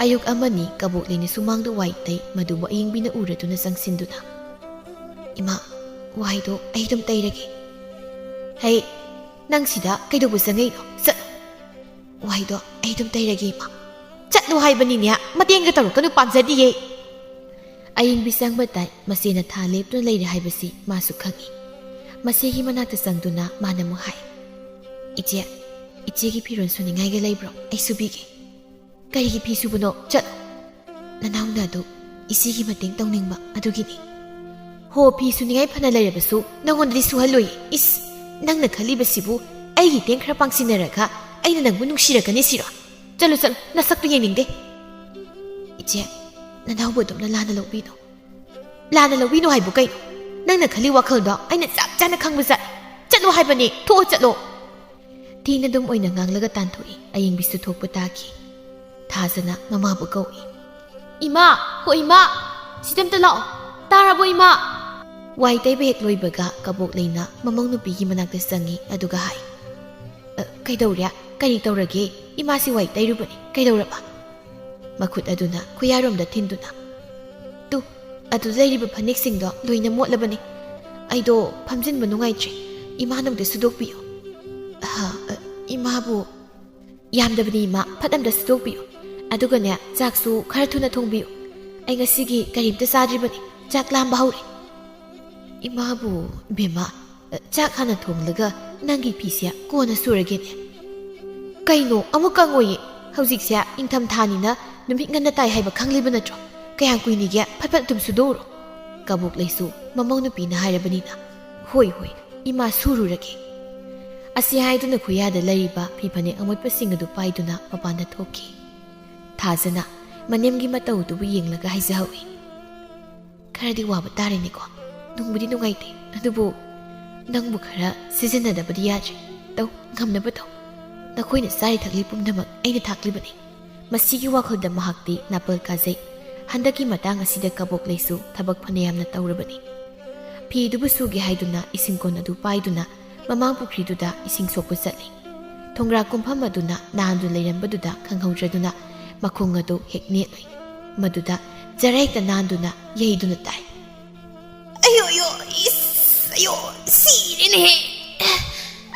ꯑꯌꯨꯛ ꯑꯃꯅꯤ ꯀꯕꯣꯛ ꯂꯩꯅ ꯁꯨꯃꯥꯡꯗ ꯋꯥꯏ ꯇꯩ꯫ ꯃꯗꯨꯕꯨ ꯑꯌꯤꯡꯕꯤꯅ ꯎꯔꯗꯨꯅ ꯆꯪꯁꯤꯟꯗꯨꯅ, "ꯏꯃꯥ, ꯋꯥꯏꯗꯣ ꯑꯩ ꯑꯗꯨꯝ ꯇꯩꯔꯒꯦ꯫" "ꯍꯩ, ꯅꯪ ꯁꯤꯗ ꯀꯩꯗꯧꯕ ꯆꯪꯉꯛꯏꯅꯣ? ꯆꯠꯂꯣ꯫" "ꯋꯥꯏꯗꯣ ꯑꯩ ꯑꯗꯨꯝ ꯇꯩꯔꯒꯦ, ꯏꯃꯥ꯫" "ꯆꯠꯂꯣ ꯍꯥꯏꯕꯅꯤꯅꯦ, ꯃꯇꯦꯡꯒ ꯇꯧꯔꯛꯀꯅꯨ, ꯄꯥꯝꯖꯗꯤꯌꯦ꯫" ꯑꯌꯤꯡꯕꯤ ꯆꯪꯕ ꯇꯥꯏ꯫ ꯃꯆꯦꯅ ꯊꯥ ꯂꯦꯞꯇꯨꯅ ꯂꯩꯔꯦ ꯍꯥꯏꯕꯁꯤ ꯃꯥꯁꯨ ꯈꯪꯏ꯫ ꯃꯆꯦꯒꯤ ꯃꯅꯥꯛꯇ ꯆꯪꯗꯨꯅ ꯃꯥꯅ ꯑꯃꯨꯛ ꯍꯥꯏ, "ꯏꯆꯦ, ꯏꯆꯦꯒꯤ ꯐꯤꯔꯣꯜ ꯁꯨꯅꯤꯡꯉꯥꯏꯒ ꯂꯩꯕ꯭ꯔꯣ? ꯑꯩ ꯁꯨꯕꯤꯒꯦ꯫" "ꯀꯔꯤꯒꯤ ꯐꯤ ꯁꯨꯕꯅꯣ? ꯆꯠꯂꯣ꯫" "ꯅꯅꯥꯎꯅ ꯑꯗꯨ ꯏꯆꯦꯒꯤ ꯃꯇꯦꯡ ꯇꯧꯅꯤꯡꯕ ꯑꯗꯨꯒꯤꯅꯤ꯫" "ꯍꯣ, ꯐꯤ ꯁꯨꯅꯤꯡꯉꯥꯏ ꯐꯅ ꯂꯩꯔꯕꯁꯨ ꯅꯪꯉꯣꯟꯗꯗꯤ ꯁꯨꯍꯜꯂꯣꯏ꯫ ꯏꯁ, ꯅꯪꯅ ꯈꯜꯂꯤꯕꯁꯤꯕꯨ ꯑꯩꯒꯤ ꯏꯇꯦꯡ ꯈꯔ ꯄꯥꯡꯁꯤꯟꯅꯔꯒ ꯑꯩꯅ ꯅꯪꯕꯨ ꯅꯨꯡꯁꯤꯔꯛꯀꯅꯤ ꯁꯤꯔꯣ? ꯆꯠꯂꯨ, ꯆꯠꯂꯨ, ꯅꯁꯛꯇꯨ ꯌꯦꯡꯅꯤꯡꯗꯦ꯫" "ꯏꯆꯦ, ꯅꯅꯥꯎꯕꯨ ꯑꯗꯨꯝꯅ ꯂꯥꯟꯅ ꯂꯧꯕꯤꯅꯨ꯫" "ꯂꯥꯟꯅ ꯂꯧꯕꯤꯅꯨ ꯍꯥꯏꯕꯨ ꯀꯩꯅꯣ? ꯅꯪꯅ ꯈꯜꯂꯤ ꯋꯥꯈꯜꯗꯣ ꯑꯩꯅ ꯆꯞ ꯆꯥꯅ ꯈꯪꯕꯖꯥꯠꯅꯤ꯫ ꯆꯠꯂꯣ ꯍꯥꯏꯕꯅꯤ, ꯊꯣꯛꯑꯣ ꯆꯠꯂꯣ꯫" ꯊꯤꯅ ꯑꯗꯨꯝ ꯑꯣꯏꯅ ꯉꯥꯡꯂꯒ ꯇꯥꯟꯊꯣꯛꯏ꯫ ꯑꯌꯤꯡꯕꯤꯁꯨ ꯊꯣꯛꯄ ꯇꯥꯈꯤ꯫ ꯊꯥꯖꯅ ꯃꯃꯥꯕꯨ ꯀꯧꯏ꯫ "ꯏꯃꯥ! ꯍꯣ ꯏꯃꯥ! ꯁꯤꯗ ꯑꯝꯇ ꯂꯥꯛꯑꯣ꯫ ꯇꯥꯔꯕꯣ ꯏꯃꯥ?" ꯋꯥꯏ ꯇꯩꯕ ꯍꯦꯛ ꯂꯣꯏꯕꯒ ꯀꯕꯣꯛ ꯂꯩꯅ ꯃꯃꯧ ꯅꯨꯄꯤꯒꯤ ꯃꯅꯥꯛꯇ ꯆꯪꯉꯤ, ꯑꯗꯨꯒ ꯍꯥꯏ, "ꯑ, ꯀꯩꯗꯧꯔꯦ? ꯀꯔꯤ ꯇꯧꯔꯒꯦ? ꯏꯃꯥꯁꯤ ꯋꯥꯏ ꯇꯩꯔꯨꯕꯅꯤ꯫ ꯀꯩꯗꯧꯔꯕ?" ꯃꯈꯨꯠ ꯑꯗꯨꯅ ꯈꯨꯌꯥꯔꯣꯝꯗ ꯊꯤꯟꯗꯨꯅ, "ꯇꯨ, ꯑꯗꯨꯗ ꯂꯩꯔꯤꯕ ꯐꯅꯦꯛꯁꯤꯡꯗꯣ ꯂꯣꯏꯅ ꯃꯣꯠꯂꯕꯅꯤ꯫ ꯑꯩꯗꯣ ꯐꯝꯖꯤꯟꯕ ꯅꯨꯡꯉꯥꯏꯇ꯭ꯔꯦ꯫ ꯏꯃꯥꯅ ꯑꯝꯇ ꯁꯨꯗꯣꯛꯄꯤꯌꯨ꯫ ꯑꯍ, ꯑ, ꯏꯃꯥꯕꯨ꯫ ꯌꯥꯝꯗꯕꯅꯤ ꯏꯃꯥ, ꯐꯠ ꯑꯝꯇ ꯁꯨꯗꯣꯛꯄꯤꯌꯨ꯫ ꯑꯗꯨꯒꯅꯦ, ꯆꯥꯛꯁꯨ ꯈꯔ ꯊꯨꯅ ꯊꯣꯡꯕꯤꯌꯨ꯫ ꯑꯩ ꯉꯁꯤꯒꯤ ꯀꯔꯤꯝꯇ ꯆꯥꯗ꯭ꯔꯤꯕꯅꯤ, ꯆꯥꯛ ꯂꯥꯝꯕ ꯍꯧꯔꯦ꯫ ꯏꯃꯥꯕꯨ, ꯕꯦꯝꯃ, ꯆꯥꯛ ꯍꯥꯟꯅ ꯊꯣꯡꯂꯒ ꯅꯪꯒꯤ ꯐꯤꯁꯦ ꯀꯣꯟꯅ ꯁꯨꯔꯒꯦꯅꯦ꯫ ꯀꯩꯅꯣ, ꯑꯃꯨꯛ ꯀꯪꯉꯣꯏꯌꯦ? ꯍꯧꯖꯤꯛꯁꯦ ꯏꯪꯊꯝꯊꯥꯅꯤꯅ ꯅꯨꯃꯤꯠ ꯉꯟꯅ ꯇꯥꯏ ꯍꯥꯏꯕ ꯈꯪꯂꯤꯕ ꯅꯠꯇ꯭ꯔꯣ? ꯀꯌꯥꯝ ꯀꯨꯏꯅꯤꯒꯦ? ꯐꯠ ꯐꯠ ꯑꯗꯨꯝ ꯁꯨꯗꯣꯛꯎꯔꯣ꯫ ꯀꯕꯣꯛ ꯂꯩꯁꯨ ꯃꯃꯧ ꯅꯨꯄꯤꯅ ꯍꯥꯏꯔꯕꯅꯤꯅ, "ꯍꯣꯏ, ꯍꯣꯏ, ꯏꯃꯥ, ꯁꯨꯔꯨꯔꯒꯦ"꯫ ꯑꯁꯤ ꯍꯥꯏꯗꯨꯅ ꯈꯨꯌꯥꯗ ꯂꯩꯔꯤꯕ ꯐꯤ ꯐꯅꯦꯛ ꯑꯃꯣꯠꯄꯁꯤꯡ ꯑꯗꯨ ꯄꯥꯏꯗꯨꯅ ꯃꯄꯥꯟꯗ ꯊꯣꯛꯈꯤ꯫ ꯊꯥꯖꯅ ꯃꯅꯦꯝꯒꯤ ꯃꯇꯧꯗꯨꯕꯨ ꯌꯦꯡꯂꯒ ꯍꯥꯏꯖꯍꯧꯏ, "ꯈꯔꯗꯤ ꯋꯥꯕ ꯇꯥꯔꯦꯅꯦꯀꯣ꯫ ꯅꯨꯡꯕꯨꯗꯤ ꯅꯨꯡꯉꯥꯏꯇꯦ, ꯑꯗꯨꯕꯨ ꯅꯪꯕꯨ ꯈꯔ ꯁꯤꯖꯤꯟꯅꯗꯕꯗꯤ ꯌꯥꯗ꯭ꯔꯦ꯫ ꯇꯧ, ꯉꯝꯅꯕ ꯇꯧ꯫ ꯅꯈꯣꯏꯅ ꯆꯥꯔꯤ ꯊꯛꯂꯤ ꯄꯨꯝꯅꯃꯛ ꯑꯩꯅ ꯊꯥꯛꯂꯤꯕꯅꯤ"꯫ ꯃꯁꯤꯒꯤ ꯋꯥꯈꯜꯗ ꯃꯍꯥꯛꯇꯤ ꯅꯥꯄꯜ ꯀꯥꯖꯩ꯫ ꯍꯟꯗꯛꯀꯤ ꯃꯇꯥꯡ ꯑꯁꯤꯗ ꯀꯕꯣꯛ ꯂꯩꯁꯨ ꯊꯕꯛ ꯐꯅꯌꯥꯝꯅ ꯇꯧꯔꯕꯅꯤ꯫ ꯐꯤꯗꯨꯕꯨ ꯁꯨꯒꯦ ꯍꯥꯏꯗꯨꯅ ꯏꯁꯤꯡ ꯀꯣꯟ ꯑꯗꯨ ꯄꯥꯏꯗꯨꯅ ꯃꯃꯥꯡ ꯄꯨꯈ꯭ꯔꯤꯗꯨꯗ ꯏꯁꯤꯡ ꯁꯣꯛꯄ ꯆꯠꯂꯤ꯫ ꯊꯣꯡꯒ꯭ꯔꯥ ꯀꯨꯝꯐꯝ ꯑꯗꯨꯅ ꯅꯥꯟꯗꯨꯅ ꯂꯩꯔꯝꯕꯗꯨꯗ ꯈꯪꯍꯧꯗ꯭ꯔꯗꯨꯅ ꯃꯈꯣꯡ ꯑꯗꯨ ꯍꯦꯛ ꯅꯦꯠꯂꯨꯏ꯫ ꯃꯗꯨꯗ ꯖꯔ ꯍꯦꯛꯇ ꯅꯥꯟꯗꯨꯅ ꯌꯩꯗꯨꯅ ꯇꯥꯏ꯫ "ꯑꯌꯣ, ꯑꯌꯣ, ꯏꯁ, ꯑꯌꯣ, ꯁꯤꯔꯦꯅꯦꯍꯦ!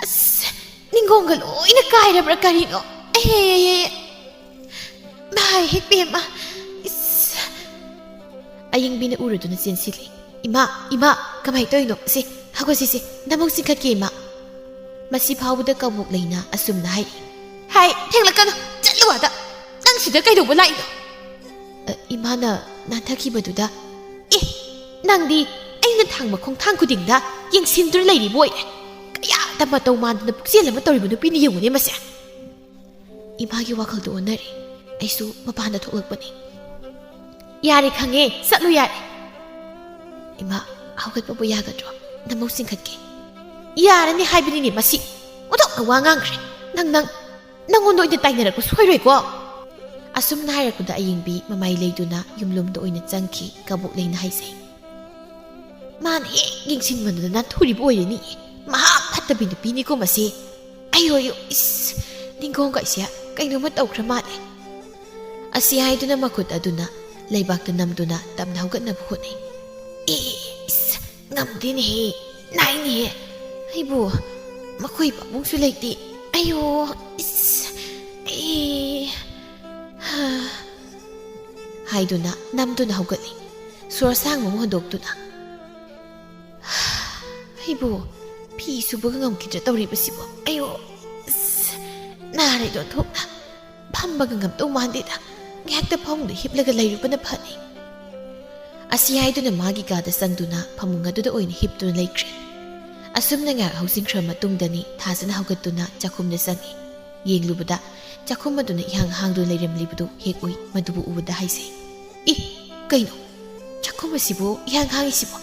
ꯑꯁ, ꯅꯤꯡꯒꯣꯡꯒ ꯂꯣꯏꯅ ꯀꯥꯏꯔꯕ꯭ꯔꯥ ꯀꯔꯤꯅꯣ? ꯑꯦ, ꯃꯥꯏ ꯍꯦꯛ ꯄꯦꯝꯃ! ꯏꯁ!" ꯑꯌꯤꯡꯕꯤꯅ ꯎꯔꯗꯨꯅ ꯆꯦꯟꯁꯤꯜꯂꯤ꯫ "ꯏꯃꯥ, ꯏꯃꯥ, ꯀꯃꯥꯏ ꯇꯧꯔꯤꯅꯣ? ꯁꯦ, ꯍꯧꯒꯠꯁꯤ, ꯁꯦ, ꯅꯃꯧ ꯆꯤꯡꯈꯠꯀꯦ, ꯏꯃꯥ!" ꯃꯁꯤ ꯐꯥꯎꯕꯗ ꯀꯕꯣꯛ ꯂꯩꯅ ꯑꯁꯨꯝꯅ ꯍꯥꯏꯔꯤ꯫ "ꯍꯥꯏ, ꯊꯦꯡꯂꯛꯀꯅꯨ, ꯆꯠꯂꯨ ꯑꯥꯗ꯫ ꯅꯪ ꯁꯤꯗ ꯀꯩꯗꯧꯕ ꯂꯥꯛꯏꯅꯣ?" "ꯑ, ꯏꯃꯥꯅ ꯅꯥꯟꯊꯈꯤꯕꯗꯨꯗ"꯫ "ꯑꯦ, ꯅꯪꯗꯤ ꯑꯩꯅ ꯊꯥꯡꯕ ꯈꯣꯡꯊꯥꯡ ꯈꯨꯗꯤꯡꯗ ꯌꯦꯡꯁꯤꯟꯗꯨꯅ ꯂꯩꯔꯤꯕ ꯑꯣꯏꯔꯦ꯫ ꯀꯌꯥꯗ ꯃꯇꯧ ꯃꯥꯟꯗꯅ ꯄꯨꯛꯆꯦꯜ ꯑꯃ ꯇꯧꯔꯤꯕ ꯅꯨꯄꯤꯅꯤ ꯌꯦꯡꯉꯨꯅꯦ ꯃꯁꯦ!" ꯏꯃꯥꯒꯤ ꯋꯥꯈꯜꯗꯣ ꯑꯣꯟꯅꯔꯦ꯫ ꯑꯩꯁꯨ ꯃꯄꯥꯟꯗ ꯊꯣꯛꯂꯛꯄꯅꯤ꯫ "ꯌꯥꯔꯦ, ꯈꯪꯉꯦ, ꯆꯠꯂꯨ ꯌꯥꯔꯦ"꯫ "ꯏꯃꯥ, ꯍꯧꯒꯠꯄꯕꯨ ꯌꯥꯒꯗ꯭ꯔꯣ? ꯅꯃꯧ ꯆꯤꯡꯈꯠꯀꯦ"꯫ "ꯌꯥꯔꯅꯤ ꯍꯥꯏꯕꯅꯤꯅꯦ ꯃꯁꯤ꯫ ꯑꯣꯟꯊꯣꯛꯅ ꯋꯥ ꯉꯥꯡꯈ꯭ꯔꯦ꯫ ꯅꯪ, ꯅꯪ, ꯅꯪꯉꯣꯟꯗ ꯑꯣꯏꯅ ꯇꯥꯏꯅꯔꯛꯄ ꯁꯣꯏꯔꯣꯏꯀꯣ"꯫ ꯑꯁꯨꯝꯅ ꯍꯥꯏꯔꯛꯄꯗ ꯑꯌꯤꯡꯕꯤ ꯃꯃꯥꯏ ꯂꯩꯗꯨꯅ ꯌꯨꯝꯂꯣꯝꯗ ꯑꯣꯏꯅ ꯆꯪꯈꯤ꯫ ꯀꯕꯣꯛ ꯂꯩꯅ ꯍꯥꯏꯖꯩ꯫ "ꯃꯥꯅ ꯍꯦꯛ ꯌꯦꯡꯁꯤꯟꯕꯗꯨꯗ ꯅꯥꯟꯊꯨꯔꯤꯕ ꯑꯣꯏꯔꯅꯤ꯫ ꯃꯍꯥ ꯐꯠꯇꯕꯤ ꯅꯨꯄꯤꯅꯤꯀꯣ ꯃꯁꯤ꯫ ꯑꯌꯣ, ꯑꯌꯣ, ꯏꯁ, ꯅꯤꯡꯒꯣꯡ ꯀꯥꯏꯁꯦ ꯀꯩꯅꯣꯝꯃ ꯇꯧꯈ꯭ꯔ ꯃꯥꯜꯂꯦ"꯫ ꯑꯁꯤ ꯍꯥꯏꯗꯨꯅ ꯃꯈꯨꯠ ꯑꯗꯨꯅ ꯂꯩꯕꯥꯛꯇ ꯅꯝꯗꯨꯅ ꯇꯞꯅ ꯍꯧꯒꯠꯅꯕ ꯍꯣꯠꯅꯩ꯫ "ꯏꯁ, ꯉꯝꯗꯦꯅꯦꯍꯦ, ꯅꯥꯏꯅꯦꯍꯦ꯫ ꯑꯩꯕꯨ ꯃꯈꯣꯏ ꯄꯥꯕꯨꯡꯁꯨ ꯂꯩꯇꯦ꯫ ꯑꯌꯣ, ꯏꯁ, ꯑꯦ, ꯍꯥ," ꯍꯥꯏꯗꯨꯅ ꯅꯝꯗꯨꯅ ꯍꯧꯒꯠꯂꯤ, ꯁꯣꯔ ꯑꯁꯥꯡꯕ ꯑꯃ ꯍꯣꯟꯗꯣꯛꯇꯨꯅ꯫ "ꯑꯩꯕꯨ ꯐꯤ ꯁꯨꯕꯒ ꯉꯝꯈꯤꯗ꯭ꯔꯥ ꯇꯧꯔꯤꯕꯁꯤꯕꯣ? ꯑꯌꯣ, ꯑꯁ, ꯅꯥꯔꯦꯗ ꯑꯣꯟꯊꯣꯛꯅ꯫ ꯐꯝꯕꯒ ꯉꯝꯗꯧ ꯃꯥꯟꯗꯦꯗ꯫ ꯉꯥꯏꯍꯥꯛꯇ ꯐꯃꯨꯡꯗ ꯍꯤꯞꯂꯒ ꯂꯩꯔꯨꯕꯅ ꯐꯅꯤ꯫" ꯑꯁꯤ ꯍꯥꯏꯗꯨꯅ ꯃꯥꯒꯤ ꯀꯥꯗ ꯆꯪꯗꯨꯅ ꯐꯃꯨꯡ ꯑꯗꯨꯗ ꯑꯣꯏꯅ ꯍꯤꯞꯇꯨꯅ ꯂꯩꯈ꯭ꯔꯦ꯫ ꯑꯁꯨꯝꯅ ꯉꯥꯏꯍꯥꯛ ꯍꯧꯖꯤꯟꯈ꯭ꯔ ꯃꯇꯨꯡꯗꯅꯤ ꯊꯥꯖꯅ ꯍꯧꯒꯠꯇꯨꯅ ꯆꯥꯛꯈꯨꯝꯗ ꯆꯪꯉꯤ꯫ ꯌꯦꯡꯂꯨꯕꯗ ꯆꯥꯛꯈꯨꯝ ꯑꯗꯨꯅ ꯏꯍꯥꯡ ꯍꯥꯡꯗꯨꯅ ꯂꯩꯔꯝꯂꯤꯕꯗꯨ ꯍꯦꯛ ꯎꯏ꯫ ꯃꯗꯨꯕꯨ ꯎꯕꯗ ꯍꯥꯏꯖꯩ, "ꯏ, ꯀꯩꯅꯣ? ꯆꯥꯛꯈꯨꯝ ꯑꯁꯤꯕꯨ ꯏꯍꯥꯡ ꯍꯥꯡꯉꯤꯁꯤꯕꯣ?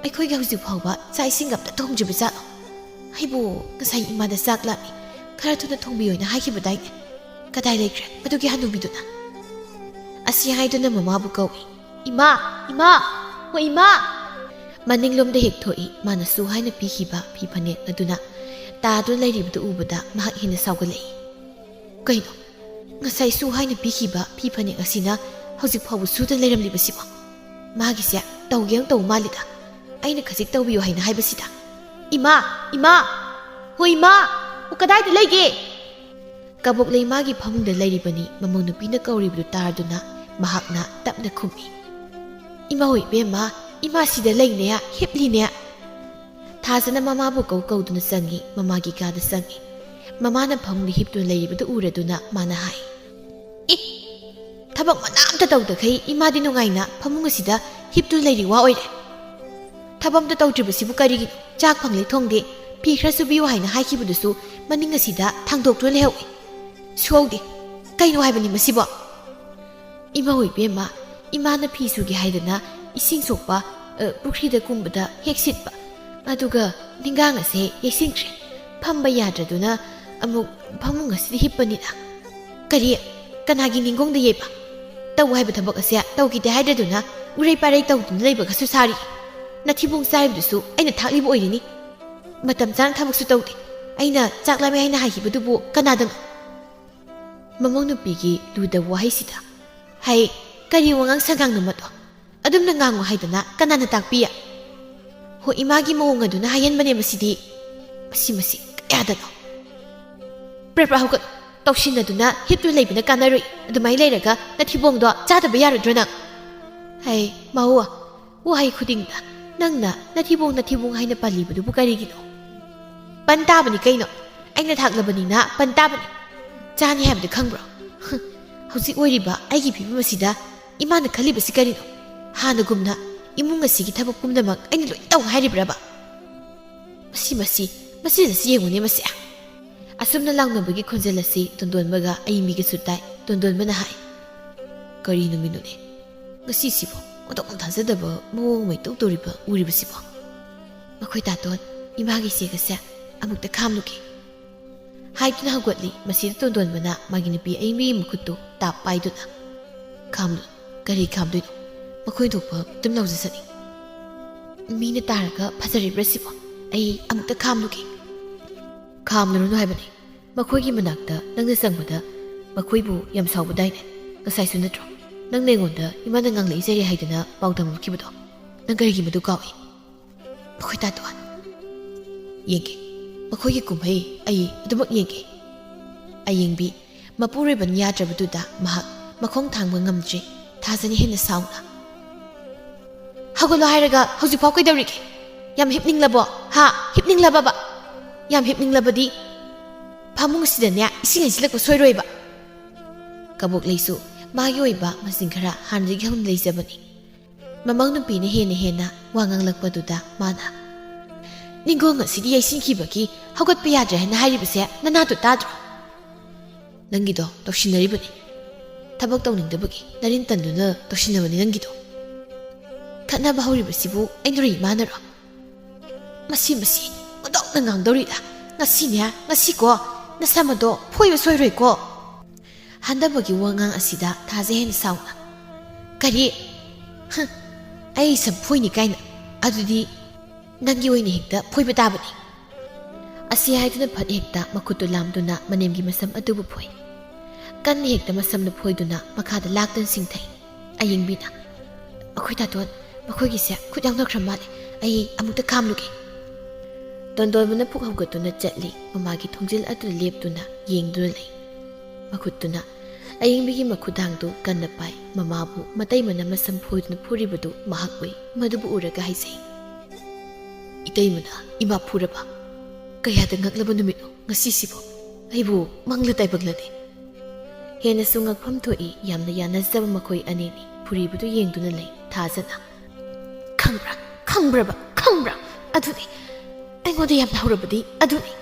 ꯑꯩꯈꯣꯏꯒꯤ ꯍꯧꯖꯤꯛ ꯐꯥꯎꯕ ꯆꯥꯛ ꯏꯁꯤꯡ ꯑꯝꯇ ꯊꯣꯡꯗ꯭ꯔꯤꯕ ꯖꯥꯠꯂꯣ? ꯑꯩꯕꯨ ꯉꯁꯥꯏ ꯏꯃꯥꯗ ꯆꯥꯛ ꯂꯥꯝꯃꯤ, ꯈꯔ ꯊꯨꯅ ꯊꯣꯡꯕꯤꯌꯣꯅ ꯍꯥꯏꯈꯤꯕꯗꯥꯏꯅꯦ? ꯀꯗꯥꯏ ꯂꯩꯈ꯭ꯔꯦ ꯃꯗꯨꯒꯤ ꯍꯅꯨꯕꯤꯗꯨꯅ?" ꯑꯁꯤ ꯍꯥꯏꯗꯨꯅ ꯃꯃꯥꯕꯨ ꯀꯧꯏ꯫ "ꯏꯃꯥ! ꯏꯃꯥ! ꯍꯣ ꯏꯃꯥ!" ꯃꯅꯤꯡꯂꯣꯝꯗ ꯍꯦꯛ ꯊꯣꯛꯏ꯫ ꯃꯥꯅ ꯁꯨ ꯍꯥꯏꯅ ꯄꯤꯈꯤꯕ ꯐꯤ ꯐꯅꯦꯛ ꯑꯗꯨꯅ ꯇꯥꯗꯨꯅ ꯂꯩꯔꯤꯕꯗꯨ ꯎꯕꯗ ꯃꯍꯥꯛ ꯍꯦꯟꯅ ꯁꯥꯎꯒꯠꯂꯛꯏ꯫ "ꯀꯩꯅꯣ? ꯉꯁꯥꯏ ꯁꯨ ꯍꯥꯏꯅ ꯄꯤꯈꯤꯕ ꯐꯤ ꯐꯅꯦꯛ ꯑꯁꯤꯅ ꯍꯧꯖꯤꯛ ꯐꯥꯎꯕ ꯁꯨꯗꯅ ꯂꯩꯔꯝꯂꯤꯕꯁꯤꯕꯣ? ꯃꯥꯒꯤꯁꯦ ꯇꯧꯒꯦ ꯑꯃ ꯇꯧ ꯃꯥꯜꯂꯤꯗ꯫ ꯑꯩꯅ ꯈꯖꯤꯛ ꯇꯧꯕꯤꯌꯨ ꯍꯥꯏꯅ ꯍꯥꯏꯕꯁꯤꯗ꯫ ꯏꯃꯥ! ꯏꯃꯥ! ꯍꯣ ꯏꯃꯥ! ꯍꯣ ꯀꯗꯥꯏꯗ ꯂꯩꯒꯦ?" ꯀꯕꯣꯛ ꯂꯩꯃꯥꯒꯤ ꯐꯃꯨꯡꯗ ꯂꯩꯔꯤꯕꯅꯤ꯫ ꯃꯃꯧ ꯅꯨꯄꯤꯅ ꯀꯧꯔꯤꯕꯗꯨ ꯇꯥꯔꯗꯨꯅ ꯃꯍꯥꯛꯅ ꯇꯞꯅ ꯈꯨꯝꯃꯤ꯫ "ꯏꯃꯥ ꯍꯣꯏ ꯏꯕꯦꯝꯃ, ꯏꯃꯥ ꯁꯤꯗ ꯂꯩꯅꯦ, ꯍꯤꯞꯂꯤꯅꯦ꯫" ꯊꯥꯖꯅ ꯃꯃꯥꯕꯨ ꯀꯧ ꯀꯧꯗꯨꯅ ꯆꯪꯉꯤ, ꯃꯃꯥꯒꯤ ꯀꯥꯗ ꯆꯪꯉꯤ꯫ ꯃꯃꯥꯅ ꯐꯃꯨꯡꯗ ꯍꯤꯞꯇꯨꯅ ꯂꯩꯔꯤꯕꯗꯨ ꯎꯔꯗꯨꯅ ꯃꯥꯅ ꯍꯥꯏ, "ꯑꯦ, ꯊꯕꯛ ꯃꯅꯥ ꯑꯝꯇ ꯇꯧꯗꯈꯩ ꯏꯃꯥꯗꯤ ꯅꯨꯡꯉꯥꯏꯅ ꯐꯃꯨꯡ ꯑꯁꯤꯗ ꯍꯤꯞꯇꯨꯅ ꯂꯩꯔꯤ ꯋꯥ ꯑꯣꯏꯔꯦ꯫ ꯊꯕꯛ ꯑꯝꯇ ꯇꯧꯗ꯭ꯔꯤꯕꯁꯤꯕꯨ ꯀꯔꯤꯒꯤꯅꯣ? ꯆꯥꯛ ꯐꯪꯂꯦ ꯊꯣꯡꯗꯦ, ꯐꯤ ꯈꯔ ꯁꯨꯕꯤꯌꯨ ꯍꯥꯏꯅ ꯍꯥꯏꯈꯤꯕꯗꯨꯁꯨ ꯃꯅꯤꯡ ꯑꯁꯤꯗ ꯊꯥꯡꯗꯣꯛꯇꯨꯅ ꯂꯩꯍꯧꯏ꯫ ꯁꯨꯍꯧꯗꯦ꯫ ꯀꯩꯅꯣ ꯍꯥꯏꯕꯅꯤ ꯃꯁꯤꯕꯣ?" "ꯏꯃꯥ ꯍꯣꯏ ꯏꯕꯦꯝꯃ, ꯏꯃꯥꯅ ꯐꯤ ꯁꯨꯒꯦ ꯍꯥꯏꯗꯅ ꯏꯁꯤꯡ ꯁꯣꯛꯄ, ꯑ, ꯄꯨꯈ꯭ꯔꯤꯗ ꯀꯨꯝꯕꯗ ꯍꯦꯛ ꯁꯤꯠꯄ꯫ ꯑꯗꯨꯒ ꯅꯤꯡꯒꯥꯡ ꯑꯁꯦ ꯌꯩꯁꯤꯟꯈ꯭ꯔꯦ꯫ ꯐꯝꯕ ꯌꯥꯗ꯭ꯔꯗꯨꯅ ꯑꯃꯨꯛ ꯐꯃꯨꯡ ꯑꯁꯤꯗ ꯍꯤꯞꯄꯅꯤꯗ꯫" "ꯀꯔꯤ? ꯀꯅꯥꯒꯤ ꯅꯤꯡꯒꯣꯡꯗ ꯌꯩꯕ? ꯇꯧ ꯍꯥꯏꯕ ꯊꯕꯛ ꯑꯁꯦ ꯇꯧꯈꯤꯗꯦ ꯍꯥꯏꯗ꯭ꯔꯗꯨꯅ ꯎꯔꯩ ꯄꯥꯔꯩ ꯇꯧꯗꯨꯅ ꯂꯩꯕꯒꯁꯨ ꯁꯥꯔꯤ꯫ ꯅꯊꯤꯕꯣꯡ ꯆꯥꯔꯤꯕꯗꯨꯁꯨ ꯑꯩꯅ ꯊꯥꯛꯂꯤꯕ ꯑꯣꯏꯔꯤꯅꯤ꯫ ꯃꯇꯝ ꯆꯥꯅ ꯊꯕꯛꯁꯨ ꯇꯧꯗꯦ꯫ ꯑꯩꯅ ꯆꯥꯛ ꯂꯥꯝꯃꯦ ꯍꯥꯏꯅ ꯍꯥꯏꯈꯤꯕꯗꯨꯕꯨ ꯀꯅꯥꯗꯅꯣ?" ꯃꯃꯧ ꯅꯨꯄꯤꯒꯤ ꯂꯨꯗꯕ ꯋꯥꯍꯩꯁꯤꯗ, "ꯍꯩ, ꯀꯔꯤ ꯋꯥꯉꯥꯡ ꯁꯉꯥꯡꯅꯣ ꯃꯗꯣ? ꯑꯗꯨꯝꯅ ꯉꯥꯡꯉꯨ ꯍꯥꯏꯗꯅ ꯀꯅꯥꯅ ꯇꯥꯛꯄꯤ? ꯍꯣ, ꯏꯃꯥꯒꯤ ꯃꯑꯣꯡ ꯑꯗꯨꯅ ꯍꯥꯏꯍꯟꯕꯅꯦ ꯃꯁꯤꯗꯤ꯫ ꯃꯁꯤ, ꯃꯁꯤ ꯀꯌꯥꯗꯅꯣ? ꯄ꯭ꯔꯦ ꯄ꯭ꯔꯦ ꯍꯧꯒꯠꯂꯣ꯫ ꯇꯧꯁꯤꯟꯅꯗꯨꯅ ꯍꯤꯞꯇꯨꯅ ꯂꯩꯕꯅ ꯀꯥꯟꯅꯔꯣꯏ꯫ ꯑꯗꯨꯃꯥꯏꯅ ꯂꯩꯔꯒ ꯅꯊꯤꯕꯣꯡꯗꯣ ꯆꯥꯗꯕ ꯌꯥꯔꯣꯏꯗ꯭ꯔꯣ ꯅꯪ? ꯍꯩ, ꯃꯍꯨ, ꯋꯥꯍꯩ ꯈꯨꯗꯤꯡꯗ ꯅꯪꯅ ꯅꯊꯤꯕꯣꯡ, ꯅꯊꯤꯕꯣꯡ ꯍꯥꯏꯅ ꯄꯜꯂꯤꯕꯗꯨꯕꯨ ꯀꯔꯤꯒꯤꯅꯣ? ꯄꯟ ꯇꯥꯕꯅꯤ ꯀꯩꯅꯣ꯫ ꯑꯩꯅ ꯊꯥꯛꯂꯕꯅꯤꯅ ꯄꯟ ꯇꯥꯕꯅꯤ꯫ ꯆꯥꯅꯤ ꯍꯥꯏꯕꯗꯤ ꯈꯪꯕ꯭ꯔꯣ? ꯍꯨꯝ, ꯍꯧꯖꯤꯛ ꯑꯣꯏꯔꯤꯕ ꯑꯩꯒꯤ ꯐꯤꯕꯝ ꯑꯁꯤꯗ ꯏꯃꯥꯅ ꯈꯜꯂꯤꯕꯁꯤ ꯀꯔꯤꯅꯣ? ꯍꯥꯟꯅꯒꯨꯝꯅ ꯏꯃꯨꯡ ꯑꯁꯤꯒꯤ ꯊꯕꯛ ꯄꯨꯝꯅꯃꯛ ꯑꯩꯅ ꯂꯣꯏ ꯇꯧ ꯍꯥꯏꯔꯤꯕ꯭ꯔꯕ? ꯃꯁꯤ, ꯃꯁꯤ, ꯃꯁꯤꯗꯁꯨ ꯌꯦꯡꯉꯨꯅꯦ ꯃꯁꯤ꯫ ꯑꯁꯨꯝꯅ ꯂꯥꯎꯅꯕꯒꯤ ꯈꯣꯟꯖꯦꯜ ꯑꯁꯤ ꯇꯣꯟꯗꯣꯟꯕꯒ ꯑꯌꯤꯡꯕꯤꯒꯁꯨ ꯇꯥꯏ꯫ ꯇꯣꯟꯗꯣꯟꯕꯅ ꯍꯥꯏ, "ꯀꯔꯤ ꯅꯨꯃꯤꯠꯅꯣꯅꯦ? ꯉꯁꯤꯁꯤꯕꯨ ꯑꯣꯟꯊꯣꯛꯅ ꯊꯥꯖꯗꯕ ꯃꯑꯣꯡ ꯑꯃ ꯏꯇꯧ ꯇꯧꯔꯤꯕ ꯎꯔꯤꯕꯁꯤꯕꯣ?" "ꯃꯈꯣꯏ ꯇꯥꯇꯣꯟ, ꯏꯃꯥꯒꯤ ꯆꯦꯒꯁꯦ ꯑꯃꯨꯛꯇ ꯈꯥꯝꯂꯨꯒꯦ" ꯍꯥꯏꯗꯨꯅ ꯍꯧꯒꯠꯂꯤ꯫ ꯃꯁꯤꯗ ꯇꯣꯟꯗꯣꯟꯕꯅ ꯃꯥꯒꯤ ꯅꯨꯄꯤ ꯑꯌꯤꯡꯕꯤꯒꯤ ꯃꯈꯨꯠꯇꯨ ꯇꯥꯞ ꯄꯥꯏꯗꯨꯅ, "ꯈꯥꯝꯂꯨ, ꯀꯔꯤ ꯈꯥꯝꯗꯣꯏꯅꯣ? ꯃꯈꯣꯏ ꯊꯣꯛꯄ ꯑꯗꯨꯝ ꯂꯧꯖꯁꯅꯤ꯫ ꯃꯤꯅ ꯇꯥꯔꯒ ꯐꯖꯔꯤꯕ꯭ꯔꯥ ꯁꯤꯕꯣ? ꯑꯩ ꯑꯃꯨꯛꯇ ꯈꯥꯝꯂꯨꯒꯦ"꯫ "ꯈꯥꯝꯂꯨꯔꯅꯨ ꯍꯥꯏꯕꯅꯤ꯫ ꯃꯈꯣꯏꯒꯤ ꯃꯅꯥꯛꯇ ꯅꯪꯅ ꯆꯪꯕꯗ ꯃꯈꯣꯏꯕꯨ ꯌꯥꯝ ꯁꯥꯎꯕꯗꯥꯏꯅꯦ? ꯉꯁꯥꯏꯁꯨ ꯅꯠꯇ꯭ꯔꯣ ꯅꯪꯅ ꯑꯩꯉꯣꯟꯗ ꯏꯃꯥꯅ ꯉꯥꯡꯂꯛꯏꯖꯔꯦ ꯍꯥꯏꯗꯅ ꯄꯥꯎ ꯇꯝꯂꯛꯈꯤꯕꯗꯣ? ꯅꯪ ꯀꯔꯤꯒꯤ ꯃꯗꯨ ꯀꯥꯎꯏ?" "ꯃꯈꯣꯏ ꯇꯥꯇꯣꯟ, ꯌꯦꯡꯒꯦ꯫ ꯃꯈꯣꯏꯒꯤ ꯀꯨꯝꯍꯩ ꯑꯩ ꯑꯗꯨꯃꯛ ꯌꯦꯡꯒꯦ"꯫ ꯑꯌꯦꯡꯕꯤ ꯃꯄꯨꯔꯣꯏꯕꯅ ꯌꯥꯗ꯭ꯔꯕꯗꯨꯗ ꯃꯍꯥꯛ ꯃꯈꯣꯡ ꯊꯥꯡꯕ ꯉꯝꯗ꯭ꯔꯦ꯫ ꯊꯥꯖꯅ ꯍꯦꯟꯅ ꯁꯥꯎꯅ, "ꯍꯧꯒꯠꯂꯣ ꯍꯥꯏꯔꯒ ꯍꯧꯖꯤꯛꯐꯥꯎ ꯀꯩꯗꯧꯔꯤꯒꯦ? ꯌꯥꯝ ꯍꯤꯞꯅꯤꯡꯂꯕꯣ? ꯍꯥ? ꯍꯤꯞꯅꯤꯡꯂꯕꯕ? ꯌꯥꯝ ꯍꯤꯞꯅꯤꯡꯂꯕꯗꯤ ꯐꯃꯨꯡ ꯑꯁꯤꯗꯅꯦ ꯏꯁꯤꯡ ꯍꯩꯖꯤꯜꯂꯛꯄ ꯁꯣꯏꯔꯣꯏꯕ"꯫ ꯀꯕꯣꯛꯂꯩꯁꯨ ꯃꯥꯒꯤ ꯑꯣꯏꯕ ꯃꯆꯤꯟ ꯈꯔ ꯍꯥꯟꯅꯗꯒꯤ ꯍꯧꯅ ꯂꯩꯖꯕꯅꯤ꯫ ꯃꯃꯧ ꯅꯨꯄꯤꯅ ꯍꯦꯟꯅ ꯍꯦꯟꯅ ꯋꯥ ꯉꯥꯡꯂꯛꯄꯗꯨꯗ ꯃꯥꯅ, "ꯅꯤꯡꯒꯣꯡ ꯑꯁꯤꯗꯤ ꯌꯩꯁꯤꯟꯈꯤꯕꯒꯤ ꯍꯧꯒꯠꯄ ꯌꯥꯗ꯭ꯔꯦ ꯍꯥꯏꯅ ꯍꯥꯏꯔꯤꯕꯁꯦ ꯅꯅꯥꯗꯣ ꯇꯥꯗ꯭ꯔꯣ? ꯅꯪꯒꯤꯗꯣ ꯇꯧꯁꯤꯟꯅꯔꯤꯕꯅꯤ꯫ ꯊꯕꯛ ꯇꯧꯅꯤꯡꯗꯕꯒꯤ ꯅꯔꯤꯟ ꯇꯟꯗꯨꯅ ꯇꯧꯁꯤꯟꯅꯕꯅꯤ ꯅꯪꯒꯤꯗꯣ꯫ ꯈꯠꯅꯕ ꯍꯧꯔꯤꯕꯁꯤꯕꯨ ꯑꯩꯅꯔꯣ ꯏꯃꯥꯅꯔꯣ? ꯃꯁꯤ, ꯃꯁꯤ ꯑꯣꯟꯊꯣꯛꯅ ꯉꯥꯡꯗꯧꯔꯤꯗ꯫ ꯉꯁꯤꯅꯦ, ꯉꯁꯤꯀꯣ, ꯅꯁꯝ ꯑꯗꯣ ꯐꯣꯏꯕ ꯁꯣꯏꯔꯣꯏꯀꯣ"꯫ ꯍꯟꯗꯕꯒꯤ ꯋꯥꯉꯥꯡ ꯑꯁꯤꯗ ꯊꯥꯖ ꯍꯦꯟꯅ ꯁꯥꯎꯅ, "ꯀꯔꯤ? ꯍ, ꯑꯩ ꯁꯝ ꯐꯣꯏꯅꯤ ꯀꯥꯏꯅ? ꯑꯗꯨꯗꯤ ꯅꯪꯒꯤ ꯑꯣꯏꯅ ꯍꯦꯛꯇ ꯐꯣꯏꯕ ꯇꯥꯕꯅꯤ"꯫ ꯑꯁꯤ ꯍꯥꯏꯗꯨꯅ ꯐꯠ ꯍꯦꯛꯇ ꯃꯈꯨꯠꯇꯨ ꯂꯥꯝꯗꯨꯅ ꯃꯅꯦꯝꯒꯤ ꯃꯁꯝ ꯑꯗꯨꯕꯨ ꯐꯣꯏ꯫ ꯀꯟꯅ ꯍꯦꯛꯇ ꯃꯁꯝꯗꯨ ꯐꯣꯏꯗꯨꯅ ꯃꯈꯥꯗ ꯂꯥꯛꯇꯨꯅ ꯆꯤꯡꯊꯩ꯫ ꯑꯌꯤꯡꯕꯤꯅ, "ꯑꯩꯈꯣꯏ ꯇꯥꯇꯣꯟ, ꯃꯈꯣꯏꯒꯤꯁꯦ ꯈꯨꯠ ꯌꯥꯎꯅꯈ꯭ꯔ ꯃꯥꯜꯂꯦ꯫ ꯑꯩ ꯑꯃꯨꯛꯇ ꯈꯥꯝꯂꯨꯒꯦ꯫" ꯇꯣꯟꯗꯣꯟꯕꯅ ꯄꯨꯛ ꯍꯧꯒꯠꯇꯨꯅ ꯆꯠꯂꯤ꯫ ꯃꯃꯥꯒꯤ ꯊꯣꯡꯖꯤꯜ ꯑꯗꯨꯗ ꯂꯦꯞꯇꯨꯅ ꯌꯦꯡꯗꯨꯅ ꯂꯩ꯫ ꯃꯈꯨꯠꯇꯨꯅ ꯑꯌꯤꯡꯕꯤꯒꯤ ꯃꯈꯨꯗꯥꯡꯗꯨ ꯀꯟꯅ ꯄꯥꯏ꯫ ꯃꯃꯥꯕꯨ ꯃꯇꯩꯃꯅ ꯃꯁꯝ ꯐꯣꯏꯗꯨꯅ ꯐꯨꯔꯤꯕꯗꯨ ꯃꯍꯥꯛ ꯎꯏ꯫ ꯃꯗꯨꯕꯨ ꯎꯔꯒ ꯍꯥꯏꯖꯩ, "ꯏꯇꯩꯃꯅ ꯏꯃꯥ ꯐꯨꯔꯕ? ꯀꯌꯥꯗ ꯉꯛꯂꯕ ꯅꯨꯃꯤꯠꯅꯣ ꯉꯁꯤꯁꯤꯕꯨ? ꯑꯩꯕꯨ ꯃꯪꯂ ꯇꯥꯏꯕꯪꯂꯅꯤ꯫" ꯍꯦꯟꯅꯁꯨ ꯉꯛꯐꯝ ꯊꯣꯛꯏ꯫ ꯌꯥꯝꯅ ꯌꯥꯅꯖꯕ ꯃꯈꯣꯏ ꯑꯅꯤꯅꯤ꯫ ꯐꯨꯔꯤꯕꯗꯨ ꯌꯦꯡꯗꯨꯅ ꯂꯩ ꯊꯥꯖꯅ꯫ "ꯈꯪꯕ꯭ꯔꯥ? ꯈꯪꯕ꯭ꯔꯕ? ꯈꯪꯕ꯭ꯔꯥ? ꯑꯗꯨꯅꯤ꯫ ꯑꯩꯉꯣꯟꯗ ꯌꯥꯝꯅ ꯍꯧꯔꯕꯗꯤ ꯑꯗꯨꯅꯤ꯫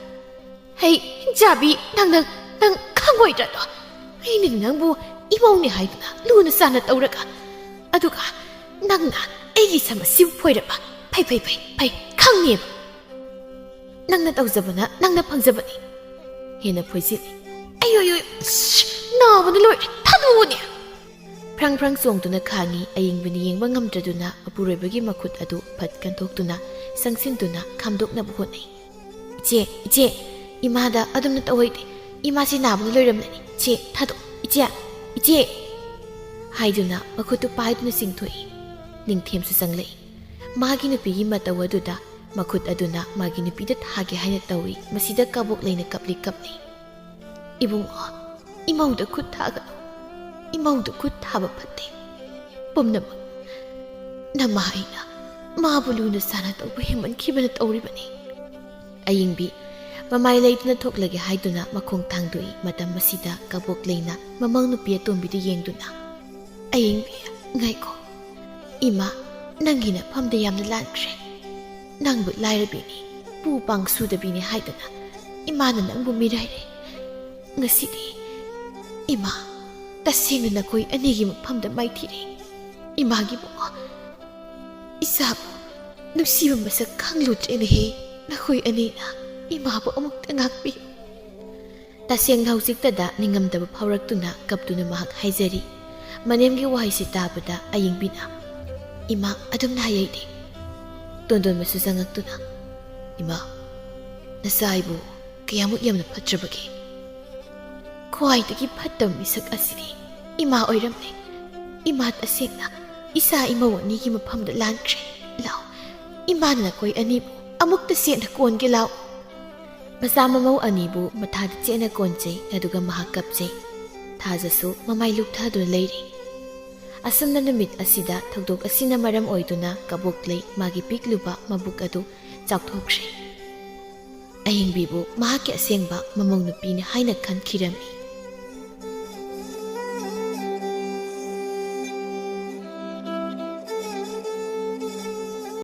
ꯍꯩ, ꯍꯤꯡꯆꯥꯕꯤ, ꯅꯪ, ꯅꯪ, ꯅꯪ ꯈꯪꯉꯣꯏꯗ꯭ꯔꯗꯣ? ꯑꯩꯅ ꯅꯪꯕꯨ ꯏꯃꯧꯅꯦ ꯍꯥꯏꯗꯨꯅ ꯂꯨꯅ ꯆꯥꯟꯅ ꯇꯧꯔꯒ, ꯑꯗꯨꯒ ꯅꯪꯅ ꯑꯩꯒꯤ ꯁꯝ ꯑꯁꯤꯕꯨ ꯐꯣꯏꯔꯕ? ꯐꯩ, ꯐꯩ, ꯐꯩ, ꯐꯩ, ꯈꯪꯉꯦꯕ꯫ ꯅꯪꯅ ꯇꯧꯖꯕꯅ ꯅꯪꯅ ꯐꯪꯖꯕꯅꯤ꯫" ꯍꯦꯟꯅ ꯐꯣꯏꯖꯤꯜꯂꯤ꯫ "ꯑꯩ, ꯑꯩ, ꯑꯩ, ꯏꯁ, ꯅꯥꯕꯅ ꯂꯣꯏꯔꯦ꯫ ꯊꯥꯗꯣꯛꯑꯣꯅꯦ꯫" ꯐ꯭ꯔꯪ ꯐ꯭ꯔꯪ ꯆꯣꯡꯗꯨꯅ ꯈꯥꯡꯉꯤ꯫ ꯑꯌꯤꯡꯕꯤꯅ ꯌꯦꯡꯕ ꯉꯝꯗ꯭ꯔꯗꯨꯅ ꯃꯄꯨꯔꯣꯏꯕꯒꯤ ꯃꯈꯨꯠ ꯑꯗꯨ ꯐꯠ ꯀꯟꯊꯣꯛꯇꯨꯅ ꯆꯪꯁꯤꯟꯗꯨꯅ ꯈꯥꯝꯗꯣꯛꯅꯕ ꯍꯣꯠꯅꯩ꯫ "ꯏꯆꯦ, ꯏꯆꯦ, ꯏꯃꯥꯗ ꯑꯗꯨꯝꯅ ꯇꯧꯍꯩꯗꯦ꯫ ꯏꯃꯥꯁꯤ ꯅꯥꯕꯅ ꯂꯣꯏꯔꯝꯂꯅꯤ꯫ ꯏꯆꯦ, ꯊꯥꯗꯣꯛ, ꯏꯆꯦ, ꯏꯆꯦ!" ꯍꯥꯏꯗꯨꯅ ꯃꯈꯨꯠꯇꯨ ꯄꯥꯏꯗꯨꯅ ꯆꯤꯡꯊꯣꯛꯏ꯫ ꯅꯤꯡꯊꯦꯝꯁꯨ ꯆꯪꯂꯛꯏ꯫ ꯃꯥꯒꯤ ꯅꯨꯄꯤꯒꯤ ꯃꯇꯧ ꯑꯗꯨꯗ ꯃꯈꯨꯠ ꯑꯗꯨꯅ ꯃꯥꯒꯤ ꯅꯨꯄꯤꯗ ꯊꯥꯒꯦ ꯍꯥꯏꯅ ꯇꯧꯏ꯫ ꯃꯁꯤꯗ ꯀꯕꯣꯛ ꯂꯩꯅ ꯀꯞꯂꯤ ꯀꯞꯂꯤ꯫ "ꯏꯕꯨꯡꯉꯣ, ꯏꯃꯧꯗ ꯈꯨꯠ ꯊꯥꯒꯅꯨ꯫ ꯏꯃꯧꯗ ꯈꯨꯠ ꯊꯥꯕ ꯐꯠꯇꯦ꯫ ꯄꯨꯝꯅꯃꯛ ꯅꯃꯥ ꯑꯩꯅ ꯃꯥꯕꯨ ꯂꯨꯅ ꯆꯥꯟꯅ ꯇꯧꯕ ꯍꯦꯟꯃꯟꯈꯤꯕꯅ ꯇꯧꯔꯤꯕꯅꯤ꯫" ꯑꯌꯤꯡꯕꯤ ꯃꯃꯥꯏ ꯂꯩꯗꯨꯅ ꯊꯣꯛꯂꯒꯦ ꯍꯥꯏꯗꯨꯅ ꯃꯈꯣꯡ ꯊꯥꯡꯗꯣꯛꯏ꯫ ꯃꯇꯝ ꯑꯁꯤꯗ ꯀꯕꯣꯛ ꯂꯩꯅ ꯃꯃꯧ ꯅꯨꯄꯤ ꯑꯇꯣꯝꯕꯤꯗꯨ ꯌꯦꯡꯗꯨꯅ, "ꯑꯌꯤꯡꯕꯤ, ꯉꯥꯏꯈꯣ꯫ ꯏꯃꯥ, ꯅꯪꯒꯤ ꯅꯐꯝꯗ ꯌꯥꯝꯅ ꯂꯥꯟꯈ꯭ꯔꯦ꯫ ꯅꯪꯕꯨ ꯂꯥꯏꯔꯕꯤꯅꯤ, ꯄꯨ ꯄꯥꯡ ꯁꯨꯗꯕꯤꯅꯤ ꯍꯥꯏꯗꯅ ꯏꯃꯥꯅ ꯅꯪꯕꯨ ꯃꯤꯔꯥꯏꯔꯦ꯫ ꯉꯁꯤꯗꯤ ꯏꯃꯥ, ꯇꯁꯦꯡꯅ ꯅꯈꯣꯏ ꯑꯅꯤꯒꯤ ꯃꯐꯝꯗ ꯃꯥꯏꯊꯤꯔꯦ꯫ ꯏꯃꯥꯒꯤ ꯃꯉꯣ, ꯏꯆꯥꯕꯨ ꯅꯨꯡꯁꯤꯕ ꯃꯁꯛ ꯈꯪꯂꯨꯗ꯭ꯔꯦꯅꯦꯍꯦ꯫ ꯅꯈꯣꯏ ꯑꯅꯤꯅ ꯏꯃꯥꯕꯨ ꯑꯃꯨꯛꯇ ꯉꯥꯛꯄꯤꯌꯨ꯫" ꯇꯁꯦꯡꯅ ꯍꯧꯖꯤꯛꯇꯗ ꯅꯤꯡꯉꯝꯗꯕ ꯐꯥꯎꯔꯛꯇꯨꯅ ꯀꯞꯇꯨꯅ ꯃꯍꯥꯛ ꯍꯥꯏꯖꯔꯤ꯫ ꯃꯅꯦꯝꯒꯤ ꯋꯥꯍꯩꯁꯤ ꯇꯥꯕꯗ ꯑꯌꯤꯡꯕꯤꯅ, "ꯏꯃꯥ, ꯑꯗꯨꯝꯅ ꯍꯥꯏꯌꯩꯗꯦ꯫" ꯇꯣꯟꯗꯣꯟꯕꯁꯨ ꯆꯪꯉꯛꯇꯨꯅ, "ꯏꯃꯥ, ꯅꯆꯥ ꯑꯩꯕꯨ ꯀꯌꯥꯃꯨꯛ ꯌꯥꯝꯅ ꯐꯠꯇ꯭ꯔꯕꯒꯦ? ꯈ꯭ꯋꯥꯏꯗꯒꯤ ꯐꯠꯇꯕ ꯃꯤꯁꯛ ꯑꯁꯤꯗꯤ ꯏꯃꯥ ꯑꯣꯏꯔꯝꯂꯦ꯫ "ꯏꯃꯥ ꯇꯁꯦꯡꯅ ꯏꯆꯥ ꯏꯃꯧ ꯑꯅꯤꯒꯤ ꯃꯐꯝꯗ ꯂꯥꯟꯈ꯭ꯔꯦ꯫ ꯂꯥꯛꯑꯣ, ꯏꯃꯥꯅ ꯅꯈꯣꯏ ꯑꯅꯤꯕꯨ ꯑꯃꯨꯛꯇ ꯆꯦꯠꯅ ꯀꯣꯟꯒꯦ, ꯂꯥꯛꯑꯣ꯫" ꯃꯆꯥ ꯃꯃꯧ ꯑꯅꯤꯕꯨ ꯃꯊꯥꯗ ꯆꯦꯠꯅ ꯀꯣꯟꯖꯩ, ꯑꯗꯨꯒ ꯃꯍꯥꯛ ꯀꯞꯆꯩ꯫ ꯊꯥꯖꯁꯨ ꯃꯃꯥꯏ ꯂꯨꯞꯊꯗꯨꯅ ꯂꯩꯔꯤ꯫ ꯑꯁꯨꯝꯅ ꯅꯨꯃꯤꯠ ꯑꯁꯤꯗ ꯊꯧꯗꯣꯛ ꯑꯁꯤꯅ ꯃꯔꯝ ꯑꯣꯏꯗꯨꯅ ꯀꯕꯣꯛꯂꯩ ꯃꯥꯒꯤ ꯄꯤꯛꯂꯨꯕ ꯃꯕꯨꯛ ꯑꯗꯨ ꯆꯥꯎꯊꯣꯛꯈ꯭ꯔꯦ꯫ ꯑꯍꯤꯡꯕꯤꯕꯨ ꯃꯍꯥꯛꯀꯤ ꯑꯁꯦꯡꯕ ꯃꯃꯧ ꯅꯨꯄꯤꯅꯤ ꯍꯥꯏꯅ ꯈꯟꯈꯤꯔꯝꯃꯤ꯫